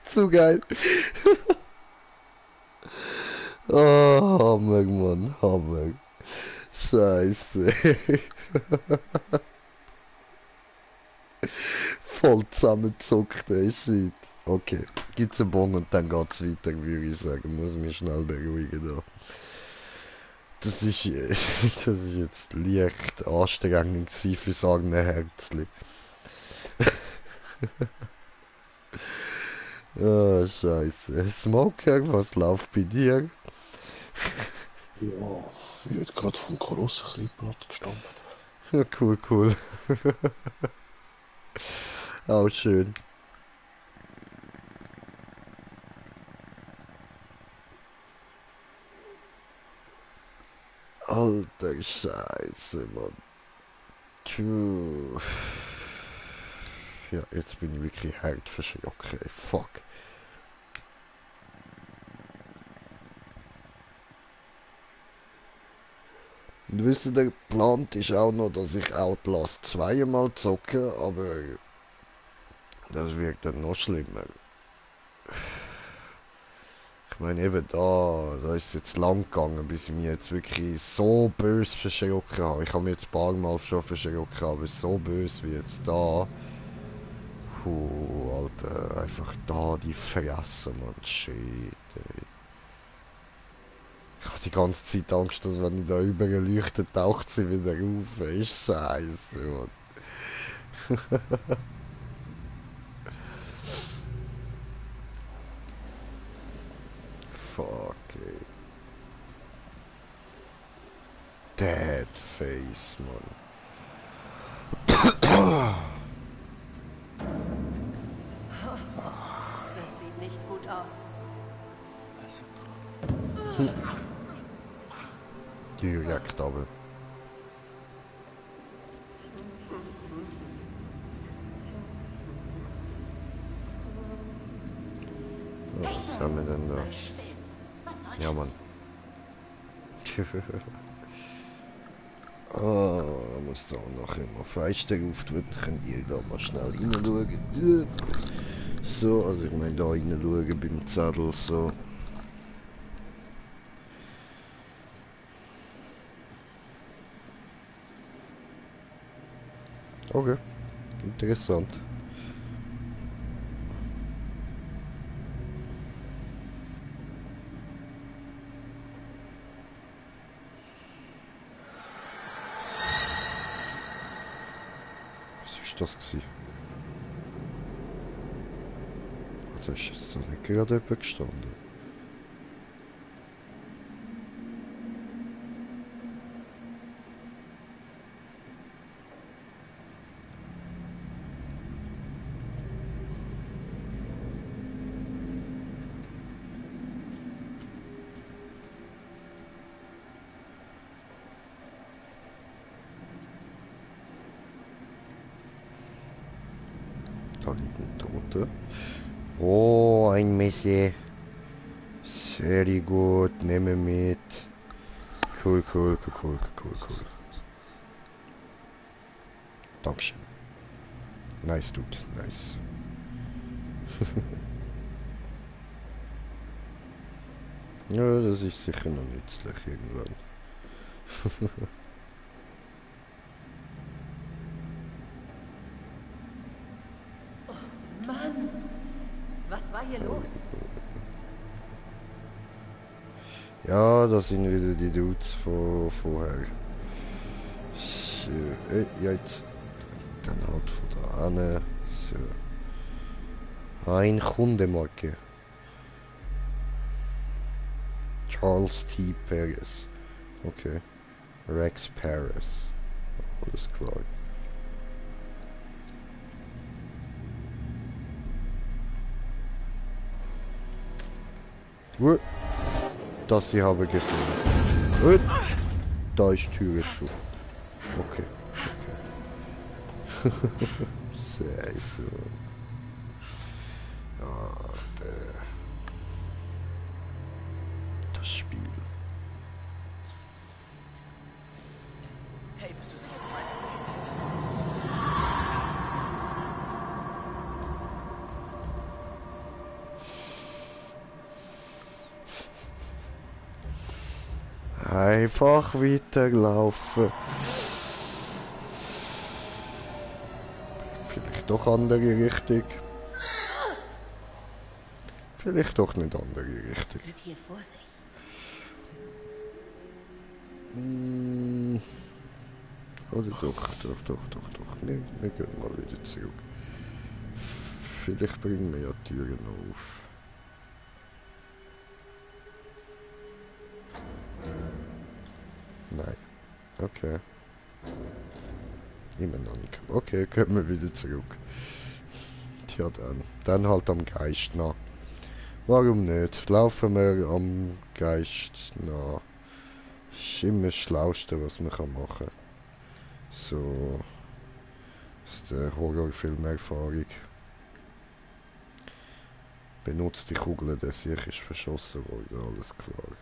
Zu geil. Oh, Hammer, Mann, Hammer. Scheiße. Voll zusammengezuckt, ey, shit. Okay, gibt's einen Bon und dann geht's weiter, würde ich sagen. Muss mich schnell beruhigen da. Das ist jetzt leicht anstrengend gewesen fürs eigene Herzli. Ah, scheiße. Smoker, was läuft bei dir? Ja, ich werde gerade vom Koloss ein bisschen platt gestampft. Ja, cool, cool. Auch schön. Alter Scheiße, Mann. Tschüss. Ja, jetzt bin ich wirklich hart verschrocken. Fuck. Und wisst ihr, geplant ist auch noch, dass ich Outlast 2 mal zocke, aber das wird dann noch schlimmer. Ich meine eben da ist es jetzt lang gegangen, bis ich mich jetzt wirklich so böse verschrocken habe. Ich habe mich jetzt ein paar Mal schon verschrocken, aber so böse wie jetzt da. Puh, Alter, einfach da die Fresse, Mann, shit, ey. Ich habe die ganze Zeit Angst, dass wenn ich da überleuchte, taucht sie wieder auf. Ist scheiße, Mann. Fuck, ey. Dead face, Mann. Das sieht nicht gut aus. Was? Direkt aber. Was haben wir denn da? Ja, Mann. Muss da auch noch immer Fenster auftreten, könnt ihr da mal schnell reinschauen. So, also ich meine da reinschauen beim Zettel, so. Okay, interessant. Was war das gewesen? Da ist jetzt doch nicht gerade jemand gestanden. Da liegen Tote. Oh, ein Messi. Sehr gut, nehme mit. Cool. Dankeschön. Nice, Dude, nice. Ja, das ist sicher noch nützlich irgendwann. Mann, was war hier los? Ja, das sind wieder die Dudes von vorher. So, ja, jetzt dann halt von da an. So. Ein Kundemarke. Charles T. Paris. Okay. Rex Paris. Alles klar. Gut. Das ich habe gesehen. Gut. Da ist die Tür zu. Okay. Scheiße. Ja, das Spiel. Hey, bist du sicher, du weißt wo? Einfach weiterlaufen. Vielleicht doch andere Richtung. Vielleicht doch nicht andere Richtung. Was geht hier vor sich? Oder doch. Wir gehen mal wieder zurück. Vielleicht bringen wir ja die Türen auf. Nein. Okay. Immer noch nicht. Okay, kommen wir wieder zurück. Tja, dann halt am Geist nach. Warum nicht? Laufen wir am Geist nach. ist immer das Schlauste, was man machen kann. So aus der Horrorfilmerfahrung. Benutzt die Kugel, der sich ist verschossen worden, alles klar.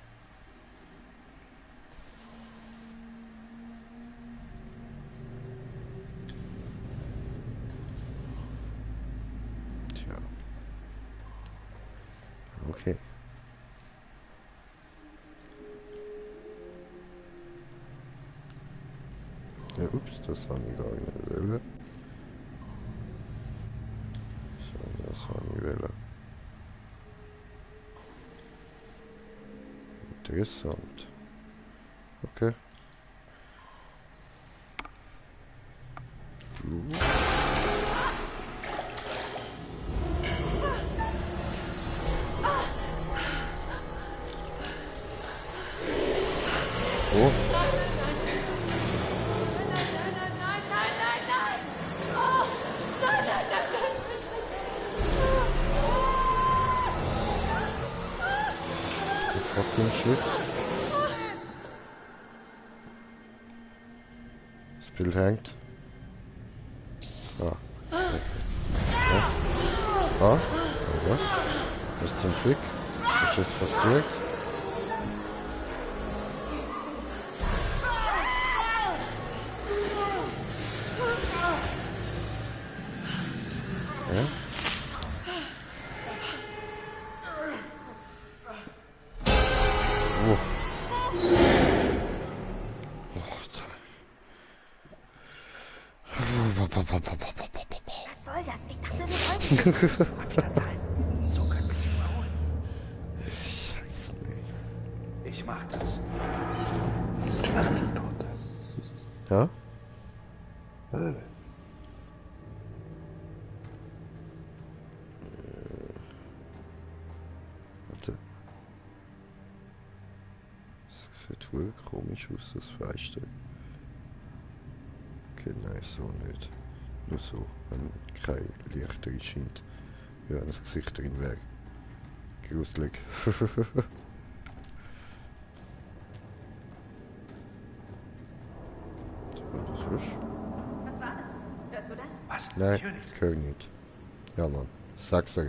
Tja. Okay. Ja, ups, das war nicht gar nicht wollen. So, das war nicht wollen. Interessant. Okay. Oh. Fucking shit. Das Bild hängt. Ah. Okay. Ah. Was? Was ist zum Trick? Was ist jetzt passiert? Ja? Was soll das? Ich dachte, wir wollten... Abstand halten. So können wir sie überholen. Scheiße, nee. Ich mach das. Ja? Warte. Das sieht wohl komisch aus, das Fleisch. Okay, nein, so nicht. Nur so, wenn kein Licht drin scheint. Wie wenn das Gesicht drin wäre. Gruselig. Was war das? Hörst du das? Was? Nein, Ich höre nichts. ich höre nicht. Ja, Mann. Sag's ja.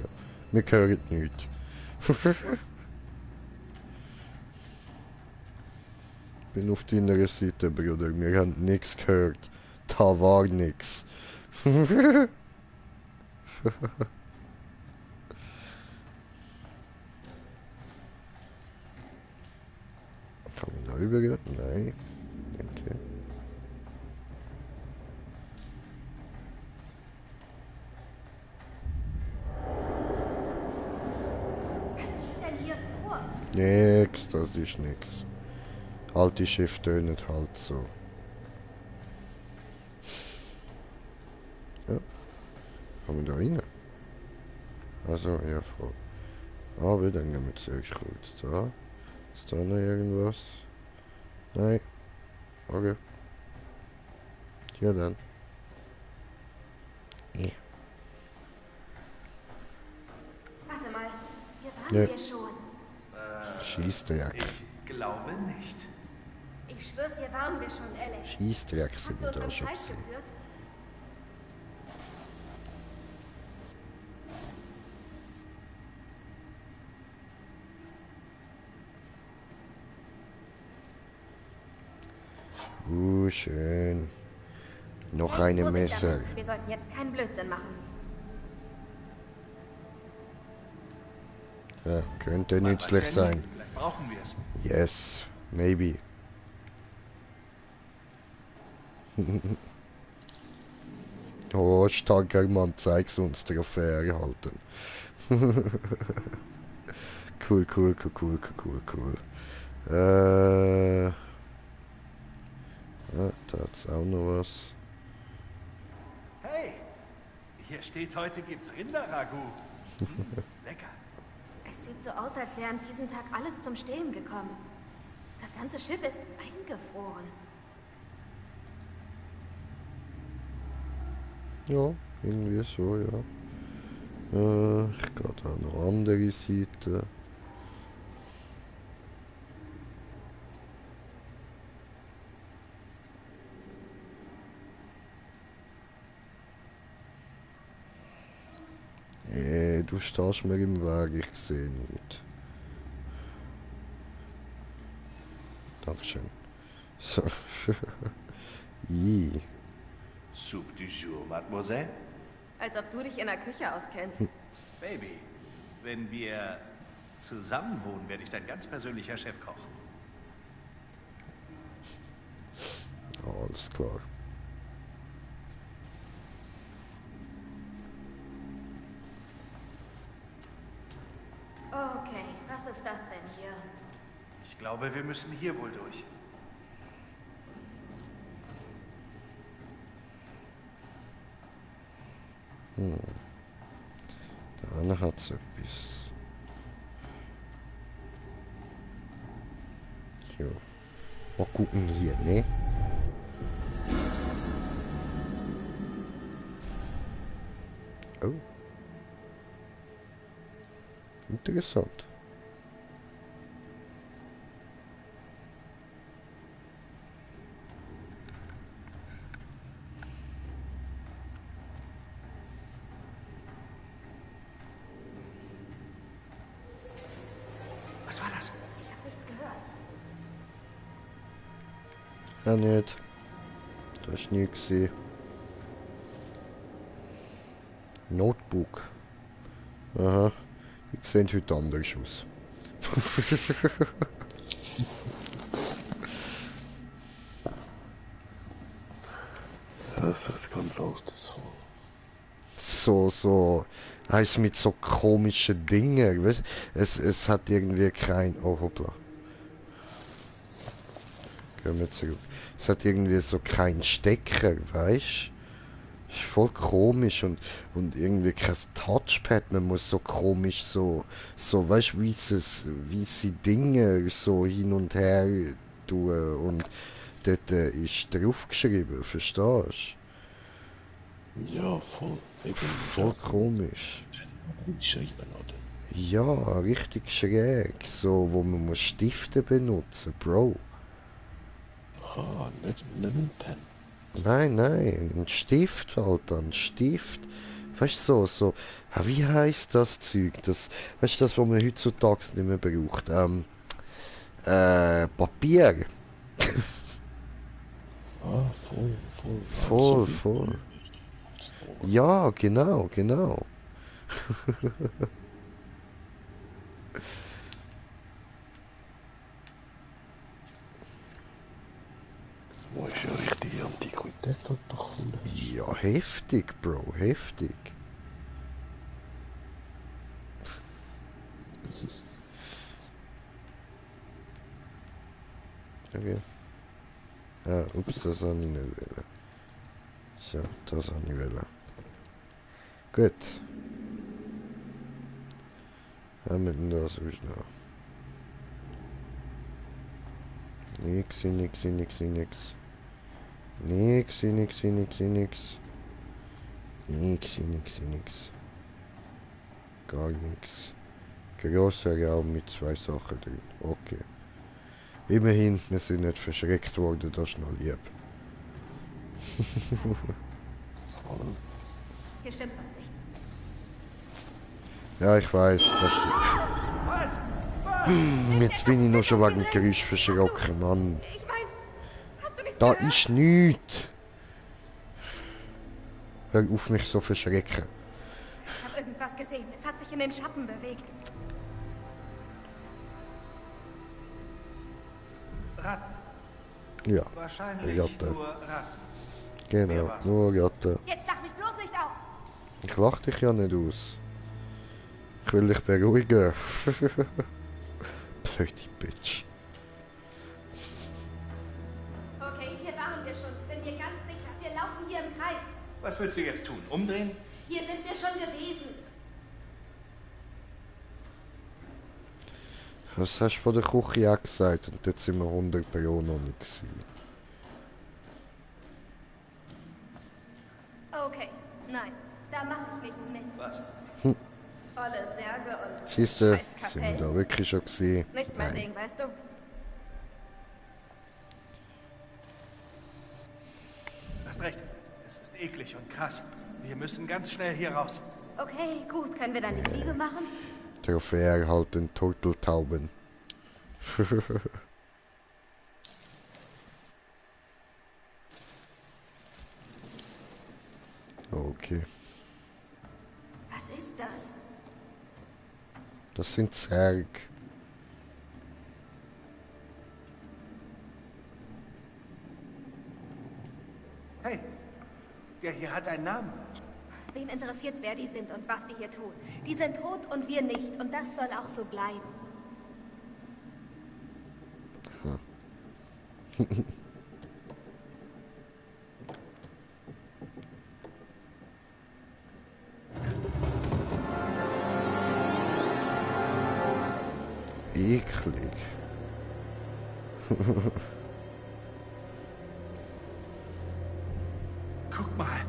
Wir hören nicht. Bin auf deiner Seite, Bruder. Wir haben nichts gehört. Da war nix. Kann man da rüber? Nein. Okay. Was geht denn hier vor? Nix, das ist nix. Alte Schiff tönen halt so. Ja. Kommen wir da rein? Also, ja, Frau. Aber dann gehen wir zuerst kurz da. Ist da noch irgendwas? Nein. Okay. Ja dann. Warte mal, hier waren wir schon. Schießdreck. Ich glaube nicht. Ich schwör's, hier waren wir schon, Alex. Schießdreck Hast sind du uns da im schon Kreis gesehen. geführt? Schön. Noch eine Vorsicht Messer. damit. Wir sollten jetzt keinen Blödsinn machen. Ja, könnte nützlich sein. Vielleicht brauchen wir es. Yes, maybe. Oh, starker Mann, zeig's uns, Trophäe erhalten. Cool. Ja, da hat's auch noch was. Hey, hier steht, heute gibt's Rinderragout. Lecker. Es sieht so aus, als wäre an diesem Tag alles zum Stehen gekommen. Das ganze Schiff ist eingefroren. Ja, irgendwie so, ja. Ich gehe da noch andere Seite. Du stehst mir im Weg, ich sehe nicht. Dankeschön. So. Soup du jour, Mademoiselle? Als ob du dich in der Küche auskennst. Baby, wenn wir zusammen wohnen, werde ich dein ganz persönlicher Chefkoch. Alles klar. Okay, was ist das denn hier? Ich glaube, wir müssen hier wohl durch. Dann hat's etwas. So. Mal gucken hier, ne? Oh. Interessant. Was war das? Ich habe nichts gehört. Ja, nicht. Das ist nie gesehen. Notebook. Aha. Die sehen heute anders aus. Das ist ganz anders. So, heißt mit so komischen Dingen, weißt? Es hat irgendwie kein, oh hoppla. Gehen wir zurück. Es hat irgendwie so keinen Stecker, weißt? Ist voll komisch und irgendwie kein Touchpad, man muss so komisch so weißt du, wie sie Dinge so hin und her tun und dort ist draufgeschrieben, verstehst du? Ja, voll. Voll komisch. Schreiben, oder? Ja, richtig schräg, so wo man muss Stifte benutzen, Bro. Ah, nicht ein Pen. Nein, ein Stift, Alter, ein Stift. Weißt du, so, wie heißt das Zeug? Das, weißt du, das, was man heutzutage nicht mehr braucht? Papier. Ah, voll. Voll. Ja, genau. Wo ist ja richtige Antiquität doch. Ja, heftig, Bro, heftig. Okay. Ah, ups, das habe ich nicht wollen. So, das habe ich wollen. Gut. Haben wir denn da sonst noch? Nix. Gar nichts. Grosser Raum mit 2 Sachen drin. Okay. Immerhin, wir sind nicht verschreckt worden, das ist noch lieb. Hier stimmt was nicht. Ja, ich weiß, das stimmt. Was? Jetzt bin ich noch schon wegen Geräusch verschrocken, Mann. Ich meine, hast du nichts Da gehört? ist nichts. Hör auf, mich so verschrecken. Ich habe irgendwas gesehen. Es hat sich in den Schatten bewegt. Ratten. Ja, Wahrscheinlich Ratten. nur Ratten. Genau, nur Ratten. Jetzt lach mich bloß nicht aus. Ich lach dich ja nicht aus. Ich will dich beruhigen. Blöde Bitch. Okay, hier waren wir schon. Bin mir ganz sicher. Wir laufen hier im Kreis. Was willst du jetzt tun? Umdrehen? Hier sind wir schon gewesen. Das hast du von der Küche auch gesagt und dort sind wir 100 Pro noch nicht gewesen. Okay, nein, da mache ich nicht mit. Was? Olle Särge und Siehste, scheiß sind wir Kapellen. da wirklich schon gewesen? Nicht mein Nein. Ding, weißt du? Hast recht. Es ist eklig und krass. Wir müssen ganz schnell hier raus. Okay, gut. Können wir dann die Fliege machen? Trophäe erhalten, Turteltauben. Okay. Was ist das? Das sind Zerg. Hey, der hier hat einen Namen. Wen interessiert's, wer die sind und was die hier tun? Die sind tot und wir nicht. Und das soll auch so bleiben. Eklig. Guck mal.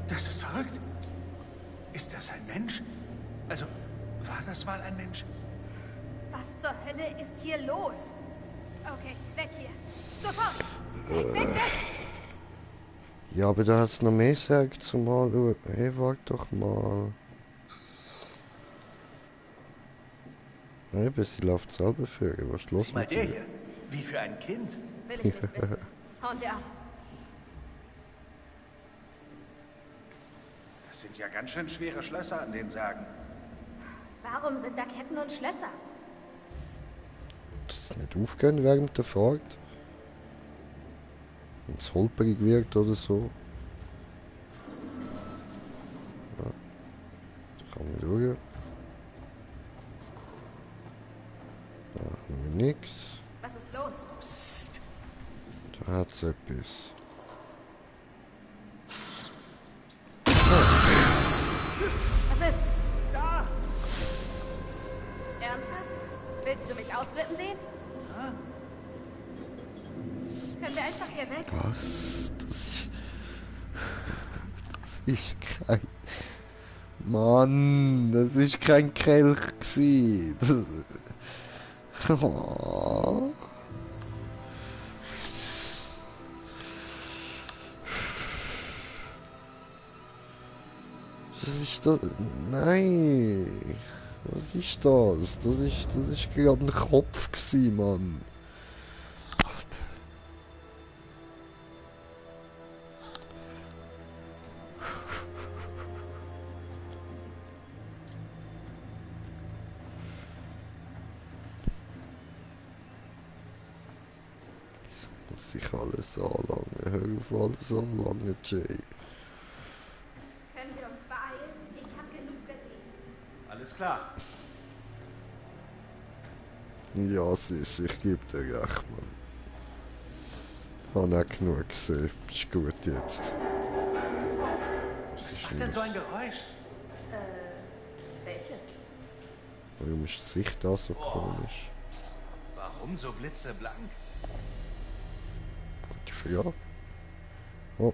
Das ist verrückt. Ist das ein Mensch? Also, war das mal ein Mensch? Was zur Hölle ist hier los? Okay, weg hier. Sofort! Weg, weg, weg! Ja, aber da hat's noch mehr Zerg zum Anschauen. Hey, wart doch mal. Eben, sie läuft selber für. Was ist los Sieh mal mit der ihr? hier. Wie für ein Kind. Will ich nicht wissen. Hauen wir ab. Das sind ja ganz schön schwere Schlösser an den Särgen. Warum sind da Ketten und Schlösser? Das ist nicht aufgehen während der Fahrt. Wenn es holperig wirkt oder so. Ja. Da kann man durch. Da haben wir nichts. Was ist los? Psst. Da hat's etwas. Was ist? Da! Ernsthaft? Willst du mich ausflippen sehen? Können wir einfach hier weg? Was? Das ist kein... Mann, das ist kein Kelch gsi. Oh. Das ist doch... Nein! Was ist das? Das ist gerade ein Kopf gsi, Mann. Muss ich alles anlangen? Hör auf alles anlangen, Jay. Können wir uns beeilen? Ich habe genug gesehen. Alles klar. Ja, Sis, ich gebe dir recht, Mann. Ich habe auch genug gesehen. Ist gut jetzt. Was macht denn so ein Geräusch? Welches? Warum ist die Sicht da so komisch? Warum so blitzeblank? Gute Frage. Oh,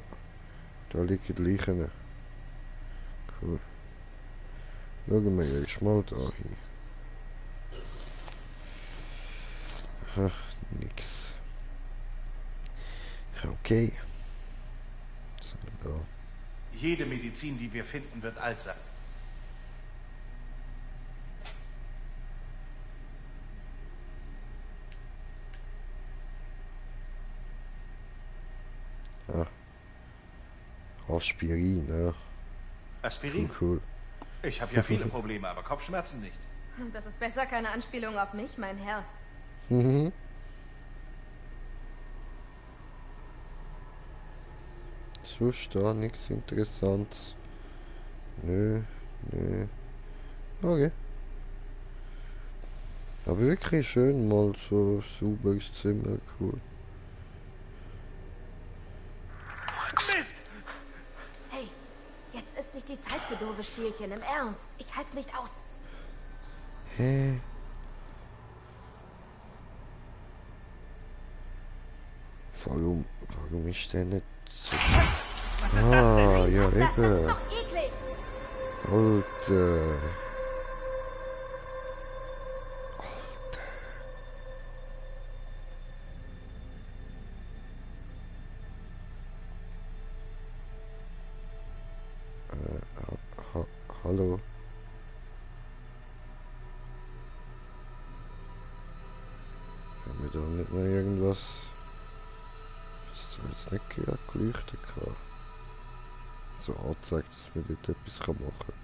da liegen die Leichen. Cool. Schauen wir erst mal da hin. Aha, nix. Okay. So, da. Jede Medizin, die wir finden, wird alt sein. Ah. Aspirin, ja. Aspirin? Cool. Ich habe ja viele Probleme, aber Kopfschmerzen nicht. Das ist besser keine Anspielung auf mich, mein Herr. Mhm. Sonst da nichts Interessantes. Nö, nö. Okay. Aber wirklich schön, mal so sauberes Zimmer, cool. Mist! Hey, jetzt ist nicht die Zeit für doofe Spielchen, im Ernst. Ich halt's nicht aus. Hä? Warum ist der nicht so... Was ist das denn? Ja, Was ist das? Das eben. ist doch eklig. Alter. es nicht gerade geleuchtet gehabt. So angezeigt, dass man dort etwas machen kann.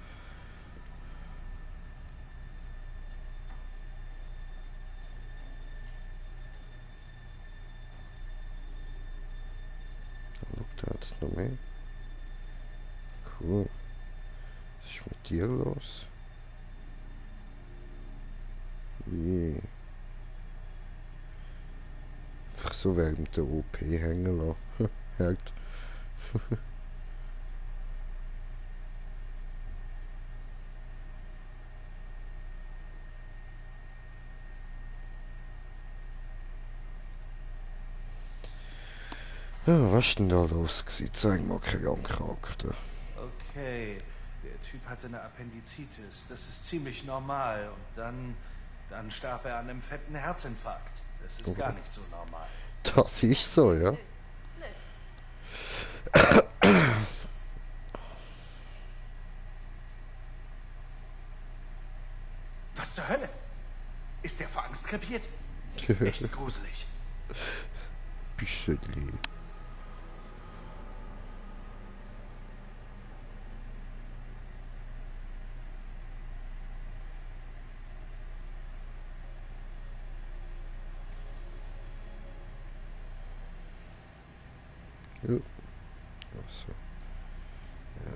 Da hat es noch mehr. Cool. Was ist mit dir los? Wie? Einfach so während der OP hängen lassen. Hört. Ja, was ist denn da los gewesen? Zeig mal keinen Charakter. Okay, der Typ hatte eine Appendizitis. Das ist ziemlich normal. Und dann starb er an einem fetten Herzinfarkt. Das ist gar nicht so normal. Das ist so, ja. Was zur Hölle? Ist der vor Angst krepiert? Echt gruselig. Bisschen. Oh. Also. Ja.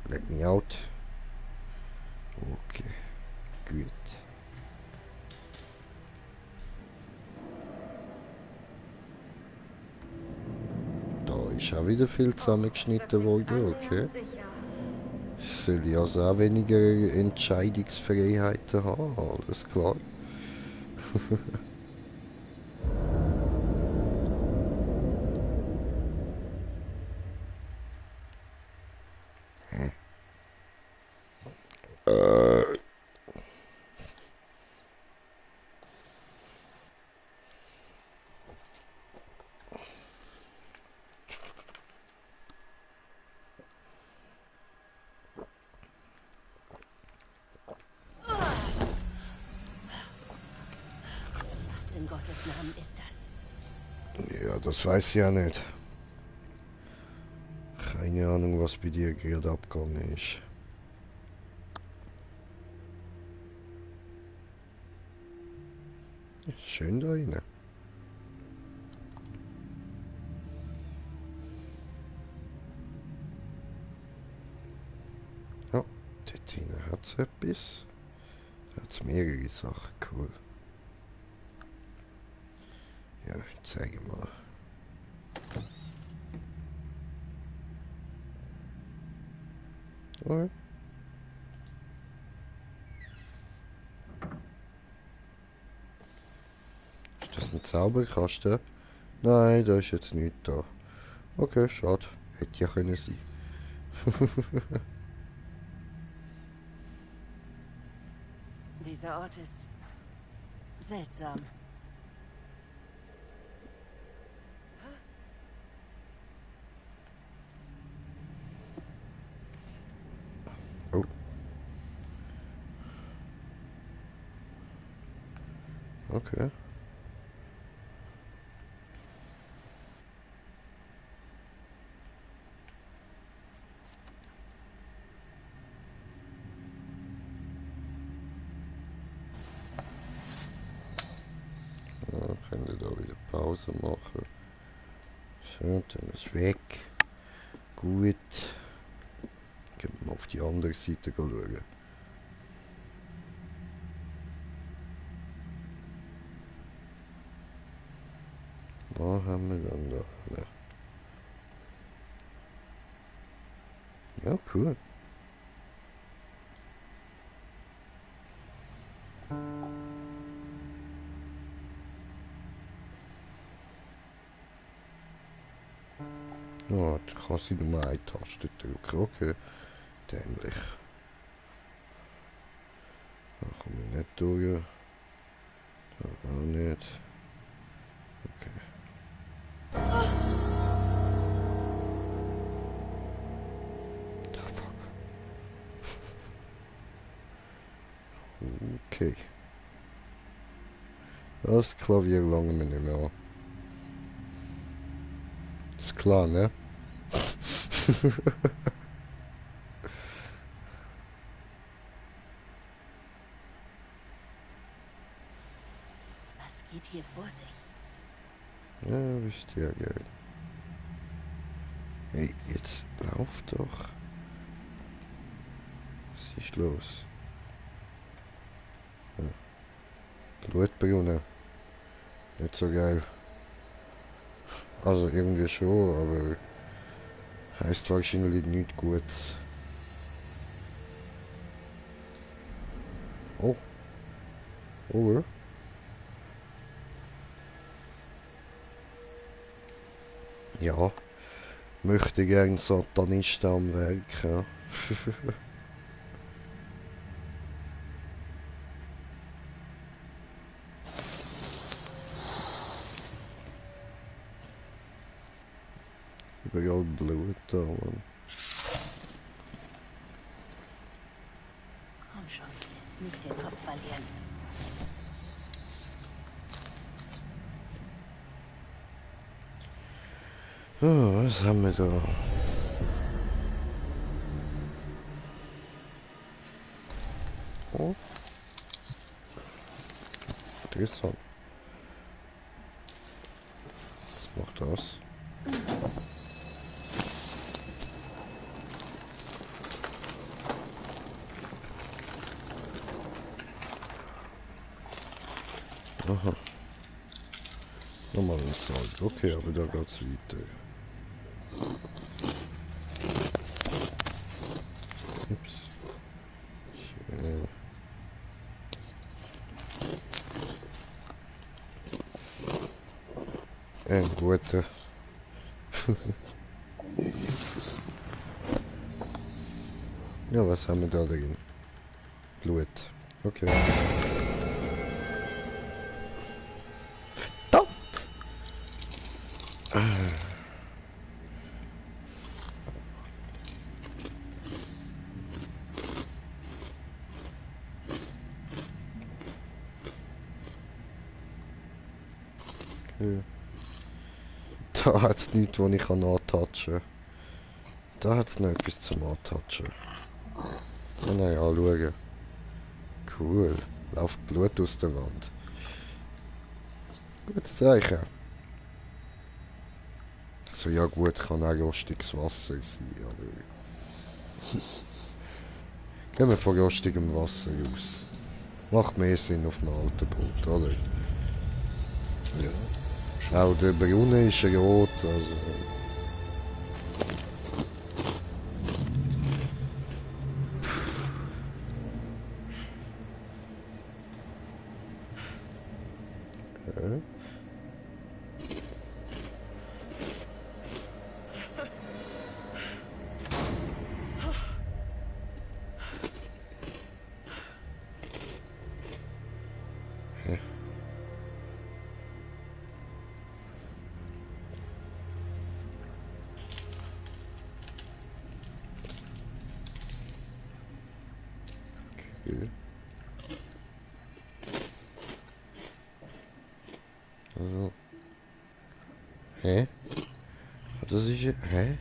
Let me out. Okay. Gut. Da ist auch wieder viel zusammengeschnitten worden, okay. Soll ich also auch weniger Entscheidungsfreiheiten haben, alles klar. Was in Gottes Namen ist das? Ja, das weiß ich ja nicht. Keine Ahnung, was bei dir gerade abgegangen ist. Schön da rein. Ja, dort hinten hat es etwas. Da hat es mehrere Sachen, cool. Ja, ich zeige mal. Okay. Ist das ein Zauberkasten? Nein, da ist jetzt nichts da. Okay, schade. Hätte ja können sein. Dieser Ort ist seltsam. Oh. Okay. Ja, können wir da wieder Pause machen. So, dann ist weg. Gut. Gehen wir mal auf die andere Seite schauen. Was haben wir dann da? Ja, cool. Ja, da kann sie nur eine Taste drücken. Okay, dämlich. Da komme ich nicht durch. Da auch nicht. Okay. Ah, fuck. Okay. Das Klavier lange mir nicht mehr an. Ist klar, ne? Was geht hier vor sich? Ja, wisst ihr, geil. Hey, jetzt lauf doch. Was ist los? Ja. Blutbrunnen. Nicht so geil. Also irgendwie schon, aber heißt wahrscheinlich nichts Gutes. Oh. Oh. Ja. Möchte gern Satanisten am Werk. Ja. Überall Blut da, Mann. Komm schon, Fliss, nicht den Kopf verlieren. Oh, was haben wir da? Oh. Interessant. Was macht das? Aha. Nochmal ein Salz. Okay, aber da geht's weiter. Ups. Ein guter. Ja, was haben wir da drin? Blut. Okay. Verdammt! Okay. Da hat es nichts, was ich antatschen kann. Da hat es noch etwas zum Antatschen. Ja, nein, anschauen. Cool. Läuft Blut aus der Wand. Gutes Zeichen. So, ja gut, kann auch rostiges Wasser sein, aber... Gehen wir von rostigem Wasser aus. Macht mehr Sinn auf dem alten Boot, oder? Ja. Auch der Brunnen ist rot, also... Okay. Okay. Also. Hä? Das ist ja... Hä?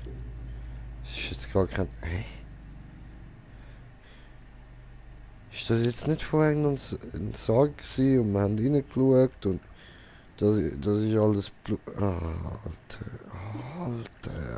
Das ist jetzt gar kein... Hä? Ist das jetzt nicht vorher ein Sarg gewesen und wir haben reingeschaut und... Das ist alles Blut... Ah, Alter.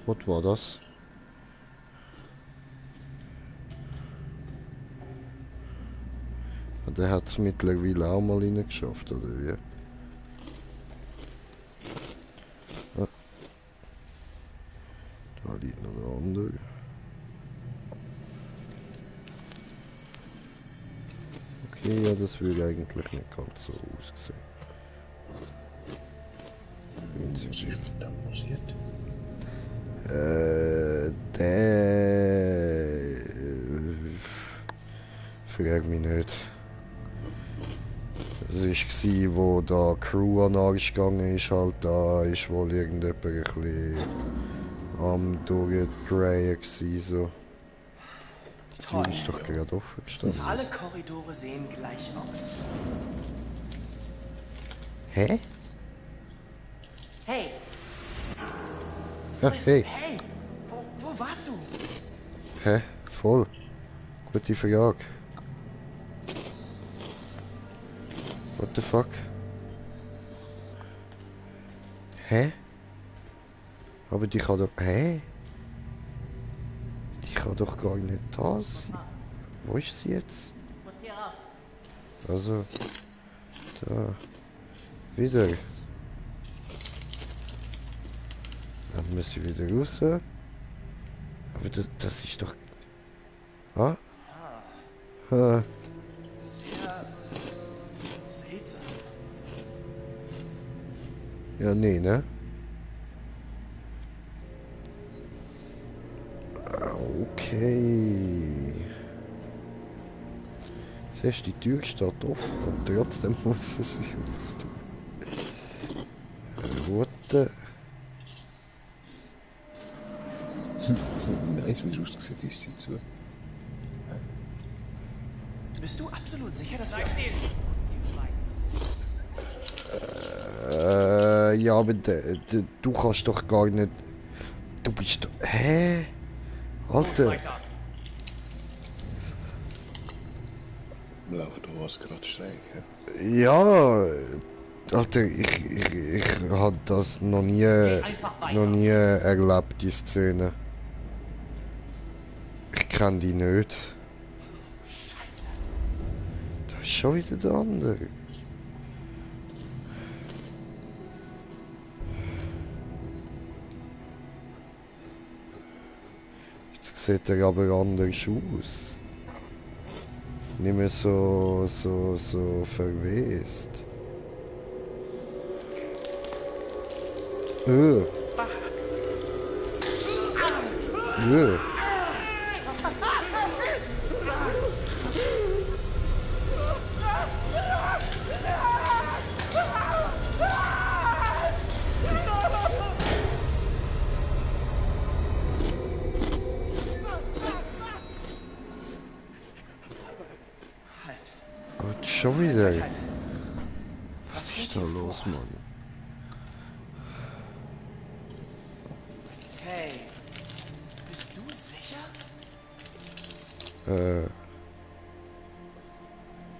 Was war das? Der hat es mittlerweile auch mal reingeschafft, oder wie? Ah. Da liegt noch der andere. Okay, ja, das würde eigentlich nicht ganz so aussehen. Was ist da passiert? Der Frag mich nicht. Das war, wo da die Crew an den Arsch gegangen ist, halt da ist wohl irgendjemand ein bisschen am durchdrehen gewesen, so. Die Tür ist doch gerade offen gestanden. Alle Korridore sehen gleich aus. Hä? Hey! Ja, hey. Hey! Wo warst du? Hä? Voll. Gute Frage. What the fuck? Hä? Aber die kann doch... Hä? Die kann doch gar nicht da sein. Wo ist sie jetzt? Muss hier raus. Also... Da. Wieder. Dann muss sie wieder raus. Aber das ist doch... Ah? Ah. Sehr seltsam. Ja, nee, ne? Okay. Siehst du, die Tür steht offen und trotzdem muss es sich auftun. What the... Nice, wie es ausgesehen ist, sie zu. Bist du absolut sicher, dass wir... Ja, aber du kannst doch gar nicht... Du bist doch... Hä? Alter... Läuft da was gerade schräg, hä? Ja... Alter, ich hab das noch nie erlebt, die Szene. Ich kenn die nicht. Scheiße. Da ist schon wieder der andere. Jetzt sieht er aber anders aus. Nicht mehr so verwest. Und schon wieder. Was ist da los, Mann? Hey, bist du sicher?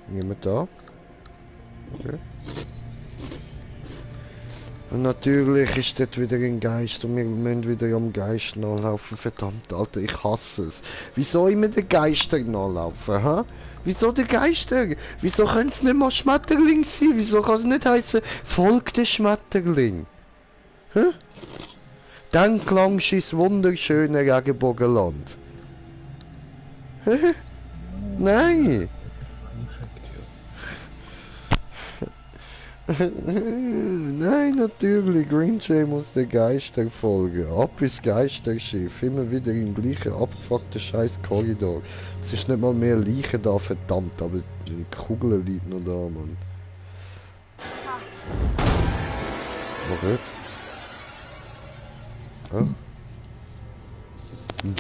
Niemand da? Okay. Und natürlich ist dort wieder ein Geist und wir müssen wieder am Geist nachlaufen. Verdammt, Alter, ich hasse es. Wieso immer den Geister nachlaufen, hä? Wieso der Geister? Wieso können es nicht mal Schmetterling sein? Wieso kann es nicht heißen, folg der Schmetterling? Hä? Denk lang ins wunderschöne Regenbogenland. Hä? Nein! Nein, natürlich, Green Jay muss der Geister folgen. Ab ins Geisterschiff, immer wieder im gleichen abgefuckten scheiß Korridor. Es ist nicht mal mehr Leichen da, verdammt, aber die Kugeln liegen noch da, Mann. Okay. Ah.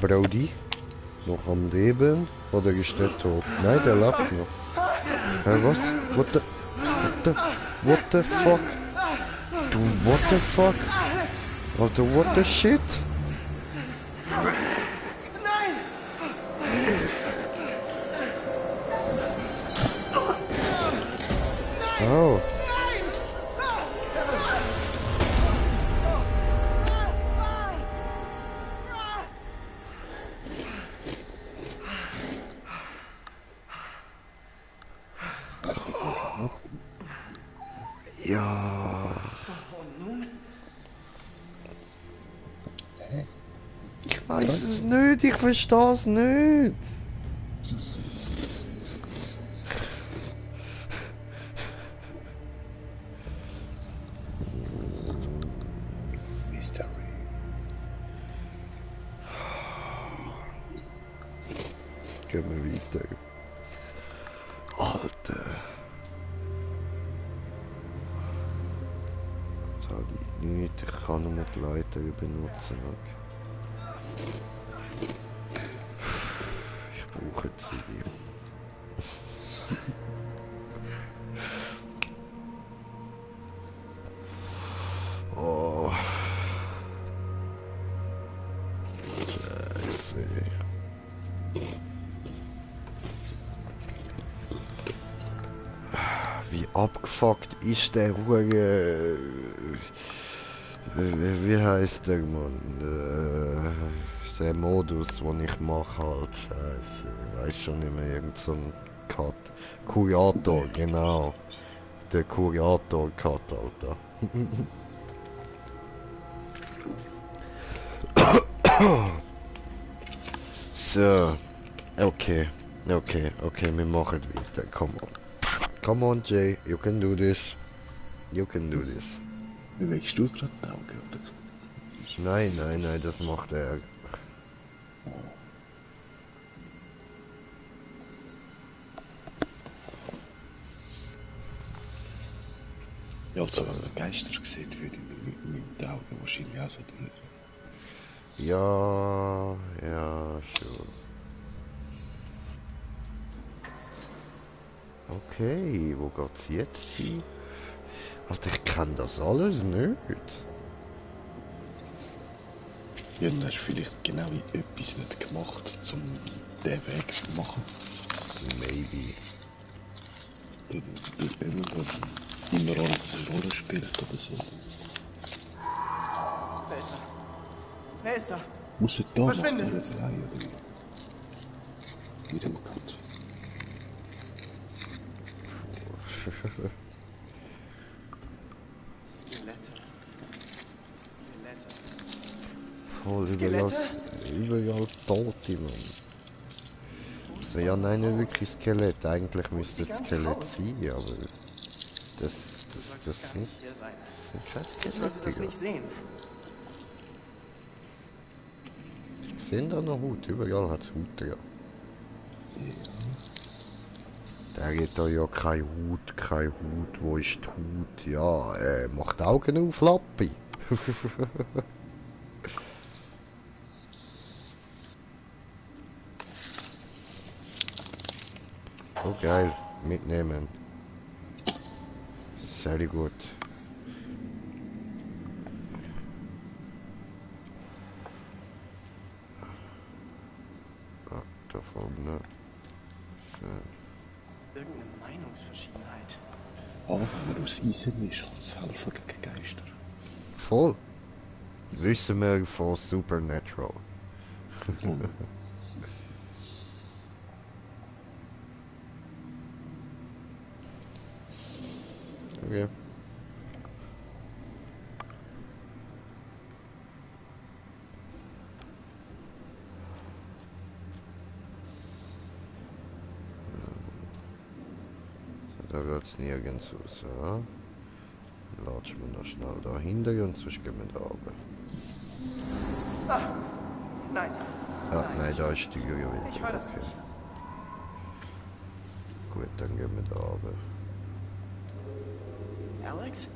Brody? Noch am Leben? Oder ist der tot? Nein, der lebt noch. Hä, was? What the fuck? Du, what the fuck? Alter, what the shit? Nein! Oh. Ja. So, und nun? Ich weiß es nicht, ich verstehe es nicht. Gehen wir weiter. habe ich nichts. Ich kann nur die Leiter benutzen. Ich brauche die Ziege. Oh. Scheiße. Wie abgefuckt ist der ruhige... Wie heißt der, Mann? Der Modus, den ich mache halt. Scheiße. Ich weiß schon nicht mehr, irgend so ein Cut. Kuriator, genau. Der Kuriator-Cut, Alter. So. Okay, wir machen weiter. Come on, Jay, you can do this. You can do this. Bewegst du gerade die Augen, oder? Nein, das macht er. Ja, also wenn man Geister sieht, würde ich mit den Augen wahrscheinlich auch so tun. Ja, schon. Okay, wo geht's jetzt hin? Alter, ich kann das alles nicht. Ja, dann hast du vielleicht genau etwas nicht gemacht, um den Weg zu machen. Maybe. Irgendwas immer alles eine Rolle spielt oder so. Wer ist er? Wer ist er? Muss er da noch Verschwinde! alles allein oder wie? Wieder mal kurz. Skelette. Voll Skelette? überall Tote, Mann. Also, ja, nein, nicht wirklich Skelett. Eigentlich müsste es Skelett sein, aber das sind keine Skelette. Das nicht sehen. Sind da noch Hut? Überall hat es Hut, ja. Der geht da ja kein Hut. Wo ist die Hut? Ja, macht Augen auf, Lappi. Oh geil, mitnehmen. Sehr gut. Ah, da vorne. So. Irgendeine Meinungsverschiedenheit. Aber wenn man aus Eisen ist, kann es helfen gegen Geister. Voll. Wissen wir von Supernatural. Okay. Da geht's nirgends raus, ja? Latschen wir noch schnell dahinter und sonst gehen wir da oben. Ah, nein. Ja, nein, da ist die Tür wieder. Ich höre das nicht. Gut, dann gehen wir da oben. Alex?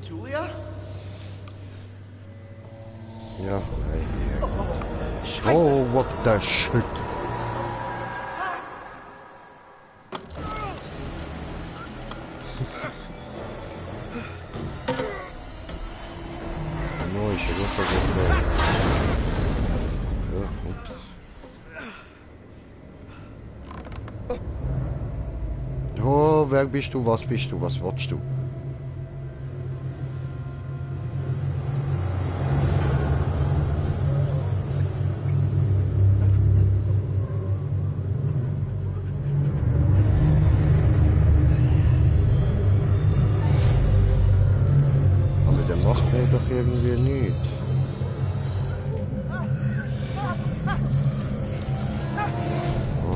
Julia? Ja, nein, hier. Oh, Scheiße. Oh, what the shit. No, ich bin runtergefallen. Ja, ups. Oh, wer bist du? Was bist du? Was willst du? Aber der macht mir doch irgendwie nichts.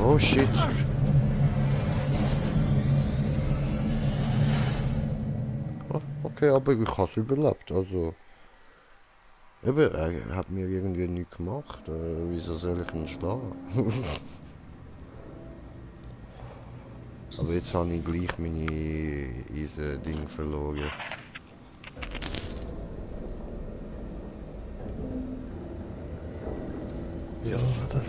Oh shit. Okay, aber ich habe es überlebt, also... Eben, er hat mir irgendwie nichts gemacht, wieso soll ich ihn schlagen? Aber jetzt habe ich gleich meine Eisen-Ding verloren. Ja, das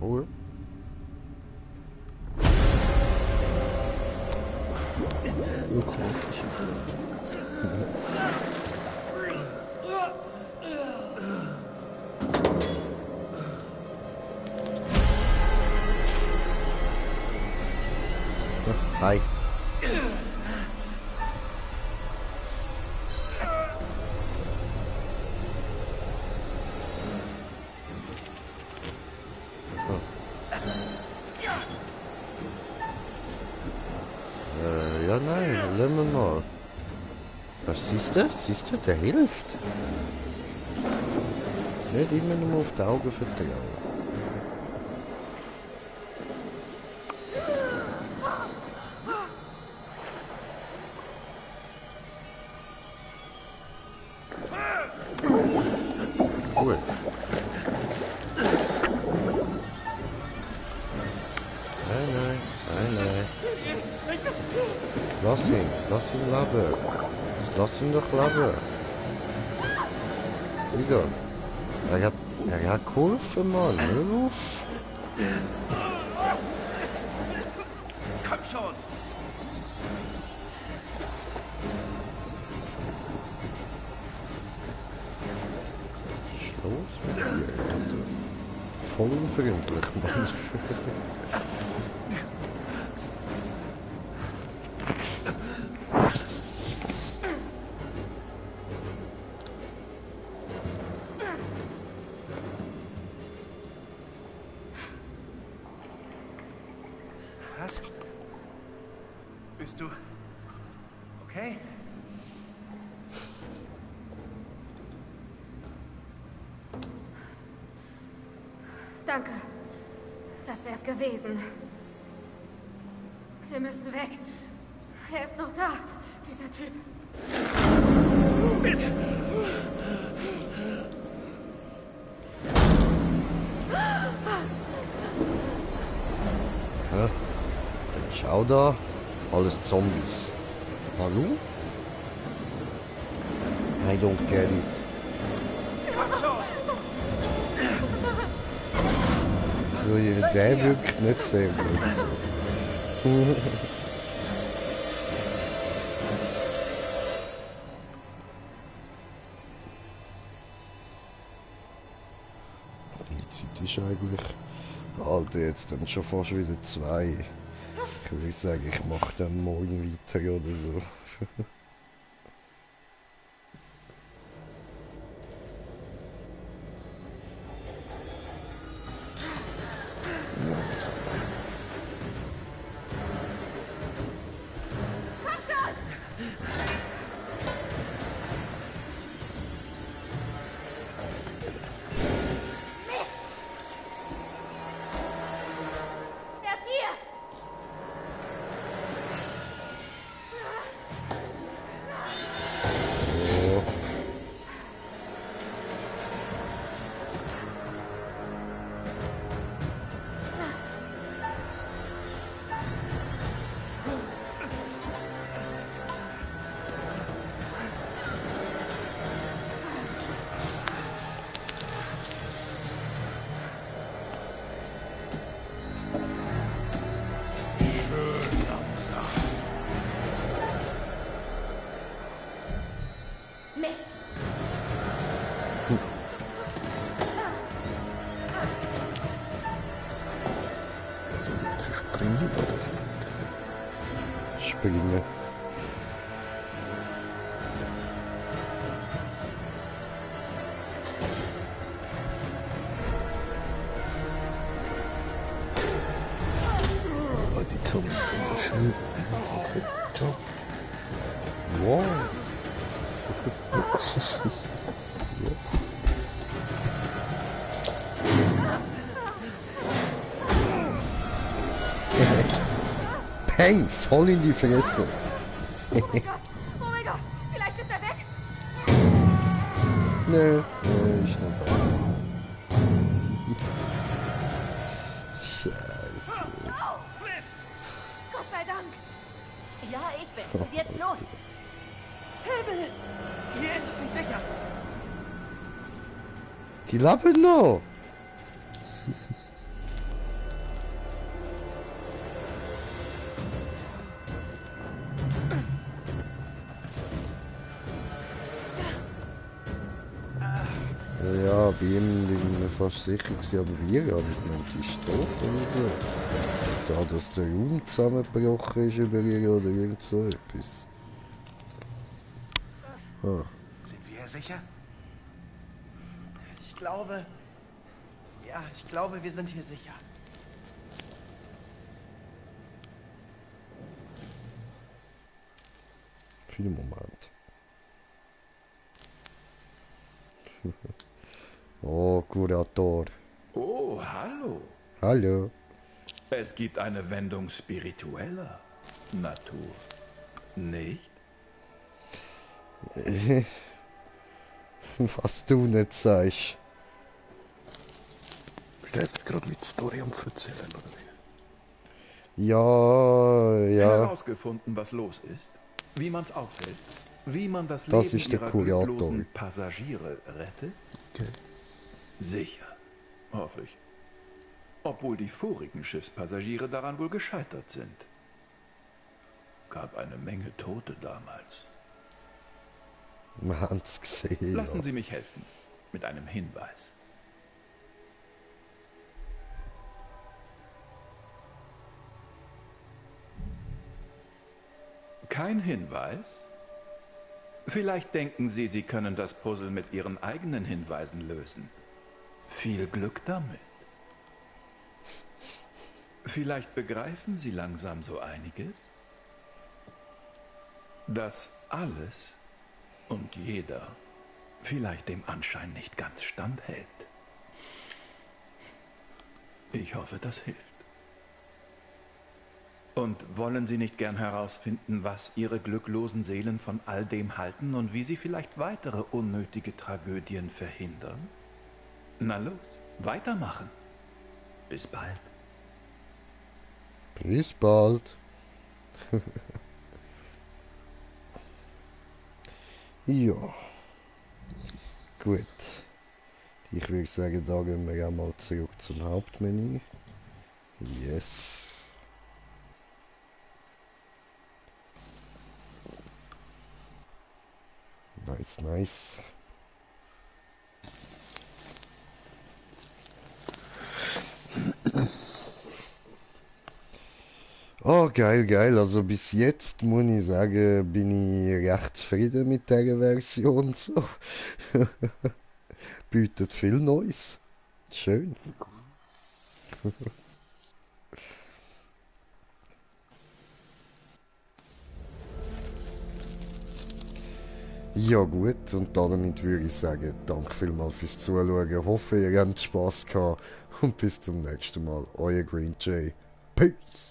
Ruhe. Hi. Ja, nein, lassen wir mal. Was siehst du? Siehst du, der hilft. Nicht immer nur auf die Augen vertrauen. Gut. Nein. Lass ihn leben. Lass ihn doch leben. Wieder. Er hat geholfen, Mann. Hör auf. Komm schon! Los mit dir, Alter. Voll unverbindlich, Mann. Was? Bist du okay? Danke. Das wär's gewesen. Wir müssen weg. Er ist noch da, dieser Typ. Mist! Ja. Dann schau da. Alles Zombies. Hallo? I don't get it. Komm schon! So, der wirkt nicht sehr gut. Die Zeit ist eigentlich... Alter, jetzt dann schon fast wieder 2. Ich würde sagen, ich mache dann morgen weiter oder so. Komm schon! Mist! Er ist hier! Oh. Schön langsam. Mist! Springen oder? Springen. Oh, die Zombies wunderschön. So, okay. Ciao. Wow. Peng, voll in die Fresse. Oh mein Gott, vielleicht ist er weg. Nee, ist nicht weg. Scheiße. Gott sei Dank. Ja, ich bin's. Und jetzt los. Himmel! Hier ist es nicht sicher. Die lappen noch. Ja, bei ihm bin ich mir fast sicher gewesen, aber wie? Aber ich meine, die ist tot oder so. Da, dass der Raum zusammengebrochen ist über ihr oder irgend so etwas. Ah. Sind wir hier sicher? Ich glaube... Ja, ich glaube, wir sind hier sicher. Viel Moment. Oh, Kurator. Oh, hallo. Hallo. Es gibt eine Wendung spiritueller Natur. Nicht? Was du nicht sagst. Bist du einfach gerade mit Story am Erzählen, oder wie? Ja. Herausgefunden, was los ist, wie man's aufhält, wie man das Das Leben ist der ihrer Kurator. glücklosen Passagiere rettet? Okay. Sicher, hoffe ich. Obwohl die vorigen Schiffspassagiere daran wohl gescheitert sind. Gab eine Menge Tote damals. Man hat's gesehen. Lassen Sie mich helfen. Mit einem Hinweis. Kein Hinweis? Vielleicht denken Sie, Sie können das Puzzle mit Ihren eigenen Hinweisen lösen. Viel Glück damit. Vielleicht begreifen Sie langsam so einiges. Dass alles und jeder vielleicht dem Anschein nicht ganz standhält. Ich hoffe, das hilft. Und wollen Sie nicht gern herausfinden, was Ihre glücklosen Seelen von all dem halten und wie Sie vielleicht weitere unnötige Tragödien verhindern? Na los, weitermachen. Bis bald. Bis bald. Ja. Gut. Ich würde sagen, da gehen wir einmal zurück zum Hauptmenü. Yes. Nice, nice. Oh, geil, geil. Also bis jetzt muss ich sagen, bin ich recht zufrieden mit dieser Version. So. Bietet viel Neues. Schön. Ja gut, und damit würde ich sagen, danke vielmals fürs Zuschauen. Ich hoffe, ihr habt Spass gehabt und bis zum nächsten Mal. Euer Green Jay. Peace.